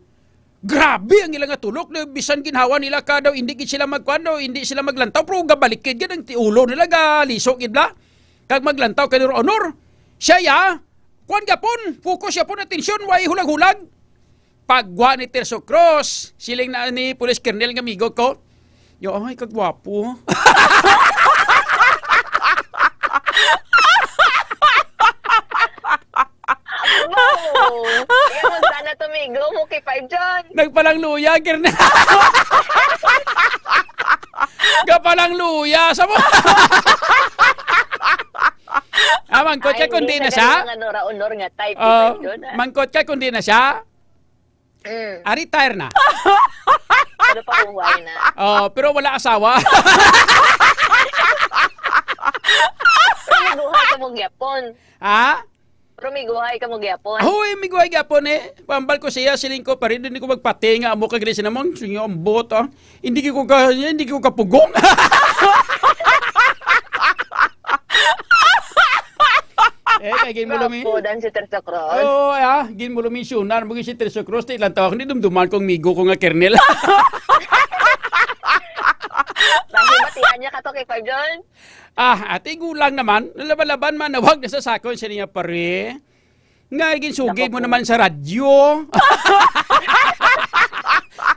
grabe ang ila nga tulok. Na bisan ginhawa nila ka daw, hindi gid sila magkuan daw, hindi sila maglantaw, pero gabalikid gid ang ti-, ulo nila, galiso gid bala. Kag maglantaw kay Nora Honor. Siya ya, kuan gapon, focus gapon, atensyon, way hulag-hulag. Pagwa ni Terso Cruz, siling na ni Police Colonel nga amigo ko, "Yo, ay, kagwapo." Amo. Kaya mo sana tumigo mo kay Five John. Nagpalangluya, Colonel. Gapalangluya sa mo. Ah, mangkot ka Ay, kung hindi di na na siya? Gani nga Nora Honor nga type ni Oh, Five John, ah. Mangkot ka kung di na siya? Mm. Ah, retire na. Pero pahuway na. Oh, pero wala asawa. Pero may guhay ka mong gyapon. Ha? Pero may guhay ka mong gyapon. Ahoy, may guhay gyapon eh. Pambal ko siya, siling ko, "Pare, hindi ko magpati nga amo ka gani sinamon." Sige, ambot, ah. Hindi ko ka, hindi ko kapugong. Eh, kay ginmulumi. Gwapo dan si Terso Cruz. Oo, ah, ginmulumisyunan mo si Terso Cruz, ti lang tawag ni dumduman kong migo ko nga Kernel. Bakit batian niya ka to kay Five John? Ah, ate, gulang naman. Nalaban-laban, manawag na sa sakon siya niya, pare. Nga, ginsugid mo Naku po. naman sa radyo.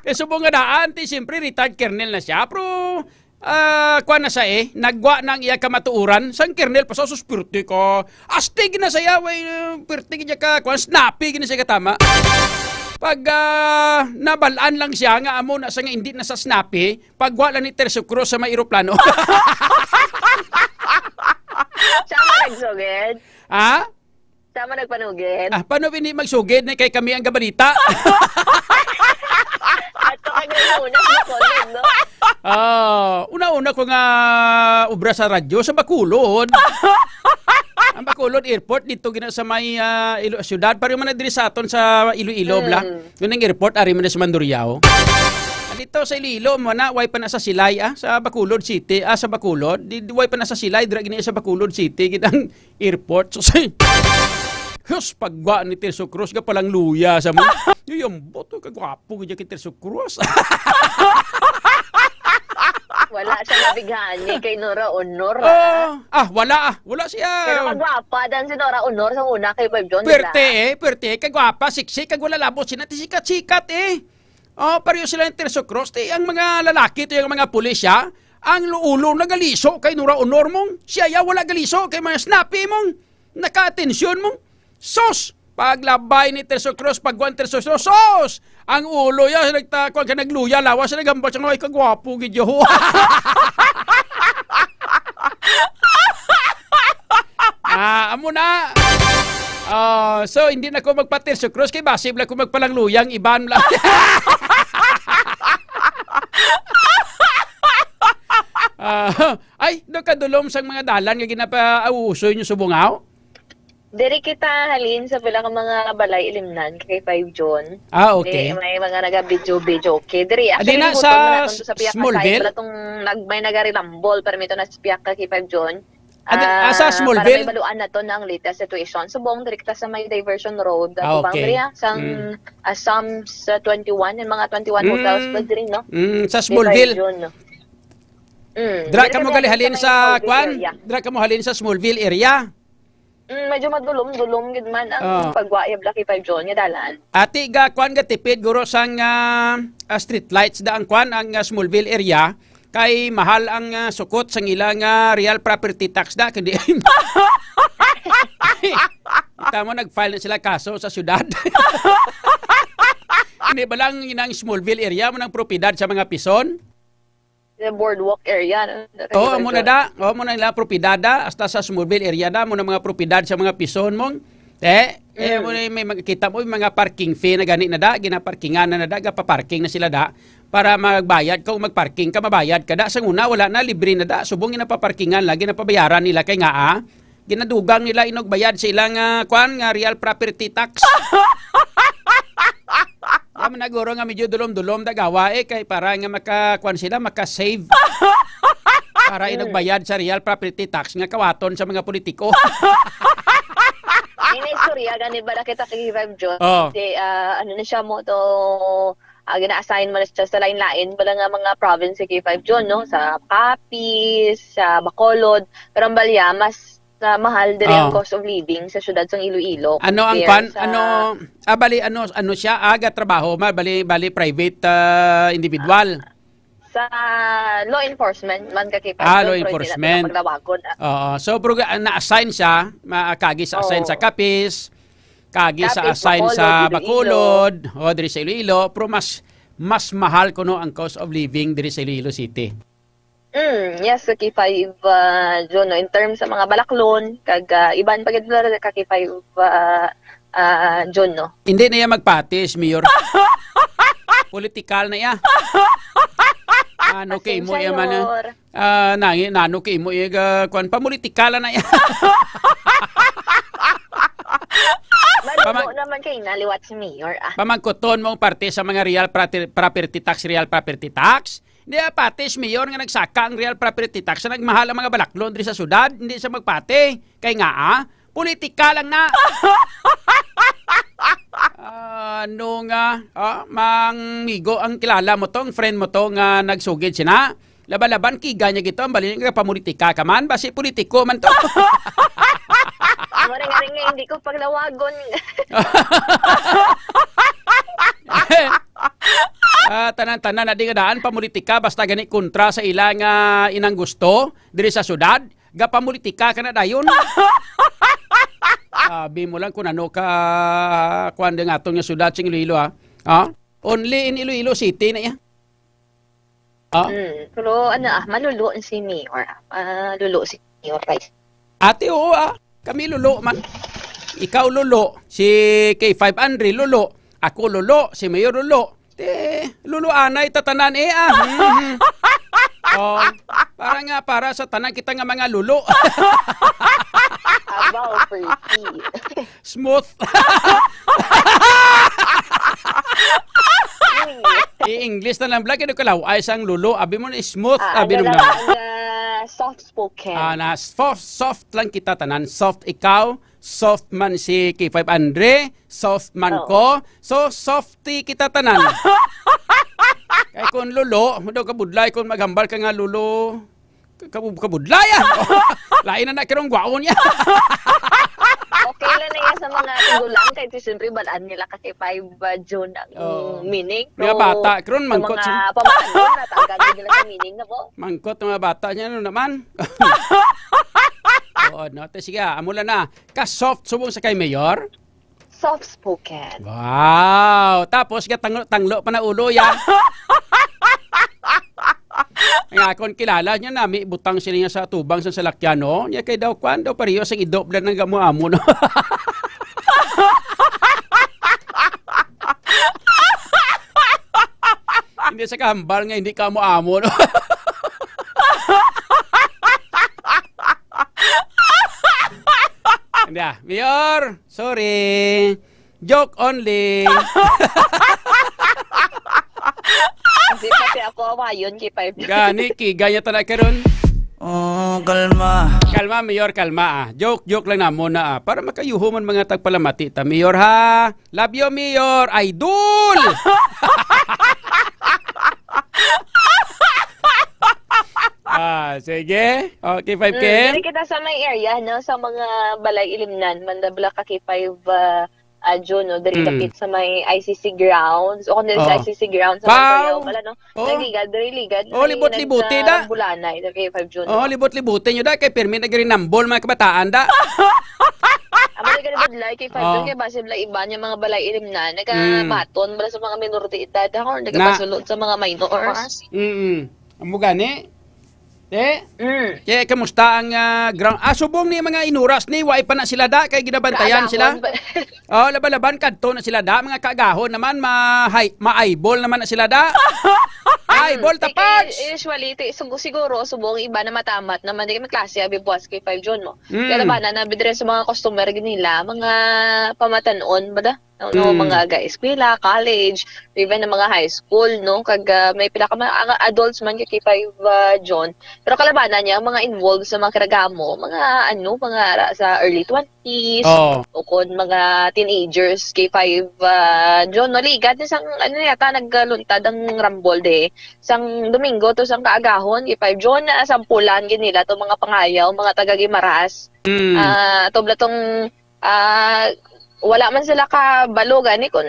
Kay subong nga daan, ti, siyempre, retired colonel na siya. Pero, ah, kuwan na siya eh. Nagwa na ang iya kamatuoran. Sang colonel pa sa suspirti ka. Astig na siya, way, uh, pirti gid ka. Kuwan, snappy gid na siya katama. Pag, ah, nabalaan lang siya nga amo na sa nga hindi na sa snappy, pagwa lang ni Terso Cruz sa may eroplano. Siya man nagsugid. Ha? Siya man nagpanugid. Ah, paano hindi magsugid na kay kami ang gabalita? Ato ka nga una, susunod, no? Ah, una-una ko nga obra sa radyo sa Bacolod. Ang Bacolod Airport dito gina sa may, ah, Ilo-, syudad, pareho man na diri sa aton sa Iloilo, bla. Mm. Yun ang airport, ari man na sa Mandurriao. Dito sa Iloilo mo na, way pa na sa Silay, ah, sa Bacolod City, ah, sa Bacolod. Di, way pa na sa Silay, dira gini sa Bacolod City, gid ang airport. So, say, hus, pagwa ni Terso Cruz, ka palang luya sa mo. Yuyambot, oh, kagwapo gid kay Terso Cruz. Wala siya nabighani kay Nora Honor, ah. Oh, ah, wala, ah. Wala siya. Pero kagwapa dan si Nora Honor sa una kay Five John, di ba? Pwerte, eh, pwerte, eh. Kagwapa, sexy, kag wala labot, sina, ti sikat-sikat, eh. Oh, pareho sila ng Terso Cruz. Ti, ang mga lalaki, to yung mga pulis, ya. Ang ulo nagaliso kay Nora Honor mong. Siya, ya, wala galiso kay mga snappy mong. Naka-atensyon mong. Sus! Paglabay ni Terso Cruz, pagwan Terso Cruz, sus! Ang ulo ya, nagta-, kuwan ka, nagluya, lawas, naghambal siya, "Ay, kagwapo, gid, yo." Ah, amo na. Ah, so, hindi na ko magpa-Terso Cruz, kay basib lang ko magpalangluyang iban lang. Ah, ay, do kadulom sang mga dalan nga ginapa-, ah, usoy nyo subong, aw? Diri kita halin sa pila ka mga balay ilimnan kay Five John. Ah, okay. Di, may mga naga-video-video. Okay, diri, ah, actually, na sa buton na naton to sa piyaka Smallville? Side, wala tong nag-, may nagarilambol, pero mito na sa piyaka kay Five John. Ah, di, ah, sa Smallville? Ah, para may baluan na to ng latest situation. Subong, diri kita sa may diversion road, ah, ah, okay. Tubang diri, ah, sang, mm, ah, Psalms, ah, twenty-one, yung mga twenty-one hotels, mm, ba diri, no? Mm, sa Smallville. Kay Five John, no? Mm, dira diri ka mo kami gali halin sa may Smallville kwan? Area. Dira ka mo halin sa Smallville area? Mm, medyo madulom-dulom gid man ang, ah, pagwa iya Black Five John nga dalan. Ati ga kwan ga tipid guro sang, ah, ah, street lights da ang kwan ang, ah, Smallville area kay mahal ang, ah, sukot sang ila nga real property tax da kundi tamo nag-file na sila kaso sa syudad. Hindi ba lang inang Smallville area mo nang propiedad sa mga pison? Sa boardwalk area, no? Oo, amo na da. Oo, amo na nila propiedad da. Hasta sa Smallville area da, amo na mga propiedad sa mga pison mong. Eh, eh, Mm. mo na may mga, kita mo, yung mga parking fee na gani na da, ginaparkingan na na da, gapaparking na sila da. Para magbayad ka, kung magparking ka, mabayad ka da. Sa una, wala na, libre na da. Subong ginapaparkingan lagi, napabayaran nila kay nga, ah, ginadugang nila inogbayad sa ilang, ah, kwan, nga real property tax. Kaya man naguro nga medyo dulom-dulom da gawa, eh, kay para nga maka, kwan sila, maka-save. Para Mm. inogbayad sa real property tax nga kawaton sa mga politiko. Ini istorya gani ba na kita kay Rev John? Oh. Kasi, ah, ano na siya mo to, ah, gina-assign mo na siya sa lain-lain ba nga mga province si K five John, no? Sa Capiz, sa Bacolod. Pero ang balya, mas na mahal diri ang Ah. cost of living sa siyudad sang Iloilo Ano ang compare kwan? sa Ano, ah, bali, ano, ano siya? Aga trabaho, ma, bali, bali private, ah, individual. Sa law enforcement man ka kay Ah, law Pedro, pero hindi na enforcement. Paglawagon, ah. Oo. So, pero ga-, na-assign siya, ma-, kagi sa assign sa Oo. Capiz, kagi sa Capiz, assign Bacolod, sa Iloilo. Bacolod, o diri sa Iloilo, pero mas, mas mahal kuno ang cost of living diri sa Iloilo City. Mm, yes, sa K five, ah, John, no? In terms sa mga balaklon, kag, ah, iban pa gid ka K five, ah, ah, John, no? Hindi na iya magpati, si Mayor. Politikal na iya. Ano kay mo Pasensya, iya man, ah? Yor. Ah, nangi, nano kay mo iya, ah, kwan, pamulitikal na iya. Malubo Pamag- naman kay na liwat si Mayor, ah. Pamangkuton mo ang parte sa mga real prati-, property tax, real property tax. Di, ah, pati si Mayor nga nagsaka ang real property tax sa nagmahal ang mga balaklon diri sa syudad, hindi sa magpati. Kay nga, ah, politika lang na. Ano nga, ah, mang migo ang kilala mo to, ang friend mo to nga nagsugid sina? Laban-laban, kiga niya gito, ang bali nga pamulitika ka man, basi politiko man to. Maring-aring nga hindi ko paglawagon. Ah, tanan-tanan na di nga daan pamulitika, basta gani kontra sa ila nga inang gusto diri sa syudad, gapamulitika ka na dayon. Sabi mo lang kung ano ka, kuwan din aton nga syudad sing Iloilo, ha? Ha? Only in Iloilo City na iya. Ah? Mm, pero ano, ah, malulo si Mayor, ah. Malulo si Mayor, guys. Ate, oo, ah. Kami lulo man. Ikaw lulo, si K five Andre lulo, ako lulo, si Mayor lulo. Te, lulo anay tatanan eh, ah. Mhm. Oh, para nga, para sa tanan kita nga mga lulo. Abaw, pretty. Smooth. Uy. I-English na lang, Black. Ano kalaw? Ay, sang lulo. Abi mo na smooth. Ah, Abi ano mo lang, na. Ang, ah, soft spoken. Ah, na soft, soft lang kita tanan. Soft ikaw, soft man si K five Andre, soft man Oo. ko. So, softy kita tanan. Kay kung lulo, daw kabudlay kung maghambal ka nga lulo. Kabud-, kabudlay, ah. Lain na na kirong gwaon niya. Okay lang na yan sa mga tigulang, kay ti siyempre, balaan nila kasi five, uh, June ang Oo. meaning. Mga So, bata, karon sa mangkot mga sa pamangkot, natagal din nila sa meaning na po. Mangkot ng mga bata niya, ano naman? Oo, no? Te, sige, ah, amo lang na. Ka-soft subong sa kay Mayor? Soft spoken. Wow! Tapos, gatanglo-tanglo pa na ulo, ya. Nga, kung kilala niya na, may butang sila niya sa tubang sa salakyan, no? Niya kay daw, kwan, daw pareho sa idoblan ng gamo-amo, no? Hindi sa kahambal nga, hindi ka amo-amo, no? Hindi, ah. Mayor, sorry. Joke only. Hindi pati ako awayon kay Five. Gani, kigaya ta na karon. Oh, kalma. Kalma, Mayor, kalma, ah. Joke, joke lang na muna, ah. Para makayuho man mga tagpalamati ta, Mayor, ha? Love you, Mayor. Idol! Ah, sige. Okay, five K. Mm, dili kita sa may area, no? Sa mga balay ilimnan, mandabla ka kay five, ah, ah, Jun, no, diri Mm. dapit sa may I C C grounds. O kung diri sa Oh. I C C grounds, sa may Wow! Callao pala, no? Oh. Nagligad, diri ligad, Oh, may libot-libote, da. nagrambulanay sa K five Jun, Oh, no? Libot-libote nyo, da. Kay pirmi nagrinambol mga kabataan, da. Amo na gani budlay, K five Oh. Jun, kay basi bala iba niya mga balay ilim na, Mm. nagabaton bala sa mga minor de edad, ha, or Na. nagapasulod sa mga minors. Mm-mm. Amo gani? Eh? Mm. Kaya kamusta ang, ah, ground? Ah, subong ni mga inuras ni, wa pa na sila da, kay ginabantayan sila? Kaagahon ba? Oh, laban-laban, kadto na sila da, mga kaagahon naman, ma-, hay-, ma-eyeball naman na sila da. Eyeball, Mm. Ti-, tapads! Usually, ti-, sug-, siguro, subong iba na matamat naman, di kami klase, abi buwas kay five June mo. Mm. Kaya labanan na, bidre sa mga customer nila, mga pamatanon ba da? No, no, Mm. mga ga-eskwela, college, even ang mga high school, no? Kag, ah, may pila ka mga, ang adults man kay K five, ah, John. Pero kalabanan niya, ang mga involved sa mga karagamo, mga, ano, mga ra-, sa early twenties, Oo. o kon mga teenagers, K five, ah, John, no? Ligad ni sang, ano yata, nagluntad ang Rumble Day. Sang Domingo to sang kaagahon, K five John, ah, sampulan gid nila to mga pangayaw, mga taga Guimaras. Mm. Ah, to bala tong ah, wala man sila kabalo gani kung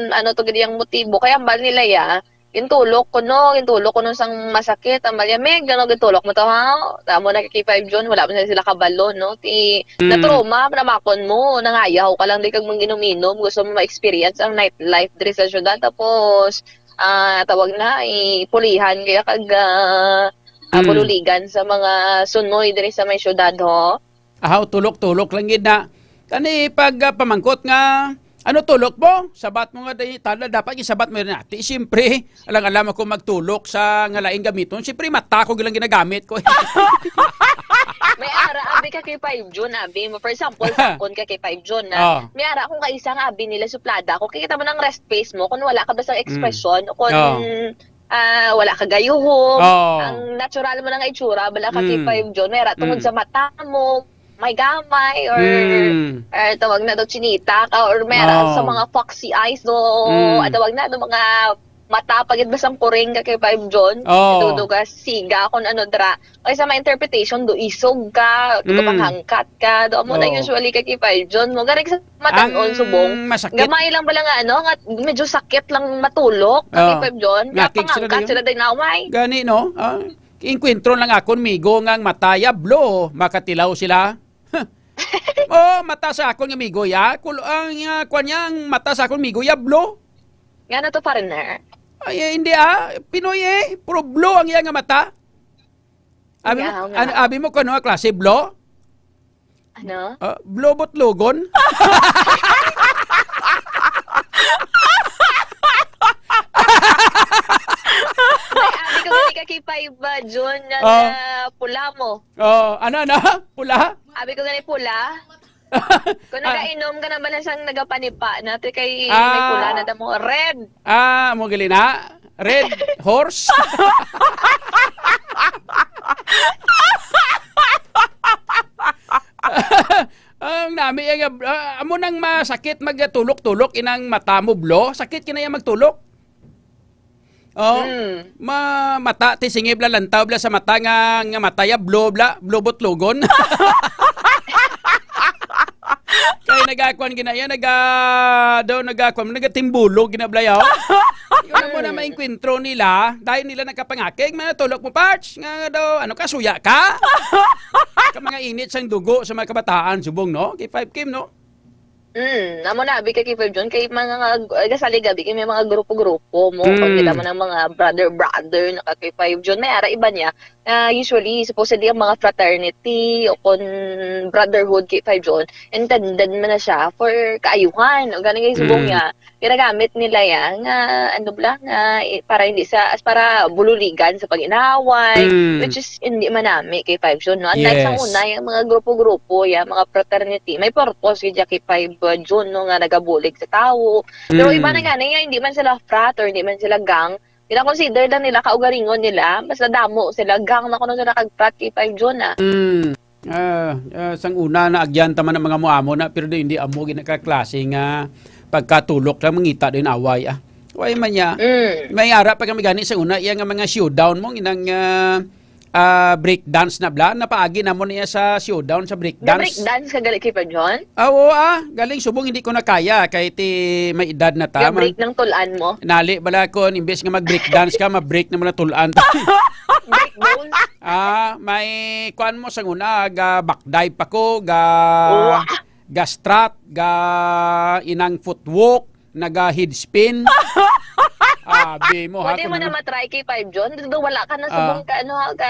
ano to gid ang motibo. Kaya ambal nila ya, gintulok kuno, gintulok kuno sang masakit. Ambal ya, "Meg, ano gintulok mo to, ha?" Tamo na kay five June, wala man sila kabalo, no? Ti, Mm. na-trauma, namakon mo, nangayaw ka lang, di kag manginom-inom, gusto mo ma-experience ang nightlife diri sa syudad. Tapos, ah, tawag na, ipulihan kaya kag, ah, ah, Mm. bululigan sa mga sunoy diri sa may syudad, ho. Ahaw, tulok-tulok lang gid na. Kani pag, ah, pamangkot nga, "Ano tulok mo?" Sabat mo nga, di, tala, dapat isabat mo rin ati. Siyempre, alang-alam ako magtulok sa nga lain gamiton. Siyempre, mata ko gilang ginagamit ko. May ara, abi ka kay five June, abi mo. For example, sakon ka kay five June, na. Oh. May ara akong kaisa nga abi nila suplada. Kung kikita mo ng rest face mo, kung wala ka basta Mm. expression, kung Oh. ah, wala ka gayuhom. Oo. Ang natural mo na nga itsura, bala ka Mm. K five June, may ara tungod Mm. sa mata mo, may gamay, or, Mm. or tawag na daw chinita ka, or may ara Oo. sa mga foxy eyes, do, Mm. ah, tawag na, do, mga mata, pagid basang kuring ka K five June. Oo. Do, do ka siga, kung ano dra. Kaysa may interpretation, do isog ka, do Mm. kapanghangkat ka, do amo na Oo. usually ka K five June mo. Garing sa matan-on Ang subong. masakit. Gamay lang bala nga, ano, nga medyo sakit lang matulok, ka Oo. K five June. Nga Nga tig sila pangangkat dayon. sila din na, "Why?" Gani, no? Ah, inkwentro lang akon migo nga ang mata ya blue, makatilaw sila. Oh, mata sa akon nga migo ya. Kul-, ang, ah, kwan niya, ang mata sa akon migo ya blue. Nga na to, foreigner? Ay, eh, hindi, ah. Pinoy, eh. Puro blue ang iya nga mata. Abi mo, Yaw nga. ano, abi mo kung ano nga klase? Blo? Ano? Ah, blo butlogon? May abi ko gani ka kay five, ah, June, nga Oh. nga pula mo. Oh, ano, ano? Pula? Abi ko gani pula. Kung Ah. nagainom ka na ba na sang nagapanipa na, ti kay may Ah. pula na damo. Red. Ah, mo gali na? Red horse? Ang nami, eh, ah, amo nang masakit magtulok-tulok inang mata mo, blo? Sakit kinaya magtulok? Oh, Mm. ma-, mata, ti singib la, lantaw bla sa mata nga, nga mata ya, blo bla, blo butlogon. Kay nagakuan gina-, yan, naga-, daw nagakuan, nagatimbulog gina bla ya, oh. Yun ang muna Mm. maengkwentro nila, dahil nila nagkapangakig, mga tulok mo, Parts, nga daw, ano ka, suya ka? Ka mga init sang dugo sa mga kabataan, subong, no? Kay five Kim, no? Mm, amo na, abi ka kay five June, kay mga, ah, gasalig abi, kay may mga grupo-grupo mo, Mm. pag kita mo ng mga brother-brother, na ka kay five June, may ara iba niya, ah, usually, supposedly, ang mga fraternity o kon brotherhood kay five June, intended man na siya for kaayuhan. O gani nga subong Mm. niya, ginagamit nila ya nga, ano bla, nga, eh, para hindi sa, as para bululigan sa pag-inaway, Mm. which is hindi man nami kay five June, no? Unlike sa Yes. una, yung mga grupo-grupo, yung mga fraternity, may purpose gid ya kay five June, no, nga nagabulig sa tawo. Pero Mm. iba na gani nga, hindi man sila frat or hindi man sila gang, gina-consider lang nila kaugalingon nila, basta damo sila, gang na kuno sila kag frat kay five June, ah. Mm. Ah, ah, sang una, naagyan ta man ang mga muamo na, pero di, hindi amo ginakaklase nga pagkatulok lang, mangita din away, ah. Way man niya. Mm. May ara pa kami gani sa una, iya nga mga showdown mo, inang, ah, Ah, breakdance na bala. Napaagi na mo niya sa showdown sa breakdance. Breakdance ka gali kay Pabjon? Ah, oo, ah. Galing subong hindi ko na kaya kay ti may edad na ta. Ga-break ng tulan mo? Nali bala ko, imbes nga mag-breakdance ka, ma-break naman na tulan. Break bones? Ah, may kuan mo sa una, ga backdive pa ko, ga Wa- ga strut, ga inang footwalk, naga headspin. Abi mo ha. Pwede mo na matry kay Five John. Dito wala ka na subong ka, ano ha, ka,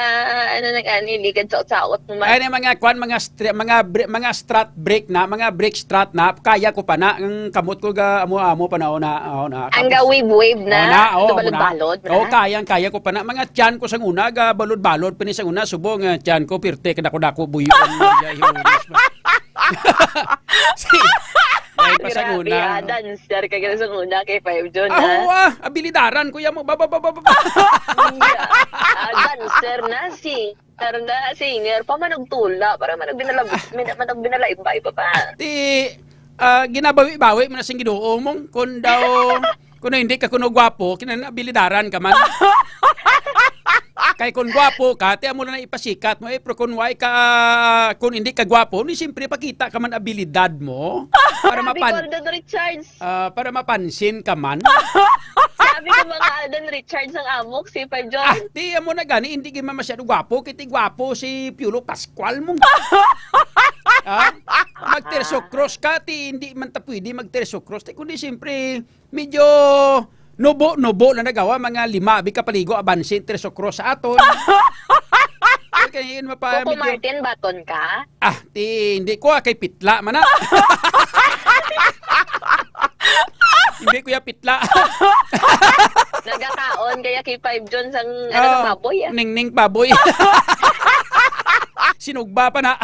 ano nag-ani, ligad sa utsaot mo man. Ay, mga kwan, mga stri- mga bri- mga strut break na, mga break strut na, kaya ko pa na, ang kamot ko ga amo-amo pa na, oh, na, oh, na. Ang ga wave-wave na, oh, na, oh, ito balod-balod na. Oh, kayang kaya ko pa na. Mga tiyan ko sang una, ga balod-balod pa ni sang una, subong, eh, tiyan ko, pirte, kadako-dako, buyon. Si, ay, pa sa Grabe, una. Ah, dancer ka gani sa una kay Five John, ah, ah. Oo, ah, abilidaran, kuya mo. Ba, ba, ba, ba, ba, ba. Yeah. Ah, dancer na, singer na, singer pa, manugtula, para manag binalabot, min-, manag binalaibay pa ba. Ti, ah, ginabawi-bawi mo na sing Ginoo mong, kung daw, kung hindi ka kuno gwapo, kinanabilidaran ka man. Kay kung gwapo ka, ti amo na ipasikat mo, eh, pero kung way ka, kung hindi ka gwapo, ni siyempre pakita ka man abilidad mo. Para Sabi ko, mapan- Alden Richards. Ah, para mapansin ka man. Sabi ko, mga Alden Richards ang amok, si Five John. Ah, ti amo na gani, hindi gyud man masyado gwapo, kay ti gwapo si Piolo Pascual mo. Ah, magterso cross ka, ti hindi man ta pwede magterso cross. Ti kundi siyempre, medyo nubo-nubo na nagawa, mga lima, abi ka paligo, abansi, terso cross sa aton. Kay yun, mapa-, Coco medyo Martin, baton ka? Ah, ti, hindi ko, ah, kay pitla man na. Hindi ko ya pitla. Nagakaon kaya kay Five John sang, ano, Oh, sa baboy, ah. Ningning baboy. Sinugba pa na.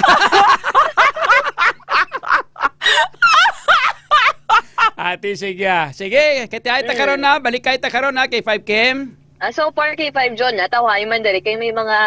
Ate, sige, ah. Sige, kaya ti ay ta karon Mm. na. Balik kay ta karon na kay Five Kim. Ah, so far kay Five John, natawahay man diri kay may mga,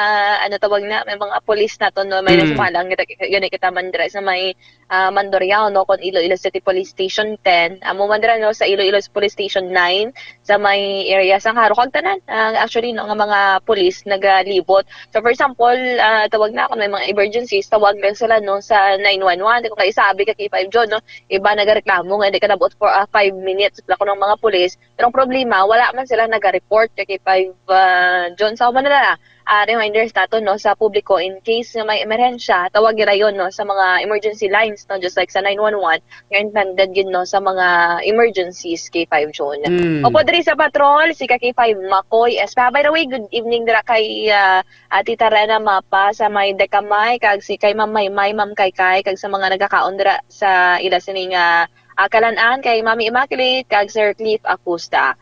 ano tawag na, may mga pulis nato, no? May Mm. nasumalang kita, gani kita man diri sa may, ah, Mandurriao, no? Kon Iloilo City Police Station ten. Amo man dira, no? Sa Iloilo Police Station nine, sa may area sa Jaro. Kag tanan, ah, actually, no, nga mga pulis nagalibot. So, for example, ah, tawag na, kung may mga emergencies, tawag lang sila, no, sa nine one one. Kung kay isa, abi ka kay Five John, no? Iba nagareklamo nga hindi ka nabot for, ah, five minutes. Wala ko ng mga pulis. Pero ang problema, wala man sila naga-report kay Five, ah, John. Sa Manila, ah, reminder sa aton, no, sa publiko, in case nga may emerhensya, tawag nila yon, no, sa mga emergency lines, no, just like sa nine one one, nga intended yun, no, sa mga emergencies kay Five John. Mm. Upod diri sa patrol, si ka kay Five Makoy Espa. By the way, good evening dira kay, ah, Ate Tarena Mapa sa may Dekamay, kag si kay Ma'am Maymay, Ma'am Kaykay, kag sa mga nagakaon dira sa ila sining, ah, ah, kalan-an kay Mami Immaculate kag Sir Cliff Acosta.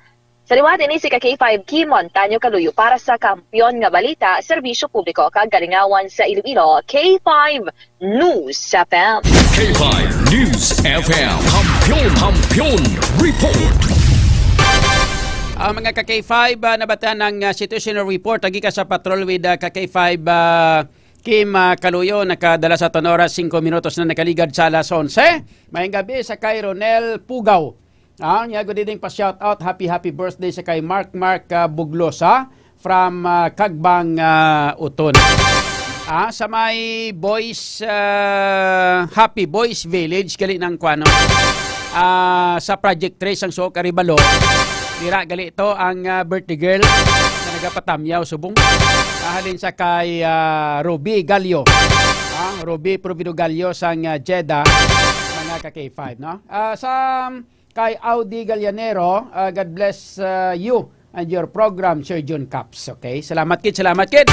Sa liwat ini si ka K five Kimon Tanyo Kaluyo para sa Kampiyon nga Balita, Serbisyo Publiko kag Kalingawan sa Iloilo, K five News F M. K five News F M. Kampiyon, Kampiyon Report. Ang mga ka K five, ah, nabatan ang, ah, situational report agi ka sa patrol with, ah, ka K five, ah, Kim, ah, Kaluyo, nakadala sa aton oras, singko minutos na nakaligad sa alas onse. Maayong gabi sa kay Ronel Pugaw. Ah, niya, good evening pa, shout out, happy, happy birthday sa kay Mark Mark, ah, Buglosa from, ah, Kagbang, ah, Uton. Ah, sa may Boys, ah, Happy Boys Village, gali ng kuano. Ah, sa Project Trace ang suok Arevalo. Dira gali to ang, ah, birthday girl na nagapatamyaw subong. Ah, halin sa kay, ah, Ruby Gallo. Ah, Ruby Provido Gallo sang, ah, Jeddah, mga ka K five, no? Ah, sa kay Audi Gallanero, ah, God bless, ah, you and your program, Sir Jun Caps. Okay? Salamat kid, salamat kid.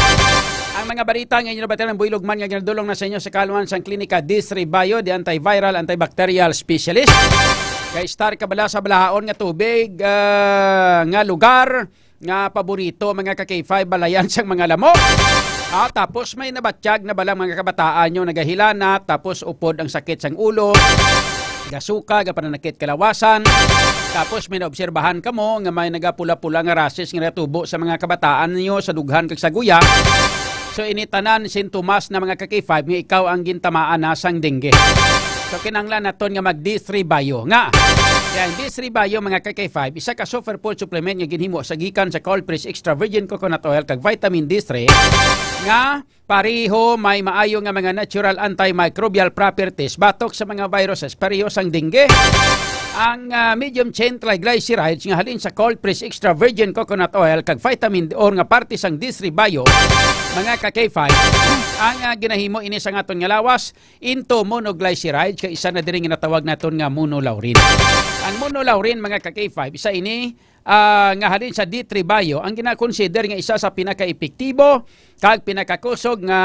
Ang mga balita nga inyo nabatian ang buylog man nga ginadulong na sa inyo sa kaluan sang klinika Disri Bio, the antiviral, antibacterial specialist. Kay Star Kabala sa Balahaon nga tubig, ah, nga lugar nga paborito, mga ka K five, balayan sang mga lamok. Ah, tapos may nabatyag na balang mga kabataan nyo nagahilanat, tapos upod ang sakit sang ulo, gasuka, gapananakit kalawasan. Tapos may naobserbahan kamo nga may nagapula-pula nga rashes nga natubo sa mga kabataan nyo sa dughan kag sa guya. So, ini tanan sintomas na mga ka K five nga ikaw ang gintamaan na sang dengue. So, kinahanglan naton nga mag D three Bio. Nga, Ang D three Bio, mga ka-K five, isa ka superfood supplement nga ginhimo sa gikan sa cold press extra virgin coconut oil kag vitamin D three nga pareho may maayo nga mga natural antimicrobial properties batok sa mga viruses, pareho sang dengue. Ang, ah, medium chain triglycerides nga halin sa cold press extra virgin coconut oil kag vitamin D or nga parte sang D three Bio, mga ka-K five, ang, ah, ginahimo ini sa aton nga lawas into monoglycerides, kay isa na diri nga natawag naton nga monolaurin. Ang monolaurin, mga ka-K five, isa ini, ah, nga halin sa D three Bio, ang ginakonsider nga isa sa pinakaepektibo kag pinakakusog nga,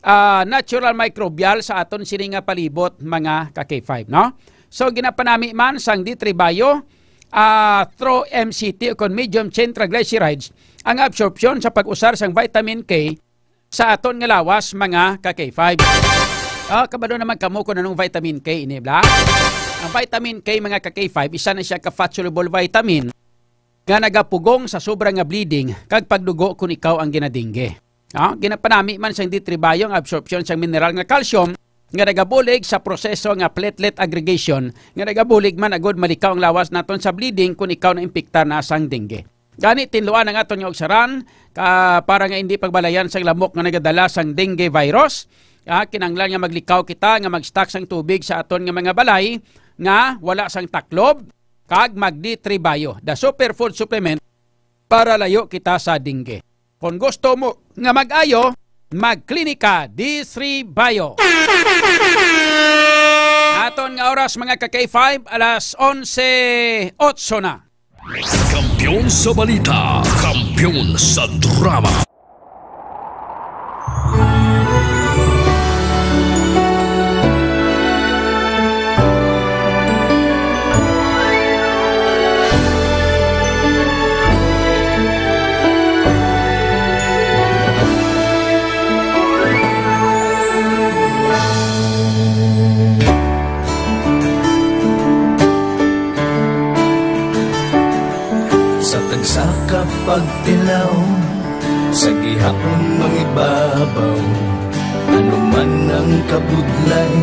ah, natural microbial sa aton sini nga palibot, mga ka-K five, no? So, ginapanami man sang D three Bio, ah, through M C T o kon medium chain triglycerides ang absorpsyon sa pag-usar sang vitamin K sa aton nga lawas, mga ka-K five. Ah, kabalo naman kamo kung anong vitamin K ini, bla? Ang vitamin K, mga ka-K five, isa na siya ka fat-soluble vitamin nga nagapugong sa sobra nga bleeding kag pagdugo kung ikaw ang ginadingge. Ah, ginapanami man sang D three Bio ang absorption sang mineral nga calcium nga nagabulig sa proseso nga platelet aggregation nga nagabulig man agud malikaw ang lawas naton sa bleeding kung ikaw naimpiktar na sang dengue. Gani, tinluan ang aton nga ugsaran ka, para nga hindi pagbalayan sang lamok nga nagadala sang dengue virus. Ah, kinahanglan nga maglikaw kita nga mag-stock sang tubig sa aton nga mga balay nga wala sang taklob, kag mag-D three Bio, the superfood supplement, para layo kita sa dengue. Kung gusto mo nga mag-ayo, magklinika D three Bio. Aton nga oras, mga ka-K five, alas onse otso na. Kampiyon sa balita, kampiyon sa drama. Sa tagsa ka pagtilaw, sa gihapon mangibabaw, ano man ang kabudlay,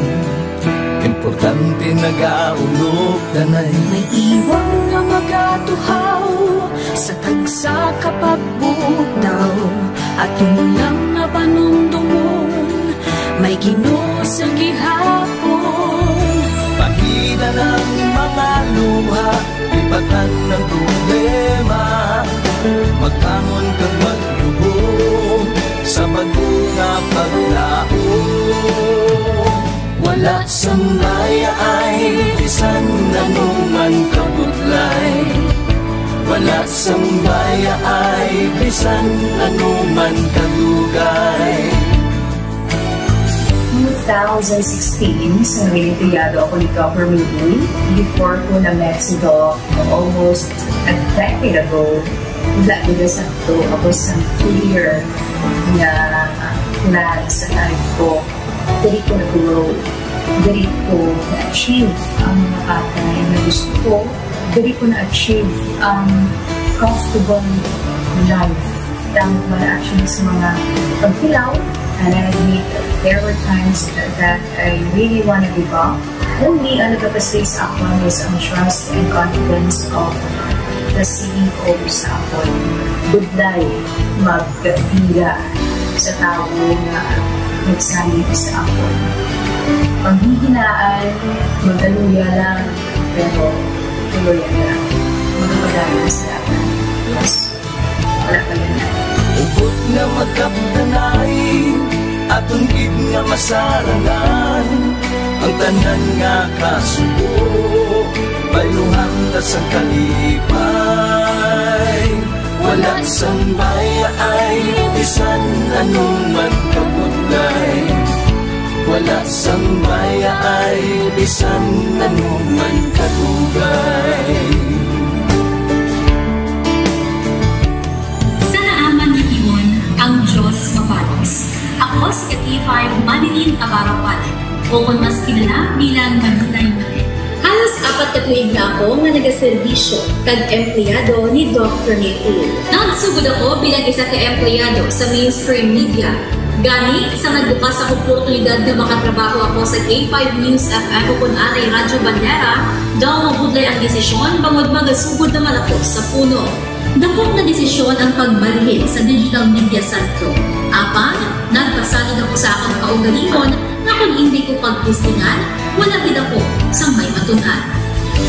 importante nagaulog tanay. May iwang nga magatuhaw sa tagsa ka pagbutaw, aton lang nga panumdumon, may Ginoo sa gihapon. Pahina ang mga luha, lipatan ang problema, magbangon kag magluhod sa bag-o nga paglaom. Wala sang bayaay bisan ano man kabudlay, wala sang bayaay bisan ano man kadugay. Noong two thousand sixteen, sa Noyenteyado ako ni Governor Lee, before ko na-met si Doc almost a decade ago, wala ko nasakto ako sa clear nga plan sa life ko. Diri ko nag-grow. Diri ko na-achieve ang mga bagay na gusto ko. Diri ko na-achieve ang comfortable life. Tama man actually sa mga pagkilaw, and I admit there were times that I really wanna give up. Only ang nagapastay sa akon is ang trust and confidence of the C E O sa akon. Budlay magpila sa tawo nga nagsalig sa akon. Panghihinaan, magaluya lang, pero tuloy lang. Magpapadayon sa dalan. Yes. Wala pa yun. Hugot nga magkapdanay, aton gid nga masarangan. Ang tanan nga kasubo, bayluhan ta sang kalipay. Wala sang bayaay, bisan ano man kabudlay. Wala sang bayaay, bisan ano man kadugay. Sa naaman nga tion, ang Dios mapalos. Ako si K five Manilin Abaro Palit, o kon mas kilala bilang Maninay Mane. Halos apat ka tuig na ako nga nagaserbisyo kag empleyado ni Doc Rene Tulfo. Nagsugod ako bilang isa ka empleyado sa mainstream media. Gani, sa nagbukas ang oportunidad nga makatrabaho ako sa K five News F M ukon anay Radyo Bandera, daw mabudlay ang desisyon bangod magasugod naman ako sa puno. Dako nga desisyon ang pagbalhin sa digital media center. Apan, nagpasalig ako sa akon kaugalingon nga kon indi ko pagtestingan, wala gid ako sang may matun-an.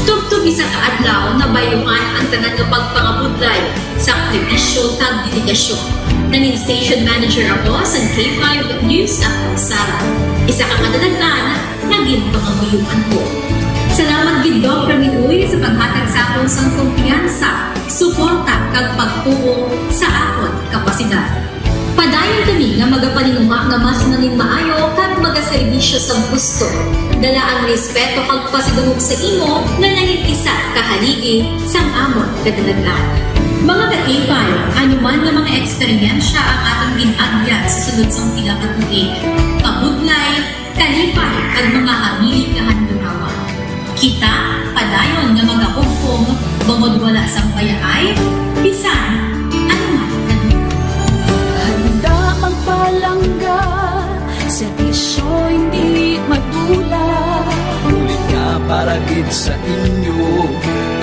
Tubtob isa ka adlaw, nabayluhan ang tanan nga pagpangabudlay, sakripisyo, kag dedikasyon. Nangin station manager ako sa K five News F M Sara. Isa ka kadalaghan nga ginpangamuyoan ko. Salamat gid, Doc Ramil Uy, sa paghatag sa akon sang kumpiyansa, suporta, kag pagtuo sa akon kapasidad. Padayon kami nga magapaninguha nga mas manginmaayo kag magaserbisyo sa gusto. Dala ang respeto kag pasidungog sa imo nga nangin isa ka haligi sang amon kadalagan. Mga ka-K five, ano man nga mga eksperyensya ang aton gin-agyan sa sulod sang pila ka tuig, kabudlay, kalipay, kag mga hamilit nga handurawan. Kita padayon nga magahugpong bangod wala sang bayaay bisan ano man. Handa magpalangga, serbisyo hindi madula. Ulit nga para gid sa inyo,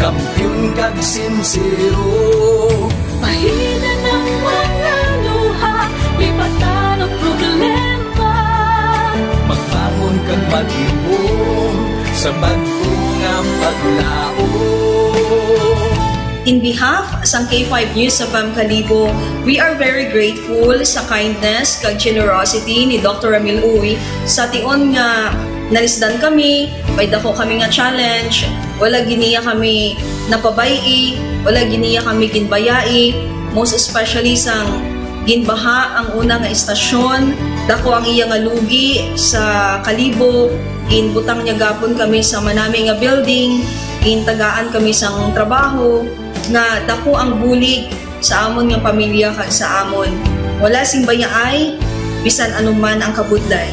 kampiyon kag sinsero. Pahinan ang mga luha, lipatan ang problema. Magbangon kag maghihom sa bag-o nga paglaom. In behalf sang K five News F M Kalibo, we are very grateful sa kindness kag generosity ni Doctor Ramil Uy. Sa tion nga nalisdan kami, may dako kami nga challenge, wala gid niya kami napabay-i, wala gid niya kami ginbayai, most especially sang ginbaha ang una nga istasyon, dako ang iya nga lugi sa Kalibo, ginbutang niya gapon kami sa manami nga building, gintagaan kami sang trabaho, nga dako ang bulig sa amon nga pamilya kag sa amon. Wala sing bayaay, bisan ano man ang kabudlay.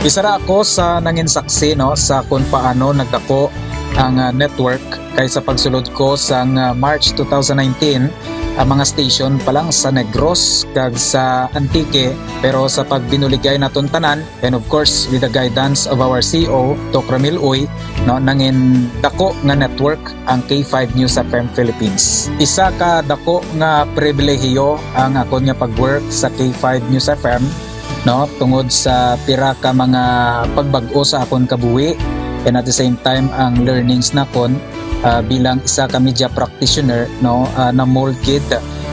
Isa ra ako sa nangin saksi, no, sa kung paano nagdako ang, ah, network, kay sa pagsulod ko sang, ah, March two thousand nineteen, ang mga station pa lang sa Negros kag sa Antique, pero sa pagbinuligay naton tanan, and of course, with the guidance of our C E O, Doc Ramil Uy, no, nangin dako nga network ang K five News F M Philippines. Isa ka dako nga pribilehiyo ang akon nga pag-work sa K five News F M, no, tungod sa pira ka mga pagbag-o sa akon kabuhi, and at the same time ang learnings nakon, ah, bilang isa ka media practitioner, no, ah, na-mold gid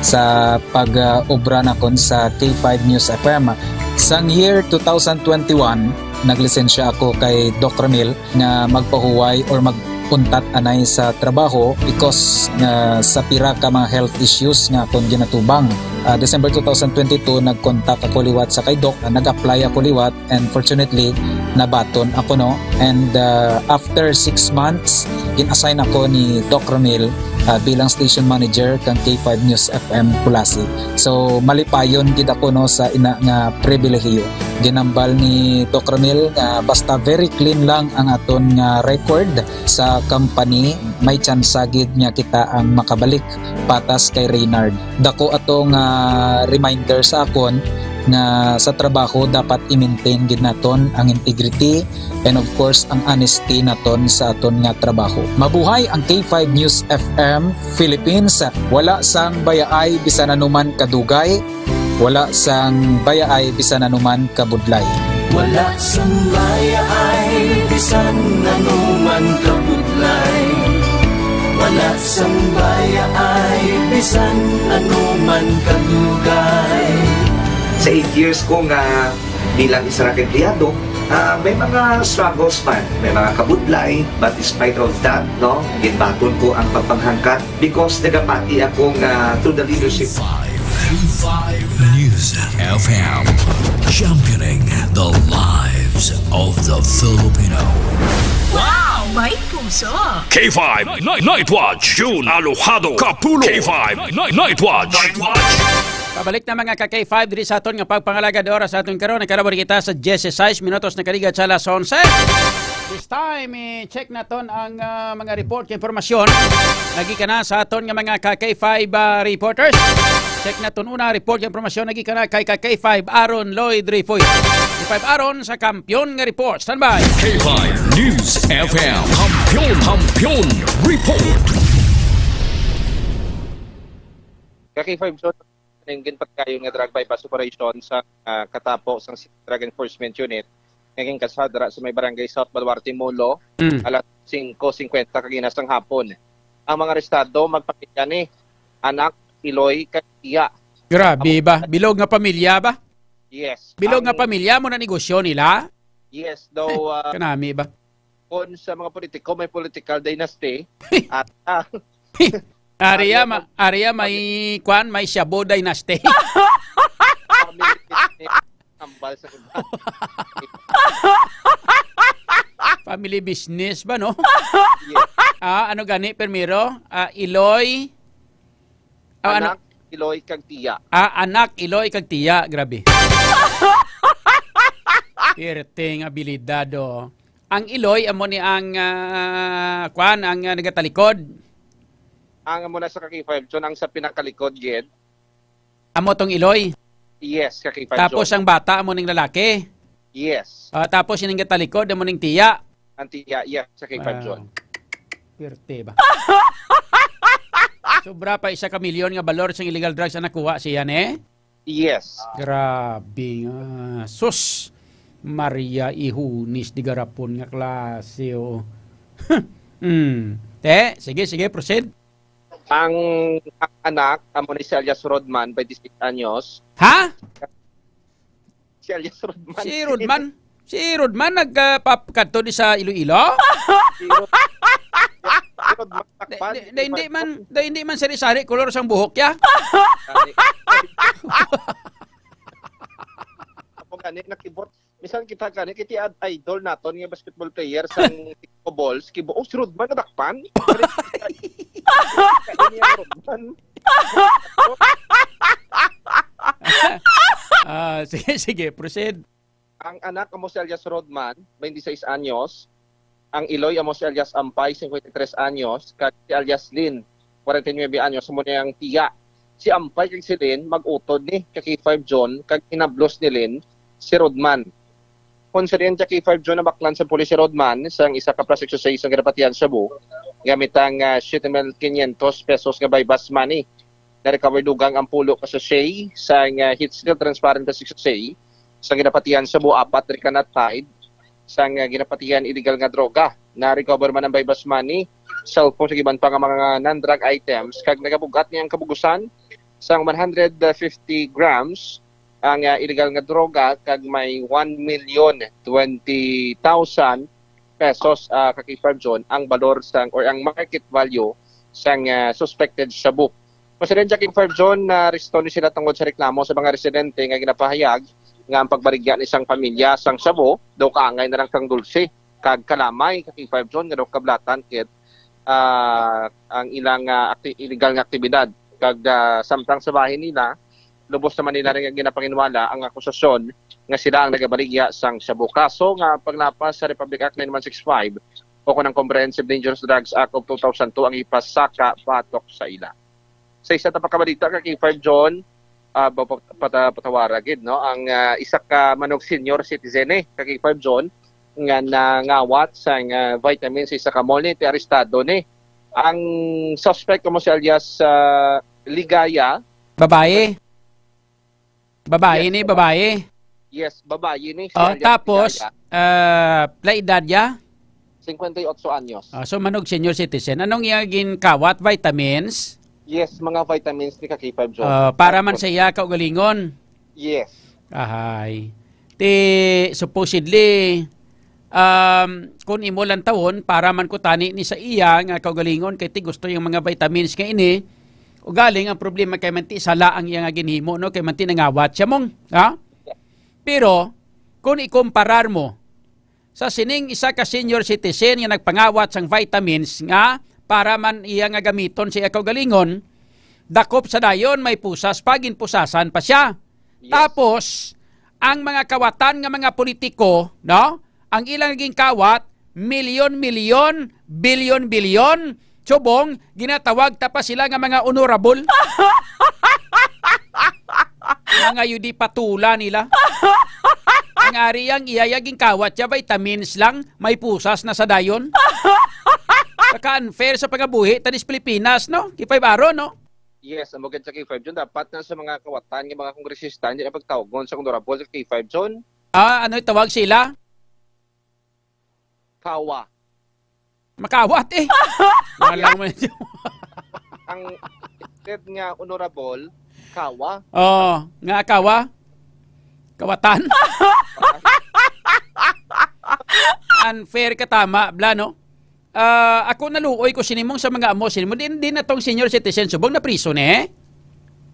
sa pag, ah, obra nakon sa K five News F M. Sang year two thousand twenty-one, naglisensya ako kay Doc Ramil nga magpahuway or mag-untat anay sa trabaho because nga sa pira ka mga health issues nga akon ginatubang. Ah, December two thousand twenty-two, nag-contact ako liwat sa kay Doc, ah, nag-apply ako liwat, and fortunately, nabaton ako, no? And, ah, after six months, gin-assign ako ni Doc Ramil, ah, bilang station manager kang K five News F M Culasi. So, malipayon gid ako, no, sa ina nga pribilehiyo. Ginambal ni Doc Ramil nga basta very clean lang ang aton nga record sa company, may tsansa gid nga kita ang makabalik patas kay Reynard. Dako ato nga reminder sa akon nga sa trabaho dapat i-maintain gid naton ang integrity and of course ang honesty naton sa aton nga trabaho. Mabuhay ang K five News F M Philippines. Wala sang bayaay bisan anuman kadugay, wala sang bayaay bisan anuman kabudlay. Wala sang bayaay bisan anuman kabudlay. Wala sang bayaay bisan anuman kadugay. Sa eight years ko nga bilang isa ra ka empleyado, ah, may mga struggles man, may mga kabudlay, but despite of that, no, ginbaton ko ang pagpanghangkat because nagapati ako nga through the leadership. Five News F M, championing the lives of the Filipino. Wow! May puso! K five Night, Night Watch, June Alojado, Kapulong. K five Night, Night Watch. Night Watch. Pabalik na, mga ka K five, diri sa aton nga pagpangalagad. Oras sa aton karon, nagkalabot kita sa diyesisais minutos, nakaligat sa alas onse. This time, i-check naton ang, ah, mga report kag impormasyon. Nagikana sa aton nga mga ka K five, ah, reporters. Check naton una report kag impormasyon. Nagikana kay ka K five Aaron Lloyd Ripoy. K five Aaron sa Kampiyon nga Report. Standby. K five News F M. Kampiyon, Kampiyon Report. Ka K five John, ning ginpatigayon nga drug buy-bust operation sa, ah, katapo sang Drug Enforcement Unit nga ginkasad dira sa may barangay South Baluarte, Molo, Mm. alas singko singkwenta kagina sang hapon. Ang mga arestado magpamilya ni anak, iloy, kag iya. Grabe ba? Bilog nga pamilya ba? Yes. Bilog nga Ang pamilya mo na negosyo nila? Yes, though, ah, Kanami ba? Kung sa mga politiko, may political dynasty. At, ah, Area, ano ma-, area may kwan, may Shabu dynasty. Family business, tambal sa iba. Family business ba, no? Yes. Ah, ano gani, primero? Ah, iloy? Ah, ano? Anak, iloy, kag tiya. Ah, anak, iloy, kag tiya. Grabe. Pirte nga abilidad, oh. Ang iloy, amo ni ang, ah, kwan, ang, ah, nagatalikod. Ang amo na sa ka K five John, ang sa pinakalikod, gid. Amo tong iloy? Yes, ka K five Tapos John. Ang bata, amo ning lalaki? Yes. Ah, tapos yung nagatalikod, amo ning tiya? Ang tiya, yes, ka K five John. Pirte ba? Sobra pa isa ka milyon nga balor sang illegal drugs ang nakuha siya, ne? Yes. Grabe nga. Sus! Maria Ihunis di garapon nga klase, oh. Hmm. Te, sige, sige, proceed. Ang, ang anak, amo ni si alias Rodman, twenty-six anyos. Ha? Si alias Rodman. Si Rodman? Si Rodman nagkapakadto di sa Iloilo? Si Rod-, si Rodman Takpan. Da, da, da, hindi man, da, hindi man sari-sari kolor sang buhok ya. Ay. Ako gani, nakibot. Misan kita gani, kiti ad-, idol naton nga basketball player sang Chicago Bulls, kibo, "Oh, si Rodman nadakpan?" Kani ang Rodman. Ah, sige, sige, proceed. Ang anak amo si alias Rodman, twenty-six anyos. Ang iloy amo si alias Ampay, cincuenta y tres anyos, kag si alias Lin, forty-nine anyos, amo ni ang tiya. Si Ampay kag si Lin mag-utod ni ka K five John, kag hinablos ni Lin si Rodman. Kon sa diin ka K five John, nabaklan sa pulis si Rodman sang isa ka plastic sachet sang ginapatihan shabu gamit ang, ah, siete mil quinientos pesos nga buy-bust money. Na-recover dugang ang pulo ka sachet sang, ah, heat seal transparent plastic sachet sang ginapatihan shabu, apat diri ka nut Tide sang, ah, ginapatihan illegal nga droga. Na-recover man ang buy-bust money, cellphone, sa iban pa nga mga non-drug items, kag nagabug-at ni ang kabugusan sang one hundred fifty grams ang, ah, illegal nga droga, kag may one million twenty thousand pesos, ah, ka K five John, ang balor sang, or ang market value sang, ah, suspected shabu. Presidente King Ferjon, naaresto ni sila tungod sa reklamo sa mga residente nga ginapahayag nga ang pagbaligya ni sang pamilya sang shabu daw kaangay na lang sang dulce kag kalamay ka King Ferjon nga daw kablatan kit, ah, ang ilang, ah, akti-, illegal nga aktibidad. Kag, ah, samtang sa bahin nila, lubos naman nila rin ang ginapanginwala ang akusasyon nga sila ang nagabaligya sang shabu. Kaso nga paglapas sa Republic Act nine one six five o kung ang Comprehensive Dangerous Drugs Act of two thousand two ang ipasaka batok sa ila. Sa isa ta pa ka balita, ka K five John, ah, ba-, pa-, pata-, patawara gid, no? Ang, ah, isa ka manug senior citizen, eh, ka K five John, nga nangawat sang, ah, vitamin sa isa ka mall, ni ti arestado ni. Ang suspect kamo si alias, ah, Ligaya. Babae? Babae Yes, ni, baba-, babae? Yes, babae ni, si Oh, alias tapos, Ligaya. Ah, pila edad ya? Cincuenta y ocho anyos. Ah, so, manug senior citizen. Anong iya ginkawat? Vitamins? Yes, mga vitamins ni ka K five John. Ah, para man Tapos sa iya kaugalingon? Yes. Ahay. Ti, supposedly, um, kung imo lang tawon, para man ko tani ni sa iya nga kaugalingon, kay ti gusto yung mga vitamins nga ini. Ugaling ang problema kay manti sala ang iya nga ginhimo, no? Kay manti nangawat siya mong, ha? Pero, kung ikumparar mo sa sining isa ka senior citizen nga nagpangawat sang vitamins nga para man iya nga gamiton sa iya kaugalingon, dakop sa dayon may pusas pa, ginpusasan pa siya. Yes. Tapos, ang mga kawatan nga mga politiko, no? Ang ilang naging kawat, Milyon-milyon, bilyon-bilyon, subong, ginatawag ta pa sila nga mga honorable. Mga yun di patula nila. Ang ari ang iya, iya ginkawat siya, vitamins lang, may pusas na sa dayon. Kaka-unfair sa pangabuhi ta dis Pilipinas, no? Kay Five Aaron, no? Yes, ang bugad sa K five John, dapat na sa mga kawatan nga mga kongresista, hindi na pagtawgon sa honorable sa K five John. Ah, ano itawag sila? Kawa. Makawat eh. Wala man siya. Ang instead nga honorable, kawa. Oh, nga kawa? Kawatan? Unfair ka tama, bla, no? Ah, ako naluoy ko sinimong sa mga amo, sinimo. Din, din na tong senior citizen, subong na priso, ne?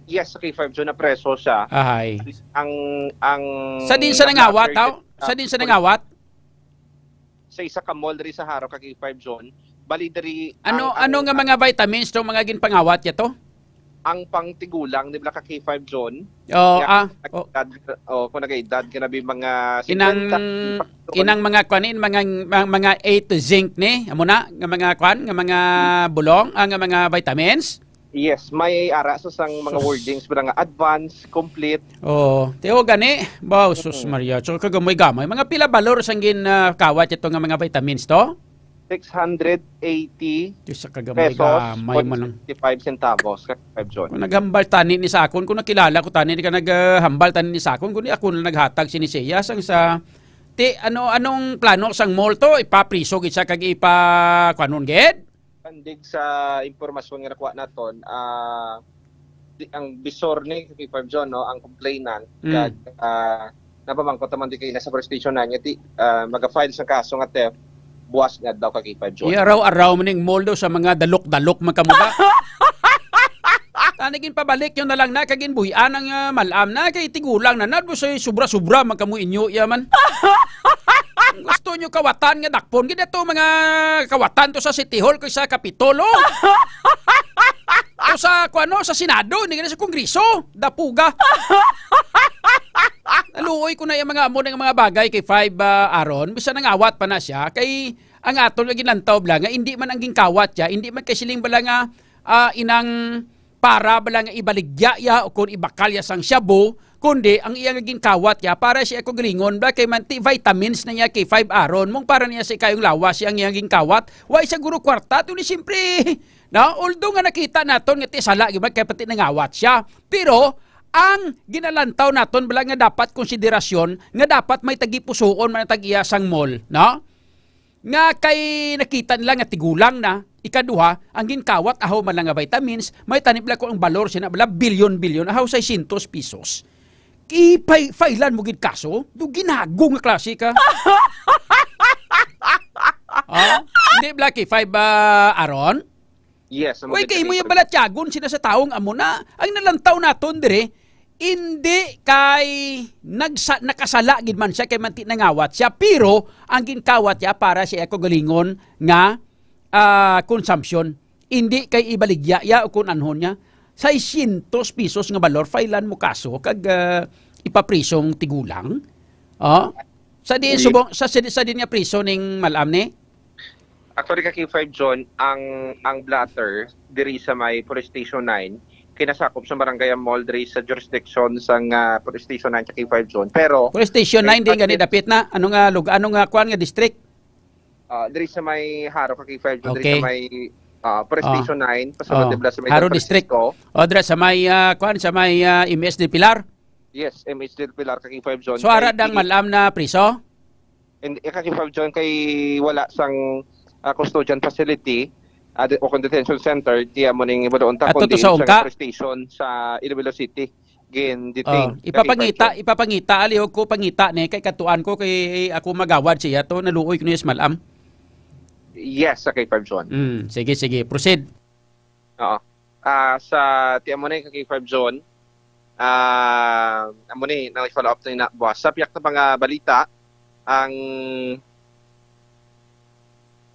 Yes, sa K five John, na preso siya. Ahay. Ang, ang Sa din sa nangawat, nag-blotter aw? Sa din sa nangawat? Sa isa ka mall diri sa Jaro ka K five John. Bali diri Ano, ang, ano ang nga mga vitamins tong mga ginpangawat niya to? Ang pangtigulang, di ba, ka K five John? Oh, Nga, ah, kung oh. nag-edad, oh, kung nag-edad ka na, bi, mga Inang, singkwenta, inang mga kwan, in, mga, mga, mga A to zinc ni, amo na, nga mga kwan, nga mga bulong, ah, nga mga vitamins? Yes, may ara sa sang mga Sus. wordings ba nga advance, complete. Oh, tiyo gani. Baw, sus Mm. Maria. So, kagamay-gamay. Mga pila balor sang gin, ah, kawat ito nga mga vitamins to? Six hundred eighty Diyos, sa kagamay-gamay pesos, mo lang. Sixty-five centavos, ka Five John. Kung naghambal tani ni sa akon, kung nakilala ko tani, di ka naghambal tani ni sa akon, kundi ako na naghatag sini siya sang sa, ti, ano, anong plano sang mall to? Ipapriso gid siya kag ipa, kwanon gid? Pandig sa impormasyon nga nakuha naton, ah, di, ang bisor ni K five John, no, ang complainant, Mm. kag, ah, napamangkot naman di kay nasa police station na niya, ti, ah, maga-file sa kaso nga theft, buwas nga daw ka K five John. Iya, araw-araw man ning mall daw sa mga dalok-dalok man kamo ba? Tani ginpabalik yun na lang na, kag ginbuhian ang, ah, malam na, kay tigulang na, na, sa sobra-sobra man kamo inyo, iya man. Gusto nyo kawatan nga dakpon, gid ato mga kawatan to sa City Hall kay sa Kapitolo. O sa, kuano, sa Senado, hindi gani sa Kongreso. Dapuga. Naluoy ko na yung mga amo ng mga bagay kay Five, ah, Aaron. Bisan nangawat pa na siya. Kay ang aton nga ginlantaw bala nga hindi man ang ginkawat siya, hindi man kay siling bala nga, ah, inang para bala nga ibaligya ya o kung ibakal ya sang shabu, kundi ang iya nga ginkawat ya para siya kaugalingon bala kay manti vitamins na niya kay Five Aaron. Mong para niya sa ikayong lawas siya ang iyang ginkawat. Wa siya guro kwarta, to ni siyempre. No? Although nga nakita naton nga ti sala gyud kay pati nangawat siya. Pero ang ginalantaw naton bala nga dapat konsiderasyon nga dapat may tagipusuon man ang tag-iya sang mall, no? Nga kay nakita nila nga tigulang na, ikaduha, ang ginkawat ahaw man lang nga vitamins, may tanip lang ko ang balor sina bala bilyon-bilyon, ahaw seiscientos pesos. Ipay-, failan mo gid kaso? Do ginago nga klase ka. Ah, hindi bala K five, ah, Aaron? Yes, ang Uy, mga kay imo yung ganito. Balatyagon sila sa taong amo na. Ang nalantaw naton dire, hindi kay nagsa-, nakasala gid man siya kay manti nangawat siya, pero ang ginkawat niya para siya kaugalingon nga, ah, consumption. Hindi kay ibaligya ya o kung anhon niya. Seiscientos pesos nga balor, failan mo kaso kag, ah, ipaprisong tigulang. Oh. Sa di Uy. subong, sa, sa, sa di niya priso ning malam ni? Actually, ka K five John, ang, ang blotter diri sa may Police Station nine, kinasakop sa Barangay Mall diri sa jurisdiction sang, ah, Police Station nine sa K five John. Pero Police Station nine, di gani dapit na. Ano nga lugar, ano nga kuan nga district? Ah, diri sa may Jaro ka K five John, diri Okay. sa may, ah, Police Oh. Station nine, pasulod Oh. dibla sa may Jaro San District. Francisco. O, dira sa may, ah, kuan, sa may, ah, M S del Pilar? Yes, M S del Pilar ka K five John. So, ara Kay dang malam na priso? And, eh, ka K five John kay wala sang, ah, custodian facility, ah, de-, o kung detention center, kaya mo ning ibadoon ta Ato kung to diin sa sa Ungka? Police Station sa Iloilo City. Gin-detain Oh, ka K five ipapangita, John. ipapangita, alihog ko pangita ni, kay katuan ko, kay ako magawad siya to, naluoy ko niya sa malam. Yes, sa K five John. Mm, sige, sige, proceed. Oo. Ah, sa ti amo ni ka K five John, ah, amo ni, na follow up na ina buwas. Sa piyak na mga balita, ang,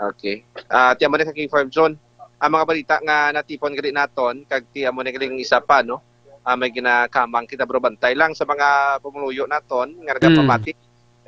okay. Ah, ti amo ni ka K five John, ang mga balita nga natipon gali naton, kag ti amo ni galing isa pa, no? Ah, may ginakamang kita, bro, bantay lang sa mga pumuluyo naton nga Mm. nagapamati,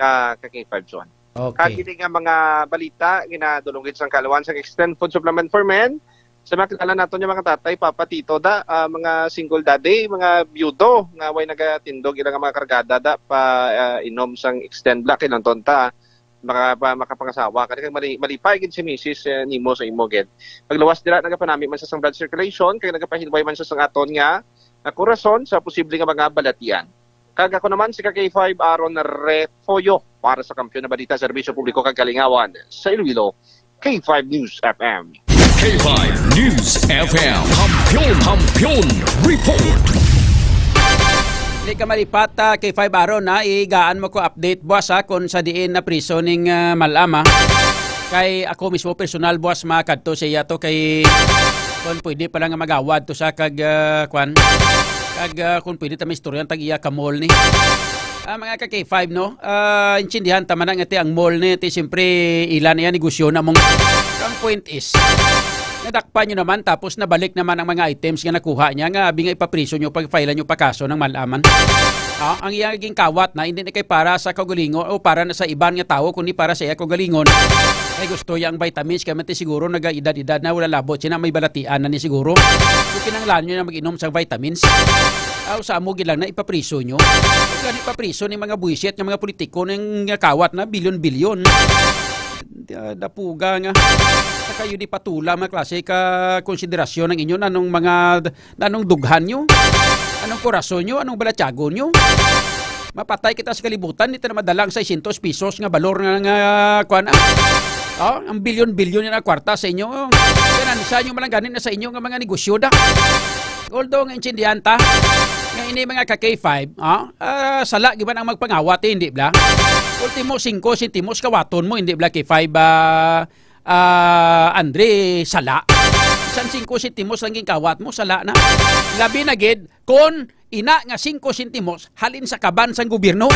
ah, ka K five John. Okay. Kag ini nga mga balita ginadulong gid sang kaalawan sang Extend Food Supplement for Men. Sa mga kilala naton nga mga tatay, papa, tito, da, ah, mga single daddy, mga biyudo nga way nagatindog ilang mga kargada, da, pa, ah, inom sang Extend Black, kinanton ta, maka-, pa-, makapangasawa ka. Kag mali-, malipay gid si misis, eh, nimo sa imo gid. Pagluwas dira, nagapanami man sa sang blood circulation, kag nagapahinway man sa sang aton nga, nga korason sa posible nga mga balatian. Kag ako naman si ka K five Aaron Refollo para sa Kampiyon na Balita, Serbisyo Publiko kag Kalingawan sa Iloilo, K five News F M. K five News F M. Kampiyon, Kampiyon Report. Di ka malipat, ah, K five Aaron, ha? Igaan mo ko update, boss, ha, kung sa diin na priso ning, ah, Malama. Kay ako mismo personal, boss, makadto sa iya to kay kung pwede pala nga magawad to sa kag, ah, kwan. Kag, ah, kung pwede ta maistoryan tag iya ka mall ni. Ah, mga ka K five, no? Ah, intindihan ta man na nga ti ang mall ni, ti siyempre ila na yan, negosyo na mong. Ang point is, nadakpan nyo naman tapos nabalik naman ang mga items nga nakuha niya nga abi nga ipapriso nyo pag file nyo pa kaso ng malaman. Ah, ang iya gingkawat na hindi na kay para sa kaugalingon o para na sa iban nga tawo kundi para sa iya kaugalingon. Kay gusto iya ang vitamins kay mati siguro nagaedad-edad na wala labot siya na may balatian na ni siguro. So kinahanglan nyo na mag-inom sa vitamins. Aw sa amo gid lang na ipapriso nyo. Gani papriso ni mga buwisit nga mga politiko nga kawat na bilyon-bilyon. Ah, dapuga nga. Sa kayo di patula mga klase ka konsiderasyon ng inyo nanong mga nanong dughan nyo? Anong korason nyo? Anong balatyagon nyo? Mapatay kita sa kalibutan, di ta na madala ang seiscientos pesos nga balor nga, nga kuan, ah. Oh, ang bilyon-bilyon na kwarta sa inyo. Ganansya nyo man lang gani na sa inyo nga mga negosyo da. Although nga intindihan ta, nga ini mga ka K five, ah, ah, sala giban ang magpangawat, eh, hindi bla? Ultimo, singko sentimos kawaton mo, hindi bla, K five, ah, ah, Andre, sala. Isang singko sentimos lang ginkawat mo, sala na. Labi na gid, kon ina nga singko sentimos halin sa kaban sang gobyerno.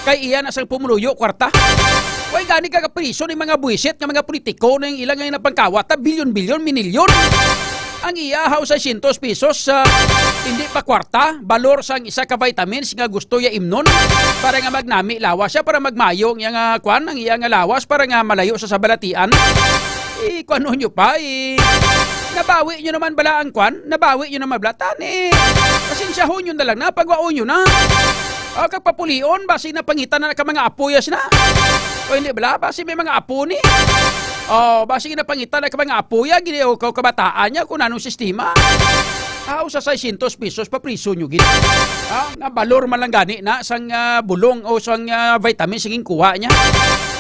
Kay iya na sang pumuluyo kwarta. Way gani ka kapriso ni mga buwisit nga mga politiko na yung ilang nga napangkawat ta bilyon-bilyon, minilyon. Ang iya haw seiscientos pesos sa hindi pa kwarta, balor sang isa ka vitamins nga gusto ya imnon para nga magnami lawas siya, para magmayo ang iya nga kwan, ang iya nga lawas para nga malayo sa sabalatian. Eh, kwan nyo pa, eh. Nabawi nyo naman bala ang kwan? Nabawi nyo naman bala? Tani, pasensyahon nyo na lang na, pagwaon nyo na. O, kag papulion, basi napangitan na ka mga apo ya sina. O, hindi bala? Basi may mga apo ni. O, basi napangitan na ka mga apo ya, gini o ka-, kabataan niya, kung anong sistema. Ah, usa seiscientos pesos, papriso nyo gid. Ah, nabalor man lang gani na sang, ah, bulong o sang, ah, vitamin sa ginkuha niya.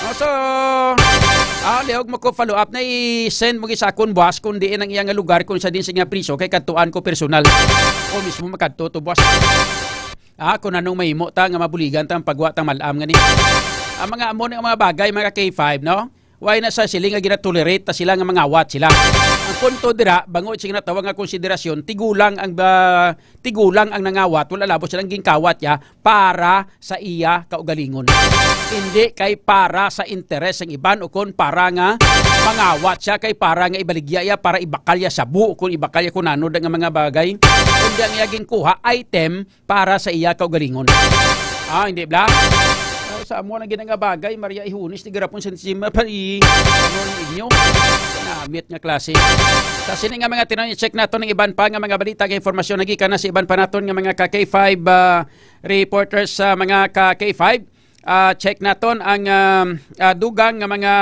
Ah, so, ah, liog mo ko follow up na i-send mo gid sa akon, boss, kung diin ang iya nga lugar, kung sa din sa nga priso, kay kadtuan ko personal. O mismo makadto to, boss. Ah, kung anong mahimo ta nga mabuligan ta ang pagwa ta malam nga ni. Ang mga amo nga mga bagay, mga K five, no? Why na sa sila nga ginatolerate ta sila nga mangawat sila? Ang punto dira, bangod sa ginatawag nga konsiderasyon, tigulang ang, ah, tigulang ang nangawat, wala labot silang ginkawat ya para sa iya kaugalingon. Hindi kay para sa interes sang iban o kon para nga mangawat siya, kay para nga ibaligya iya, para ibakal iya sabu, o kon ibakal iya kun ano nga mga bagay. Kundi ang iya ginkuha, item para sa iya kaugalingon. Ah, hindi bla? Ah, sa amo na gid nga bagay, Maria Ihunis, di garapon sa sima pa i-, ano, inyo. Namit nga klase. Sa sini nga mga tinan, check nato ng iban pa nga mga balita, nga informasyon nagikan na sa iban pa naton nga mga ka K five, ah, reporters sa mga ka K five. Ah, check naton ang, ah, ah, dugang nga mga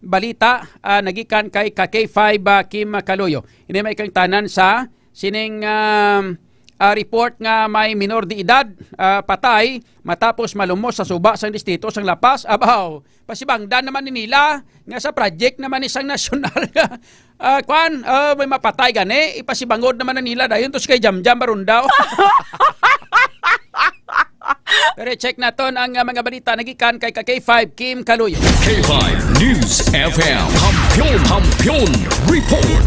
balita, ah, nagikan kay ka K five, ah, Kim Kaloyo. Ini may kang tanan sa sining, ah, ah, report nga may minor de edad, ah, patay matapos malumos sa suba sang distrito sang La Paz. Abaw, pasibangdan naman ni nila nga sa project naman ni sang nasyonal nga, ah, kwan, ah, may mapatay gani, ipasibangod naman na nila dayon to si kay Jamjam Barundaw. Pero check naton ang, ah, mga balita nagikan kay ka K five Kim Kaloyo. K five News F M. Kampiyon, Kampiyon Report.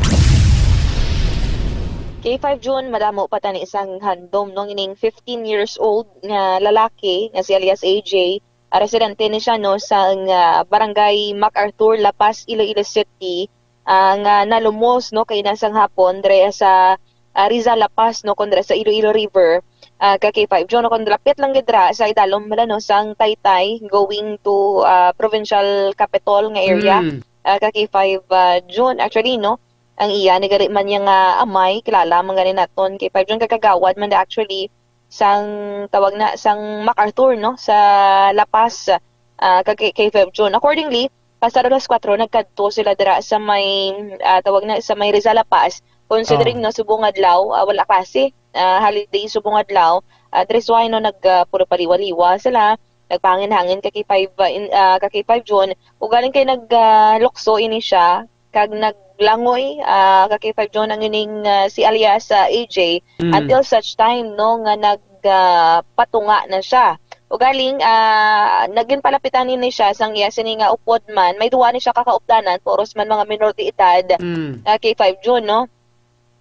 K five June, madamo pa tani isang handom, no, ining fifteen years old nga lalaki nga si alias A J. Ah, residente ni siya, no, sa, ah, barangay MacArthur, La Paz, Iloilo City, ah, nga nalumos, no, kay nasang hapon dre sa, ah, Rizal La Paz, no, kon dira sa Iloilo River, ah, ka K five June, no, kon lapit lang gid dira sa idalom bala, no, sang Taytay going to, ah, provincial capital nga area, Mm. ah, ka K five, ah, June. Actually, no, ang iya ni gani man niya nga amay, kilala man gani naton, K five June, kagawad man da actually sang tawag na, sang MacArthur, no, sa La Paz, ah, ka K-, K five June. Accordingly, pasado alas kuwatro, nagkadto sila dira sa may, ah, tawag na, sa may Rizal La Paz, considering, Oh. no, subong adlaw, ah, wala klase, ah, holiday subong adlaw, ah, that is why, no, nag, ah, puro paliwa-liwa sila, nagpahangin-hangin ka K five, ah, in, ah, ka K five June, ugaling kay nag, ah, lukso ini siya, kag naglangoy, ah, ka K five June ang ining, ah, si alias, ah, A J, Mm. until such time, no, nga nag, ah, patunga na siya. Ugaling, ah, nagin palapitan ni siya sang iya sini nga upod man. May duwa ni siya kakaupdanan, puros man mga minor de edad, Mm. ah, K five June, no?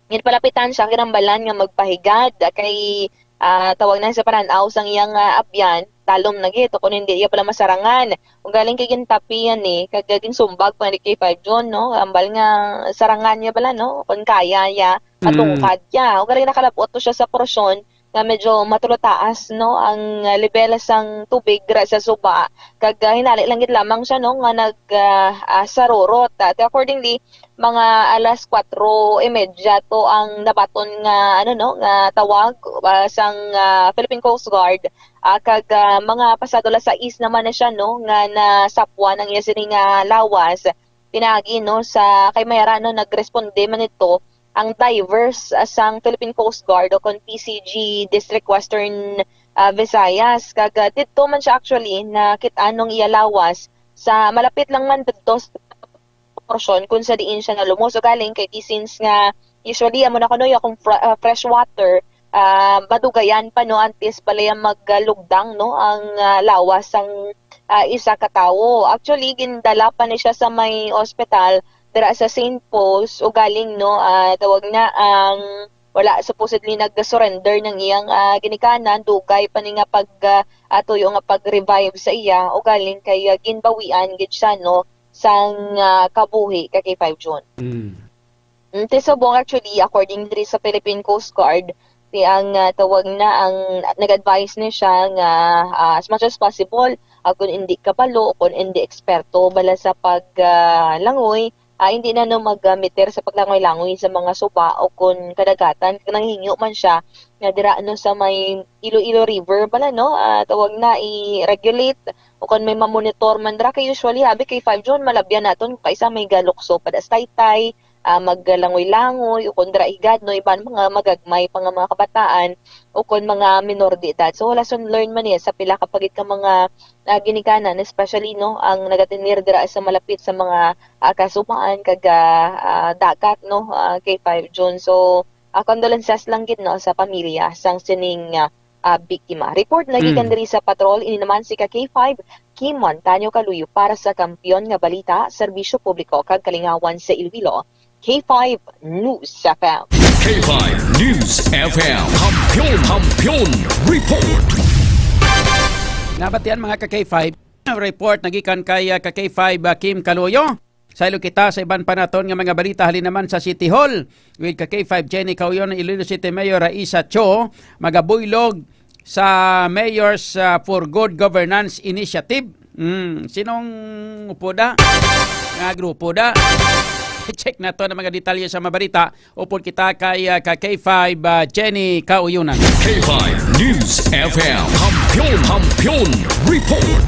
Ginpalapitan siya, kinambalan nga magpahigad, ah, kay, ah, tawag na sa pananaw sang iyang, ah, abyan, talom na gid, kung hindi iya pala masarangan. Ugaling kay gintapian ni, kag ginsumbag pa ni K five June, no? Ambal nga sarangan niya bala, no? Kung kaya niya, Mm. matungkad niya. Ugaling nakalabot to siya sa porsyon nga medyo matulutaas, no, ang, ah, lebel sang tubig dira sa suba, kag, ah, hinali lang gid lamang siya, no, nga nag, ah, ah, sarurot. Ah, accordingly, mga alas kuwatro y medya to ang nabaton nga, ano, no, nga tawag, ah, sang, ah, Philippine Coast Guard, ah, kag, ah, mga pasado alas sais naman na siya, no, nga nasapwan ang iya sini nga lawas. Pinaagi, no, sa kay Mayara, no, nagresponde man ito ang divers, ah, sang Philippine Coast Guard o kon P C G District Western, ah, Visayas. Kag, ah, didto man siya actually nakit-an ang iya lawas sa malapit lang man didto sa porsyon kung sa diin siya nalumos. Ugaling kay since nga usually amo na kuno yung akong fr-, ah, fresh water, ah, madugayan pa, no, antes pala yung maglugdang, no, ang, ah, lawas sang, ah, isa ka tawo. Actually, gindala pa ni siya sa may ospital dira sa Saint Paul's, ugaling, no, ah, tawag na ang wala supposedly nag-surrender ng iyang, ah, ginikanan, dugay pa ni nga pag, ah, ah, tuyo nga pag-revive sa iya, ugaling kay, ah, ginbawian gid siya, no, sang, ah, kabuhi ka K five June. Mm. Mm, ti subong actually, according diri sa Philippine Coast Guard, ti ang, ah, tawag na, ang nag-advise ni siya nga, ah, as much as possible, ah, kung hindi kabalo, kung hindi eksperto bala sa pag, ah, langoy, ah, hindi na, no, mag-, ah, meter sa paglangoy-langoy sa mga suba o kung kadagatan. Kung nanghingyo man siya nga dira, no, sa may Iloilo River bala, no, ah, tawag na, i-regulate o kung may mamonitor man dira. Kay usually, habi kay five June, malabyan naton kung kaisa may galukso pa da sa Taytay, ah, maglangoy-langoy, o kung dira higad, no, iban mga magagmay pa nga mga kabataan, o kung mga minor de edad. So, lesson learned man niya sa pila ka pagid ka mga, ah, ginikanan, especially, no, ang nagatinir dira sa malapit sa mga, ah, kasumaan kag, ah, ah, dagat, no, ah, kay five June. So, ah, condolences lang gid, no, sa pamilya sang sining, ah, ah, biktima. Report na gikan Mm. diri sa Patrol, ini naman si ka K five, Kim Montaño Kaluyo para sa Kampiyon nga Balita, Serbisyo Publiko kag Kalingawan sa Iloilo. K five News F M. K five News F M. Kampiyon, Kampiyon Report. Nabatian, mga ka K five, report nagikan kay, ah, ka K five, ah, Kim Kaluyo. Saylo kita sa iban pa naton nga mga balita, halin naman sa City Hall. With ka K five Jenny Cauyon, Iloilo City Mayor Raisa Cho, magabuylog sa Mayors, ah, for Good Governance Initiative. Hmm, sinong upo da? Nga grupo da? Check naton ang mga detalye sa mga balita. Upod kita kay, ah, ka K five, ah, Jenny Kauyonan. K five News F M. Kampiyon, Kampiyon Report.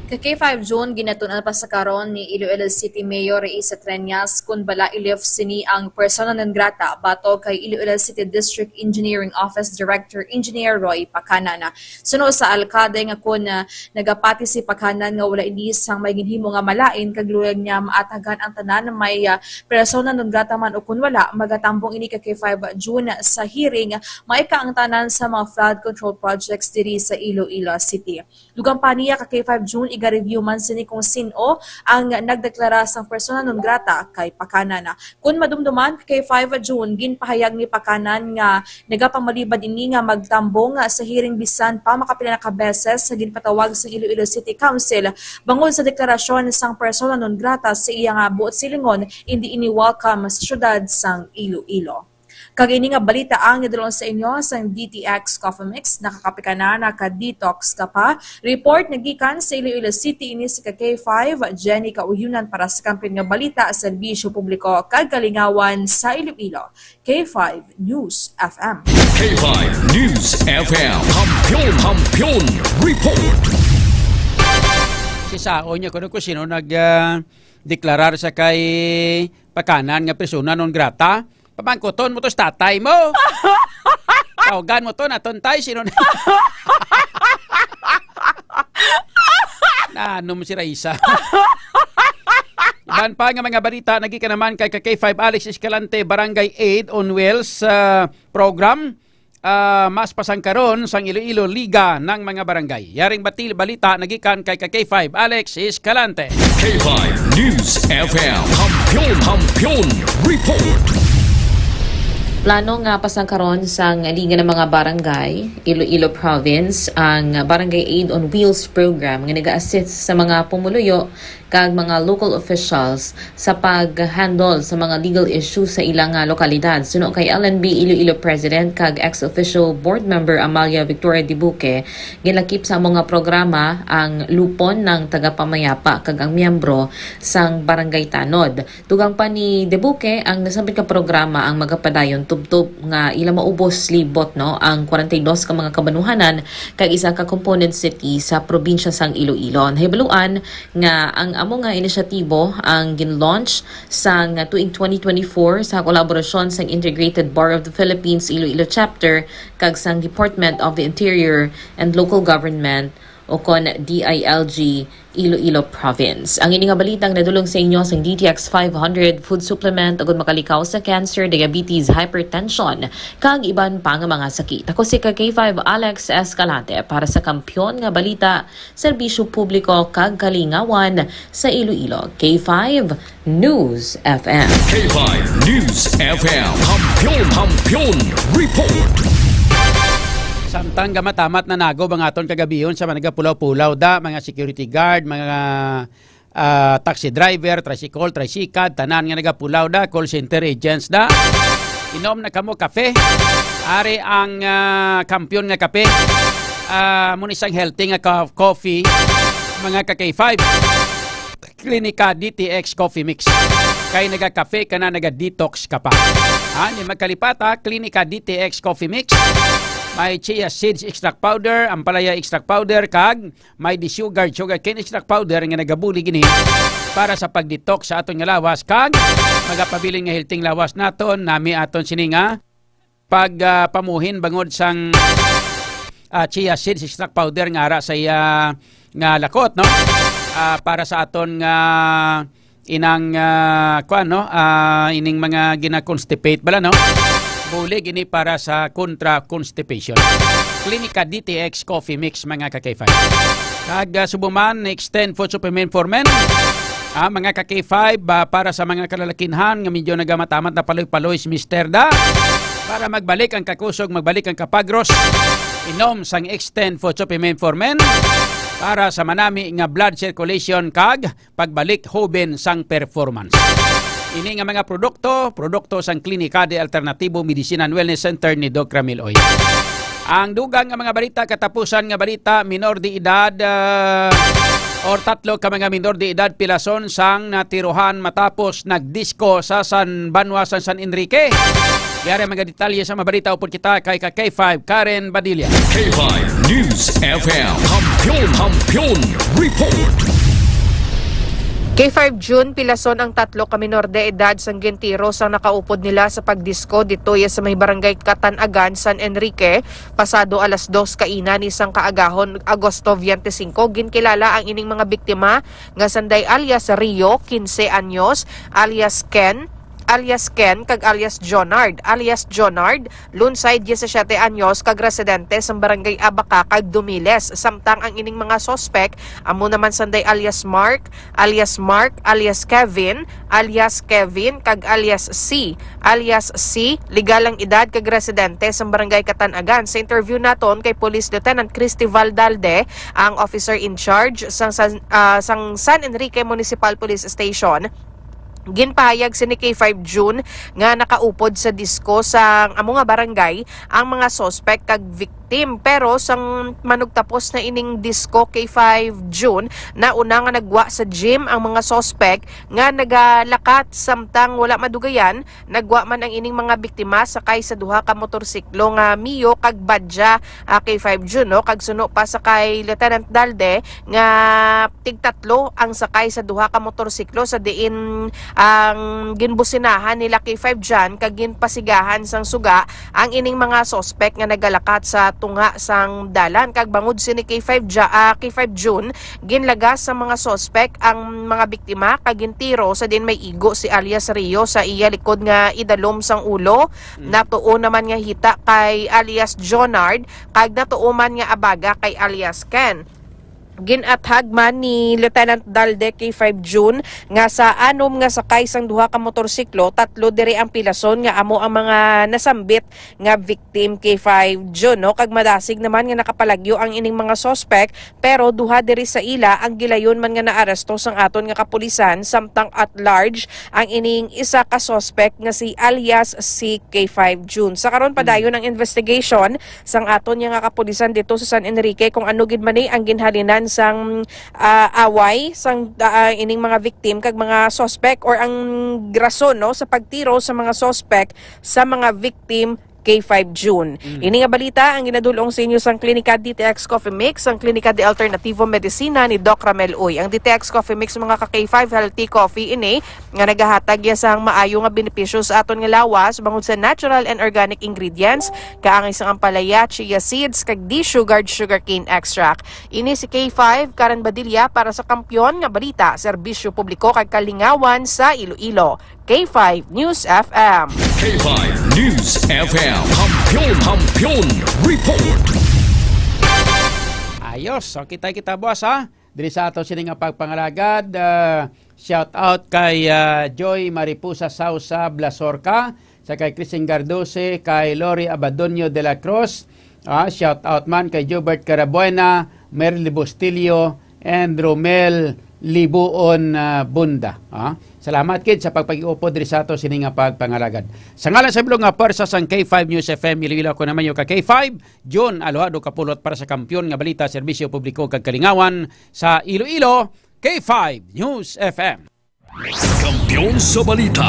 Ka K five June, ginatun-an pa sa karon ni Iloilo City Mayor Raisa Treñas kon bala i-lift sini ang persona non grata batok kay Iloilo City District Engineering Office Director Engineer Roy Pacanan. Suno sa alkalde nga kon, ah, nagapati si Pacanan nga wala ini sang may ginhimo nga malain kag luyag niya maatagan ang tanan may, ah, persona non grata man o kon wala, magatambong ini ka K five June sa hearing maika ang tanan sa mga flood control projects diri sa Iloilo City. Dugang pa niya ka K five June, Ga-review man sini kung sin-o ang nagdeklara sang persona non grata kay Pakanan. Kon madumduman, kay five June, ginpahayag ni Pakanan nga nagapamalibad ini nga magtambong sa hearing bisan pa makapila na ka beses sa ginpatawag sang Iloilo City Council bangod sa deklarasyon sang persona non grata sa iya nga buot silingon, indi ini welcome sa siyudad sang Iloilo. Kag ini nga balita ang nadulong sa inyo sang D T X Coffee Mix. Nakakape ka na, naka-detox ka pa. Report nagikan sa Iloilo City, ini si ka K five, Jenny Kauyunan para sa Kampiyon nga Balita, Serbisyo Publiko kag Kalingawan sa Iloilo. K five News F M. K five News F M. Kampiyon, Kampiyon Report. Si Sao niya, kuno ko sino nag, ah, deklarar sa kay Pakanan nga persona non grata? Pamangkuton mo to sa tatay mo. Tawgan mo to, naton tay, sino na? Nanom si Raisa. Iban pa nga mga balita, nagikan naman kay ka K five Alex Escalante, Barangay Aid on Wheels, ah, program. Ah, mas pasangkaron sang Iloilo Liga ng mga Barangay. Yaring batil balita nagikan kay ka K five Alex Escalante. K five News F M. Kampiyon, Kampiyon Report. Plano nga pasangkaron sang Liga ng mga Barangay, Iloilo Province, ang Barangay Aid on Wheels program nga nag-assist sa mga pumuluyo kag mga local officials sa pag-handle sa mga legal issues sa ilang, ah, lokalidad. Suno kay L N B Iloilo President kag ex officio board member Amalia Victoria Dibuque, ginlakip sa amo nga programa ang lupon ng tagapamayapa kag ang miyembro sang Barangay Tanod. Dugang pa ni Dibuque, ang nasambit nga programa ang magapadayon tubtob nga ila maubos libot, no, ang kwarenta y dos ka mga kabanuhanan kag isa ka component city sa probinsya sang Iloilo. Nahibaluan nga ang amo nga inisyatibo ang gin-launch sang tuig twenty twenty-four sa kolaborasyon sang Integrated Bar of the Philippines Iloilo Chapter kag sang Department of the Interior and Local Government, o kon D I L G, Iloilo Province. Ang ini nga balitang nadulong sa inyo sang D T X five hundred, food supplement agud makalikaw sa cancer, diabetes, hypertension, kag iban pa nga mga sakit. Ako si ka K five Alex Escalante para sa Kampiyon nga Balita, Serbisyo Publiko kag Kalingawan sa Iloilo. K five News F M. K five News F M. Kampiyon, Kampiyon Report. Samtang gamatamat na nago ang aton kagabion sa mga nagapulaw-pulaw da, mga security guard, mga, ah, taxi driver, tricycle, tricycad, tanan nga nagapulaw da, call center agents da. Inom na kamo kape. Ari ang, ah, kampiyon nga kape. Ah, amo ni sang healthy nga ka-, coffee, mga ka K five. Klinika D T X Coffee Mix. Kay naga-cafe ka na, naga-detox ka pa. Ha, ni magkalipata, Klinika D T X Coffee Mix. May chia seeds extract powder, ampalaya extract powder, kag may desugared sugarcane extract powder nga nagabulig ini para sa pag-detox sa aton nga lawas, kag magapabilin nga healthy lawas naton, nami aton sini nga pag, ah, pamuhin bangod sang, ah, chia seeds extract powder nga ara sa iya nga lakot, no? Ah, para sa aton nga inang, ah, kuan, no? Ah, ining mga gina-constipate bala, no? Bulig ini para sa kontra constipation. Klinika D T X Coffee Mix, mga ka K five. Kag, ah, subuman, extend food supplement for men. Ah, mga ka K five, ah, para sa mga kalalakinhan nga medyo nagamatamat na paloy-paloy si Mister da. Para magbalik ang kakusog, magbalik ang kapagros, inom sang Extend Food Supplement for Men para sa manami nga blood circulation kag pagbalik hoben sang performance. Ini nga mga produkto, produkto sang Klinika de Alternativo Medicine and Wellness Center ni Doc Ramil Oy. Ang dugang nga mga balita, katapusan nga balita, minor de edad, ah, or tatlo ka mga minor de edad pilason sang natirohan matapos nagdisko sa San Banwa sa San Enrique. Yari mga detalye sa mga balita upod kita kay ka K five Karen Badilla. K five News F M. Kampiyon, Kampiyon Report. Kay five June, pilason ang tatlo ka minor de edad sang gintiro sang nakaupod nila sa pagdisko ditoy sa may barangay Katanagan, San Enrique, pasado alas dos kaina ni sang kaagahon, Agosto twenty-five. Ginkilala ang ining mga biktima nga sanday alias Rio, quince anyos, alias Ken, alias Ken, kag alias Jonard. Alias Jonard, lunsay, diyesisiete anyos, kag residente sa Barangay Abaca, kag Dumiles. Samtang ang ining mga suspek, amo naman sanday alias Mark, alias Mark, alias Kevin, alias Kevin, kag alias C, alias C, legal ang edad kag residente sa Barangay Catanagan. Sa interview naton kay Police Lieutenant Cristival Dalde, ang officer in charge sang, sang, ah, sang San Enrique Municipal Police Station, ginpahayag sini K five June nga nakaupod sa disko sang amo nga barangay ang mga suspek kag victim. Pero sang manugtapos na ining disko, K five June, nauna nga nagwa sa gym ang mga suspek nga nagalakat, samtang wala madugayan, nagwa man ang ining mga biktima sakay sa duha ka motorsiklo nga Mio kag Badya, ah, K five June, no? Kag suno pa sa kay Lieutenant Dalde nga tigtatlo ang sakay sa duha ka motorsiklo, sa diin ang ginbusinahan nila K five Jan kag ginpasigahan sang suga ang ining mga suspek nga nagalakat sa tunga sang dalan. Kag bangod sini K five Ja-, ah, K five June, ginlagas sa mga suspek ang mga biktima kag gintiro sa diin may igo si alias Rio sa iya likod nga idalom sang ulo. Mm. Natuo naman nga hita kay alias Jonard kag natuo man nga abaga kay alias Ken. Ginathag man ni Lieutenant Dalde K five June nga sa anom nga sakay sang duha ka motorsiklo, tatlo diri ang pilason nga amo ang mga nasambit nga victim, K five June, no? Kag madasig naman nga nakapalagyo ang ining mga suspek, pero duha diri sa ila ang gilayon man nga naaresto sang aton nga kapulisan, samtang at large ang ining isa ka suspek nga si alias si K five June. Sa karon, padayon ang investigation sang aton nga kapulisan dito sa San Enrique kung ano gid man ni ang ginhalinan sang, ah, away sang, ah, ining mga victim kag mga suspek or ang rason, no, sa pagtiro sa mga suspek sa mga victim K five June. Mm. Ini nga balita ang ginadul-ong sa inyo sang Klinika D T X Coffee Mix, ang Klinika de Alternativo Medicina ni Doc Ramel Uy. Ang D T X Coffee Mix, mga ka K five, healthy coffee ini nga nagahatag ya sang maayo nga benepisyo sa aton nga lawas bangod sa natural and organic ingredients, kaangay sang ampalaya, chia seeds, kag desugared sugarcane extract. Ini si K five, Karen Badilla para sa Kampiyon nga Balita, Serbisyo Publiko kag Kalingawan sa Iloilo. K five News F M. K five News F M. Kampiyon, Kampiyon Report. Ayos. So, kita kita, boss, ha? Diri sa ato sini nga pagpangalagad, ah, shout out kay, ah, Joy Mariposa Sausa Blasorca, sa kay Christine Gardose, kay Lori Abadonio de la Cruz, ah, shout out man kay Jobert Carabuena, Merly Bustillo, and Romel Libuon, ah, Bunda. Ah, salamat kid sa pagpag-iupod diri sa ato sini nga pagpangalagad. Sa ngalan sa bilog nga pwersa sang K five News F M Iloilo, ako naman yung ka K five, John Alojado Kapulot para sa Kampiyon nga Balita, Serbisyo Publiko kag Kalingawan sa Iloilo, K five News F M. Kampiyon sa Balita.